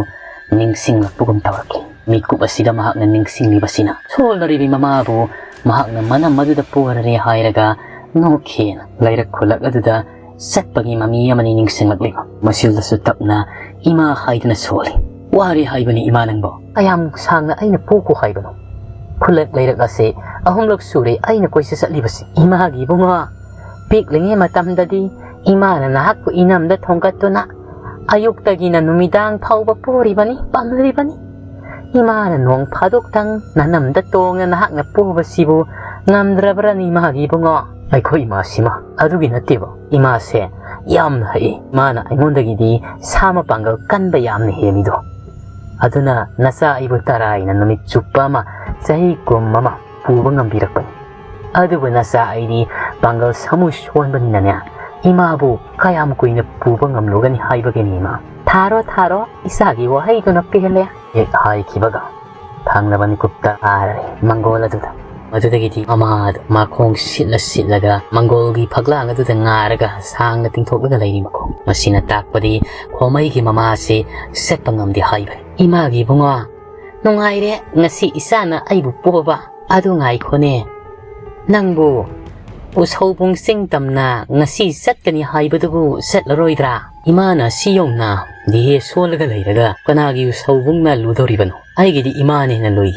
ꯅꯤꯡꯁꯤꯡꯂꯛꯄꯒꯨꯝ ꯇꯧꯔꯛꯂꯤ꯫ ꯃꯤꯀꯨꯞ ꯑꯁꯤꯗ ꯃꯍꯥꯛꯅ ꯅꯤꯡꯁꯤꯡꯂꯤꯕꯁꯤꯅ ꯁꯣꯜꯂꯔꯤꯕꯤ ꯃꯃꯥꯕꯨ ꯃꯍꯥꯛꯅ ꯃꯅꯝ ꯑꯗꯨꯗ ꯄꯣꯔꯔꯦ ꯍꯥꯏꯔꯒ ꯅꯣꯛꯈꯤꯅ ꯂꯩꯔꯛ ꯈꯨꯜꯂꯛ ꯑꯗꯨꯗ ꯆꯠꯄꯒꯤ ꯃꯃꯤ ꯑꯃꯅꯤ ꯅꯤꯡꯁꯤꯡꯂꯛꯂꯤꯕ꯫ ꯃꯁꯤꯜꯗꯁꯨ ꯇꯞꯅ ꯏꯃꯥ ꯍꯥꯏꯗꯨꯅ ꯁꯣꯜꯂꯤ꯫ "ꯋꯥꯔꯦ ꯍꯥꯏꯕꯅꯤ ꯏꯃꯥ ꯅꯪꯕꯣ꯫ ꯀꯌꯥꯝ ꯁꯥꯡꯅ ꯑꯩꯅ ꯄꯣꯛꯈꯣ ꯍꯥꯏꯕꯅꯣ? ꯈꯨꯜꯂꯛ ꯂꯩꯔꯛ ꯑꯁꯦ ꯑꯍꯨꯝꯂꯛ ꯁꯨꯔꯦ ꯑꯩꯅ ꯀꯣꯏꯆꯠ ꯆꯠꯂꯤꯕꯁꯤ꯫ ꯏꯃꯥꯒꯤ ꯏꯕꯨꯡꯉꯣ, ꯄꯤꯛꯂꯤꯉꯩ ꯃꯇꯝꯗꯗꯤ ꯏꯃꯥꯅ ꯅꯍꯥꯛꯄꯨ ꯏꯅꯝꯗ ꯊꯣꯡꯒꯠꯇꯨꯅ ꯑꯌꯨꯛꯇꯒꯤꯅ ꯅꯨꯃꯤꯗꯥꯡ ꯐꯥꯎꯕ ꯄꯣꯔꯤꯕꯅꯤ, ꯄꯝꯂꯤꯕꯅꯤ꯫ ꯏꯃꯥꯅ ꯅꯣꯡ ꯐꯥꯗꯣꯛꯇꯪ ꯅꯅꯝꯗ ꯇꯣꯡꯅ ꯅꯍꯥꯛꯅ ꯄꯣꯕꯁꯤꯕꯨ ꯉꯝꯗ꯭ꯔꯕ꯭ꯔꯅꯤ, ꯏꯃꯥꯒꯤ ꯏꯕꯨꯡꯉꯣ?" ꯑꯩꯈꯣꯏ ꯏꯃꯥꯁꯤꯃ ꯑꯗꯨꯒꯤ ꯅꯠꯇꯦꯕ, ꯏꯃꯥꯁꯦ ꯌꯥꯝꯅ ꯍꯩ꯫ ꯏꯃꯥꯅ ꯑꯩꯉꯣꯟꯗꯒꯤꯗꯤ ꯁꯥ ꯃꯄꯥꯡꯒꯜ ꯀꯟꯕ ꯌꯥꯝꯅ ꯍꯦꯜꯂꯤꯗꯣ꯫ ꯑꯗꯨꯅ ꯅꯆꯥ ꯑꯩꯕꯨ ꯇꯔꯥꯏꯅ ꯅꯨꯃꯤꯠ ꯆꯨꯞꯄ ꯑꯃ, ꯆꯍꯤ ꯀꯨꯝ ꯑꯃ ꯄꯨꯕ ꯉꯝꯕꯤꯔꯛꯄꯅꯤ꯫ ꯑꯗꯨꯕꯨ ꯅꯆꯥ ꯑꯩꯗꯤ ꯄꯥꯡꯒꯜ ꯁꯥꯃꯨ ꯁꯣꯟꯕꯅꯤꯅꯅꯦ, ꯏꯃꯥꯕꯨ ꯀꯌꯥꯝ ꯀꯨꯏꯅ ꯄꯨꯕ ꯉꯝꯂꯨꯒꯅꯤ ꯍꯥꯏꯕꯒꯤꯅꯤ, ꯏꯃꯥ꯫ "ꯊꯥꯔꯣ, ꯊꯥꯔꯣ, ꯏꯆꯥꯒꯤ ꯋꯥꯍꯩꯗꯨꯅ ꯄꯦꯜꯂꯦ," ꯍꯦꯛ ꯍꯥꯏꯈꯤꯕꯒ ꯊꯪꯅꯕ ꯃꯤꯀꯨꯞꯇ ꯊꯥꯔꯦ ꯃꯪꯒꯣꯜ ꯑꯗꯨꯗ꯫ ꯃꯗꯨꯗꯒꯤꯗꯤ ꯃꯃꯥꯗ ꯃꯈꯣꯡ ꯁꯤꯠꯂ ꯁꯤꯠꯂꯒ ꯃꯪꯒꯣꯜꯒꯤ ꯐꯛꯂꯥꯡ ꯑꯗꯨꯗ ꯉꯥꯔꯒ ꯁꯥꯡꯅ ꯇꯤꯡꯊꯣꯛꯂꯒ ꯂꯩꯔꯤ ꯃꯈꯣꯡ꯫ ꯃꯁꯤꯅ ꯇꯥꯛꯄꯗꯤ ꯈꯣꯃꯩꯒꯤ ꯃꯃꯥꯁꯤ ꯆꯠꯄ ꯉꯝꯗꯦ ꯍꯥꯏꯕꯅꯤ꯫ "ꯏꯃꯥꯒꯤ ꯏꯕꯨꯡꯉꯣ, ꯅꯨꯡꯉꯥꯏꯔꯦ ꯉꯁꯤ ꯏꯆꯥꯅ ꯑꯩꯕꯨ ꯄꯣꯕ꯫ ꯑꯗꯨ ꯉꯥꯏꯈꯣꯅꯦ, ꯅꯪꯕꯨ ꯎꯁꯧꯕꯨꯡ ꯆꯤꯡ ꯇꯝꯅ ꯉꯁꯤ ꯆꯠꯀꯅꯤ ꯍꯥꯏꯕꯗꯨꯕꯨ ꯆꯠꯂꯔꯣꯏꯗ꯭ꯔꯥ?" ꯏꯃꯥꯅ ꯁꯤ ꯌꯧꯅ ꯗꯤꯍꯦ ꯁꯣꯜꯂꯒ ꯂꯩꯔꯒ ꯀꯅꯥꯒꯤ ꯎꯁꯧꯕꯨꯡꯅ ꯂꯨꯗꯧꯔꯤꯕꯅꯣ? ꯑꯩꯒꯤꯗꯤ ꯏꯃꯥꯅ ꯍꯦꯟꯅ ꯂꯨꯏ꯫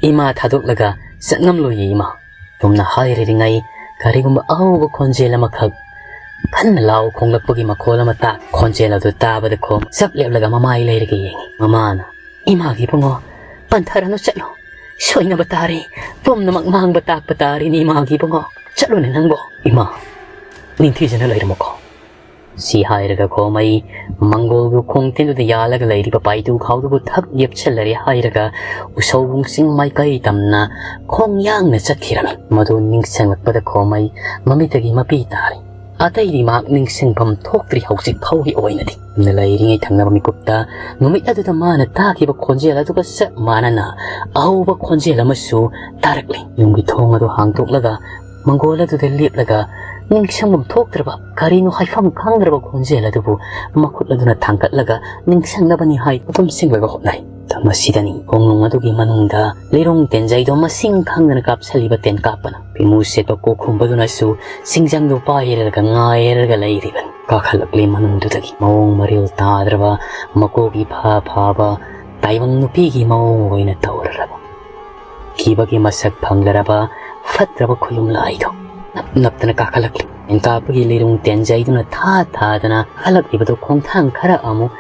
ꯏꯃꯥ ꯊꯥꯗꯣꯛꯂꯒ ꯆꯠꯉꯝꯂꯣꯏꯌꯦ ꯏꯃꯥ꯫ ꯁꯨꯝꯅ ꯍꯥꯏꯔꯤꯉꯩ ꯀꯔꯤꯒꯨꯝꯕ ꯑꯍꯧꯕ ꯈꯣꯟꯖꯦꯜ ꯑꯃꯈꯛ ꯀꯟꯅ ꯂꯥꯎ ꯈꯣꯡꯂꯛꯄꯒꯤ ꯃꯈꯣꯜ ꯑꯃ ꯇꯥ꯫ ꯈꯣꯟꯖꯦꯜ ꯑꯗꯨ ꯇꯥꯕꯗ ꯈꯣꯝ ꯆꯞ ꯂꯦꯞꯂꯒ ꯃꯃꯥꯏ ꯂꯩꯔꯒ ꯌꯦꯡꯉꯤ꯫ ꯃꯃꯥꯅ, "ꯏꯃꯥꯒꯤ ꯏꯕꯨꯡꯉꯣ, ꯄꯟꯊꯔꯅꯨ, ꯆꯠꯂꯣ꯫ ꯁꯣꯏꯅꯕ ꯇꯥꯔꯦ꯫ ꯄꯨꯝꯅꯃꯛ ꯃꯥꯡꯕ ꯇꯥꯛꯄ ꯇꯥꯔꯦꯅꯦ ꯏꯃꯥꯒꯤ ꯏꯕꯨꯡꯉꯣ꯫ ꯆꯠꯂꯨꯅꯦ ꯅꯪꯕꯣ꯫ ꯏꯃꯥ, ꯅꯤꯡꯊꯤꯖꯅ ꯂꯩꯔꯝꯃꯨꯀꯣ꯫" ꯁꯤ ꯍꯥꯏꯔꯒ ꯈꯣꯃꯩ ꯃꯪꯒꯣꯜꯒꯤ ꯈꯣꯡ ꯇꯤꯟꯗꯨꯗ ꯌꯥꯜꯂꯒ ꯂꯩꯔꯤꯕ ꯄꯥꯏꯗꯨ ꯈꯥꯎꯗꯨꯕꯨ ꯊꯛ ꯌꯦꯞꯁꯤꯜꯂꯔꯦ ꯍꯥꯏꯔꯒ ꯎꯁꯧꯕꯨꯡ ꯆꯤꯡ ꯃꯥꯏꯀꯩ ꯇꯝꯅ ꯈꯣꯡ ꯌꯥꯡꯅ ꯆꯠꯈꯤꯔꯝꯃꯤ꯫ ꯃꯗꯨ ꯅꯤꯡꯁꯤꯡꯂꯛꯄꯗ ꯈꯣꯃꯩ ꯃꯃꯤꯠꯇꯒꯤ ꯃꯄꯤ ꯇꯥꯔꯤ꯫ ꯑꯇꯩꯗꯤ ꯃꯍꯥꯛ ꯅꯤꯡꯁꯤꯡꯐꯝ ꯊꯣꯛꯇ꯭ꯔꯤ ꯍꯧꯖꯤꯛ ꯐꯥꯎꯒꯤ ꯑꯣꯏꯅꯗꯤ꯫ ꯌꯨꯝꯗ ꯂꯩꯔꯤꯉꯩ ꯊꯪꯅꯕ ꯃꯤꯀꯨꯞꯇ ꯅꯨꯃꯤꯠ ꯑꯗꯨꯗ ꯃꯥꯅ ꯇꯥꯈꯤꯕ ꯈꯣꯟꯖꯦꯜ ꯑꯗꯨꯒ ꯆꯞ ꯃꯥꯟꯅꯅ ꯑꯍꯧꯕ ꯈꯣꯟꯖꯦꯜ ꯑꯃꯁꯨ ꯇꯥꯔꯛꯂꯤ꯫ ꯌꯨꯝꯒꯤ ꯊꯣꯡ ꯑꯗꯨ ꯍꯥꯡꯗꯣꯛꯂꯒ ꯃꯪꯒꯣꯜ ꯑꯗꯨꯗ ꯂꯦꯞꯂꯒ ꯅꯤꯡꯁꯤꯡꯐꯝ ꯊꯣꯛꯇ꯭ꯔꯕ, ꯀꯔꯤꯅꯣ ꯍꯥꯏꯐꯝ ꯈꯪꯗ꯭ꯔꯕ ꯈꯣꯟꯖꯦꯜ ꯑꯗꯨꯕꯨ ꯃꯈꯨꯠ ꯑꯗꯨꯅ ꯊꯥꯡꯒꯠꯂꯒ ꯅꯤꯡꯁꯤꯡꯅꯕꯅꯤ ꯍꯥꯏ ꯄꯨꯝꯁꯤꯡꯂꯒ ꯍꯣꯠꯅꯩ꯫ ꯃꯇꯝ ꯑꯁꯤꯗꯅꯤ ꯈꯣꯡꯅꯨꯡ ꯑꯗꯨꯒꯤ ꯃꯅꯨꯡꯗ ꯂꯩꯔꯣꯡ ꯇꯦꯟꯖꯩꯗꯣ ꯃꯁꯤꯡ ꯈꯪꯗꯅ ꯀꯥꯞꯁꯤꯜꯂꯤꯕ ꯇꯦꯟꯀꯥꯞꯄꯅ꯫ ꯐꯤꯃꯨ ꯁꯦꯠꯄ ꯀꯣꯛꯈꯨꯝꯕꯗꯨꯅꯁꯨ ꯁꯤꯡꯖꯪꯗꯨ ꯄꯥꯏꯔꯒ ꯉꯥꯏꯔꯒ ꯂꯩꯔꯤꯕꯅꯤ꯫ ꯀꯥꯈꯠꯂꯛꯂꯤ ꯃꯅꯨꯡꯗꯨꯗꯒꯤ ꯃꯑꯣꯡ ꯃꯔꯤꯜ ꯇꯥꯗ꯭ꯔꯕ, ꯃꯀꯣꯛ ꯏꯐꯥ ꯐꯥꯕ ꯇꯥꯏꯕꯪ ꯅꯨꯄꯤꯒꯤ ꯃꯑꯣꯡ ꯑꯣꯏꯅ ꯇꯧꯔꯔꯕ, ꯀꯤꯕꯒꯤ ꯃꯁꯛ ꯐꯪꯂꯔꯕ ꯐꯠꯇ꯭ꯔꯕ ꯈꯨꯌꯨꯝ ꯂꯥꯏꯗꯣ ꯅꯞ ꯅꯞꯇꯅ ꯀꯥꯈꯠꯂꯛꯂꯤ꯫ ꯇꯦꯟꯀꯥꯞꯄꯒꯤ ꯂꯤꯔꯨꯡ ꯇꯦꯟꯖꯩꯗꯨꯅ ꯊꯥ ꯊꯥꯗꯅ ꯍꯜꯂꯛꯂꯤꯕꯗꯨ ꯈꯣꯡꯊꯥꯡ ꯈꯔ ꯑꯃꯨꯛ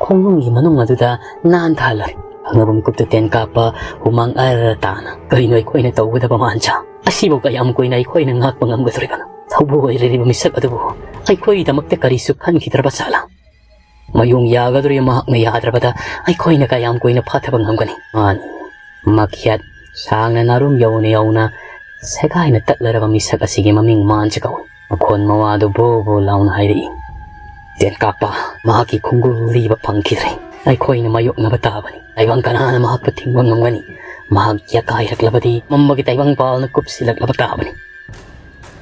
ꯈꯣꯡꯅꯨꯡꯒꯤ ꯃꯅꯨꯡ ꯑꯗꯨꯗ ꯅꯥꯟꯊꯍꯜꯂꯔꯦ꯫ ꯈꯪꯉꯕ ꯃꯤꯀꯨꯞꯇ ꯇꯦꯟꯀꯥꯞꯄ ꯍꯨꯃꯥꯡ ꯑꯔ ꯇꯥꯅ, "ꯀꯔꯤꯅꯣ ꯑꯩꯈꯣꯏꯅ ꯇꯧꯒꯗꯕ ꯃꯥꯟꯖꯥ? ꯑꯁꯤꯕꯨ ꯀꯌꯥꯝ ꯀꯨꯏꯅ ꯑꯩꯈꯣꯏꯅ ꯉꯥꯛꯄ ꯉꯝꯒꯗꯧꯔꯤꯕꯅꯣ? ꯊꯧꯕꯨ ꯑꯣꯏꯔꯤꯕ ꯃꯤꯁꯛ ꯑꯗꯨꯕꯨ ꯑꯩꯈꯣꯏꯒꯤꯗꯃꯛꯇ ꯀꯔꯤꯁꯨ ꯈꯟꯈꯤꯗ꯭ꯔꯕ ꯖꯥꯠꯂꯥ? ꯃꯌꯣꯡ ꯌꯥꯒꯗꯧꯔꯤ ꯃꯍꯥꯛꯅ ꯌꯥꯗ꯭ꯔꯕꯗ ꯑꯩꯈꯣꯏꯅ ꯀꯌꯥꯝ ꯀꯨꯏꯅ ꯐꯥꯊꯕ ꯉꯝꯒꯅꯤ?" ꯃꯥꯅꯤ, ꯃꯈ꯭ꯌꯥꯠ ꯁꯥꯡꯅ ꯅꯥꯔꯨꯝ ꯌꯧꯅ ꯌꯧꯅ ꯁꯦꯒꯥꯏꯅ ꯇꯠꯂꯔꯕ ꯃꯤꯁꯛ ꯑꯁꯤꯒꯤ ꯃꯃꯤꯡ ꯃꯥꯟꯖ ꯀꯧꯏ꯫ ꯃꯈꯣꯟ ꯃꯋꯥꯗꯨ ꯕꯣ ꯕꯣ ꯂꯥꯎꯅ ꯍꯥꯏꯔꯛꯏ, "ꯇꯦꯟꯀꯥꯞꯄ, ꯃꯍꯥꯛꯀꯤ ꯈꯣꯡꯒꯨꯜ ꯂꯤꯕ ꯐꯪꯈꯤꯗ꯭ꯔꯦ꯫ ꯑꯩꯈꯣꯏꯅ ꯃꯥꯌꯣꯛꯅꯕ ꯇꯥꯕꯅꯤ꯫ ꯇꯥꯏꯕꯪ ꯀꯅꯥꯅ ꯃꯍꯥꯛꯄꯨ ꯊꯤꯡꯕ ꯉꯝꯒꯅꯤ? ꯃꯍꯥꯛ ꯌꯥꯀꯥꯏꯔꯛꯂꯕꯗꯤ ꯃꯝꯕꯒꯤ ꯇꯥꯏꯕꯪ ꯄꯥꯜꯅ ꯀꯨꯞꯁꯤꯜꯂꯛꯂꯕ ꯇꯥꯕꯅꯤ꯫"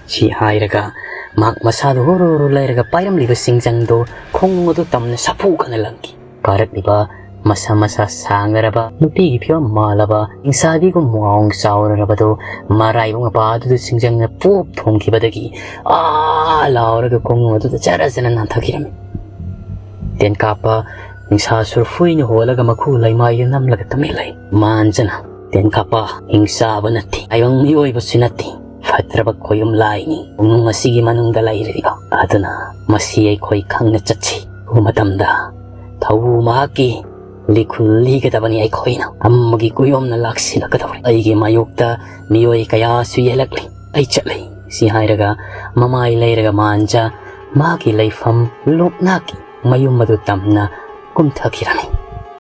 ꯁꯤ ꯍꯥꯏꯔꯒ ꯃꯍꯥꯛ ꯃꯁꯥꯗꯨ ꯍꯨꯔꯨ ꯍꯨꯔꯨ ꯂꯩꯔꯒ ꯄꯥꯏꯔꯝꯂꯤꯕ ꯁꯤꯡꯖꯪꯗꯨ ꯈꯣꯡꯅꯨꯡ ꯑꯗꯨ ꯇꯝꯅ ꯁꯥꯐꯨ ꯀꯟꯅ ꯂꯪꯈꯤ꯫ ꯀꯥꯔꯛꯂꯤꯕ ꯃꯁꯥ ꯃꯁꯥ ꯁꯥꯡꯅꯔꯕ ꯅꯨꯄꯤꯒꯤ ꯐꯤꯕꯝ ꯃꯥꯜꯂꯕ ꯍꯤꯡꯁꯥꯕꯤꯒꯨꯝ ꯋꯥꯡ ꯆꯥꯎꯔꯔꯕꯗꯨ ꯃꯔꯥꯏꯕꯛ ꯃꯄꯥ ꯑꯗꯨꯗ ꯁꯤꯡꯖꯪꯅ ꯄꯣꯞ ꯊꯣꯡꯈꯤꯕꯗꯒꯤ ꯑꯥ ꯂꯥꯎꯔꯒ ꯈꯣꯡꯅꯨꯡ ꯑꯗꯨꯗ ꯖꯔ ꯖꯔ ꯅꯥꯟꯊꯈꯤꯔꯝꯃꯤ꯫ ꯇꯦꯟꯀꯥꯞꯄ ꯅꯤꯡꯁꯥ ꯁꯨꯔꯐꯨꯏꯅ ꯍꯣꯜꯂꯒ ꯃꯈꯨ ꯂꯩꯃꯥꯏꯗ ꯅꯝꯂꯒ ꯇꯨꯃꯤꯟ ꯂꯩ꯫ ꯃꯥꯟꯖꯅ, "ꯇꯦꯟꯀꯥꯞꯄ, ꯍꯤꯡꯆꯥꯕ ꯅꯠꯇꯦ, ꯇꯥꯏꯕꯪ ꯃꯤꯑꯣꯏꯕꯁꯨ ꯅꯠꯇꯦ, ꯐꯠꯇ꯭ꯔꯕ ꯈꯣꯌꯨꯝ ꯂꯥꯏꯅꯤ ꯈꯣꯡꯅꯨꯡ ꯑꯁꯤꯒꯤ ꯃꯅꯨꯡꯗ ꯂꯩꯔꯤꯕ꯫ ꯑꯗꯨꯅ ꯃꯁꯤ ꯑꯩꯈꯣꯏ ꯈꯪꯅ ꯆꯠꯁꯤ꯫ ꯎꯕ ꯃꯇꯝꯗ ꯊꯧꯕꯨ ꯃꯍꯥꯛꯀꯤ ꯂꯤꯈꯨꯜ ꯂꯤꯒꯗꯕꯅꯤ ꯑꯩꯈꯣꯏꯅ꯫ ꯑꯃꯒꯤ ꯀꯨꯌꯣꯝꯅ ꯂꯥꯛꯁꯤꯜꯂꯛꯀꯗꯧꯔꯦ꯫ ꯑꯩꯒꯤ ꯃꯥꯌꯣꯛꯇ ꯃꯤꯑꯣꯏ ꯀꯌꯥꯁꯨ ꯌꯦꯜꯂꯛꯂꯤ꯫ ꯑꯩ ꯆꯠꯂꯤ꯫" ꯁꯤ ꯍꯥꯏꯔꯒ ꯃꯃꯥꯏ ꯂꯩꯔꯒ ꯃꯥꯟꯖ ꯃꯍꯥꯛꯀꯤ ꯂꯩꯐꯝ ꯂꯣꯛꯅꯥꯛꯀꯤ ꯃꯌꯨꯝ ꯑꯗꯨ ꯇꯝꯅ ꯀꯨꯝꯊꯈꯤꯔꯝꯃꯤ꯫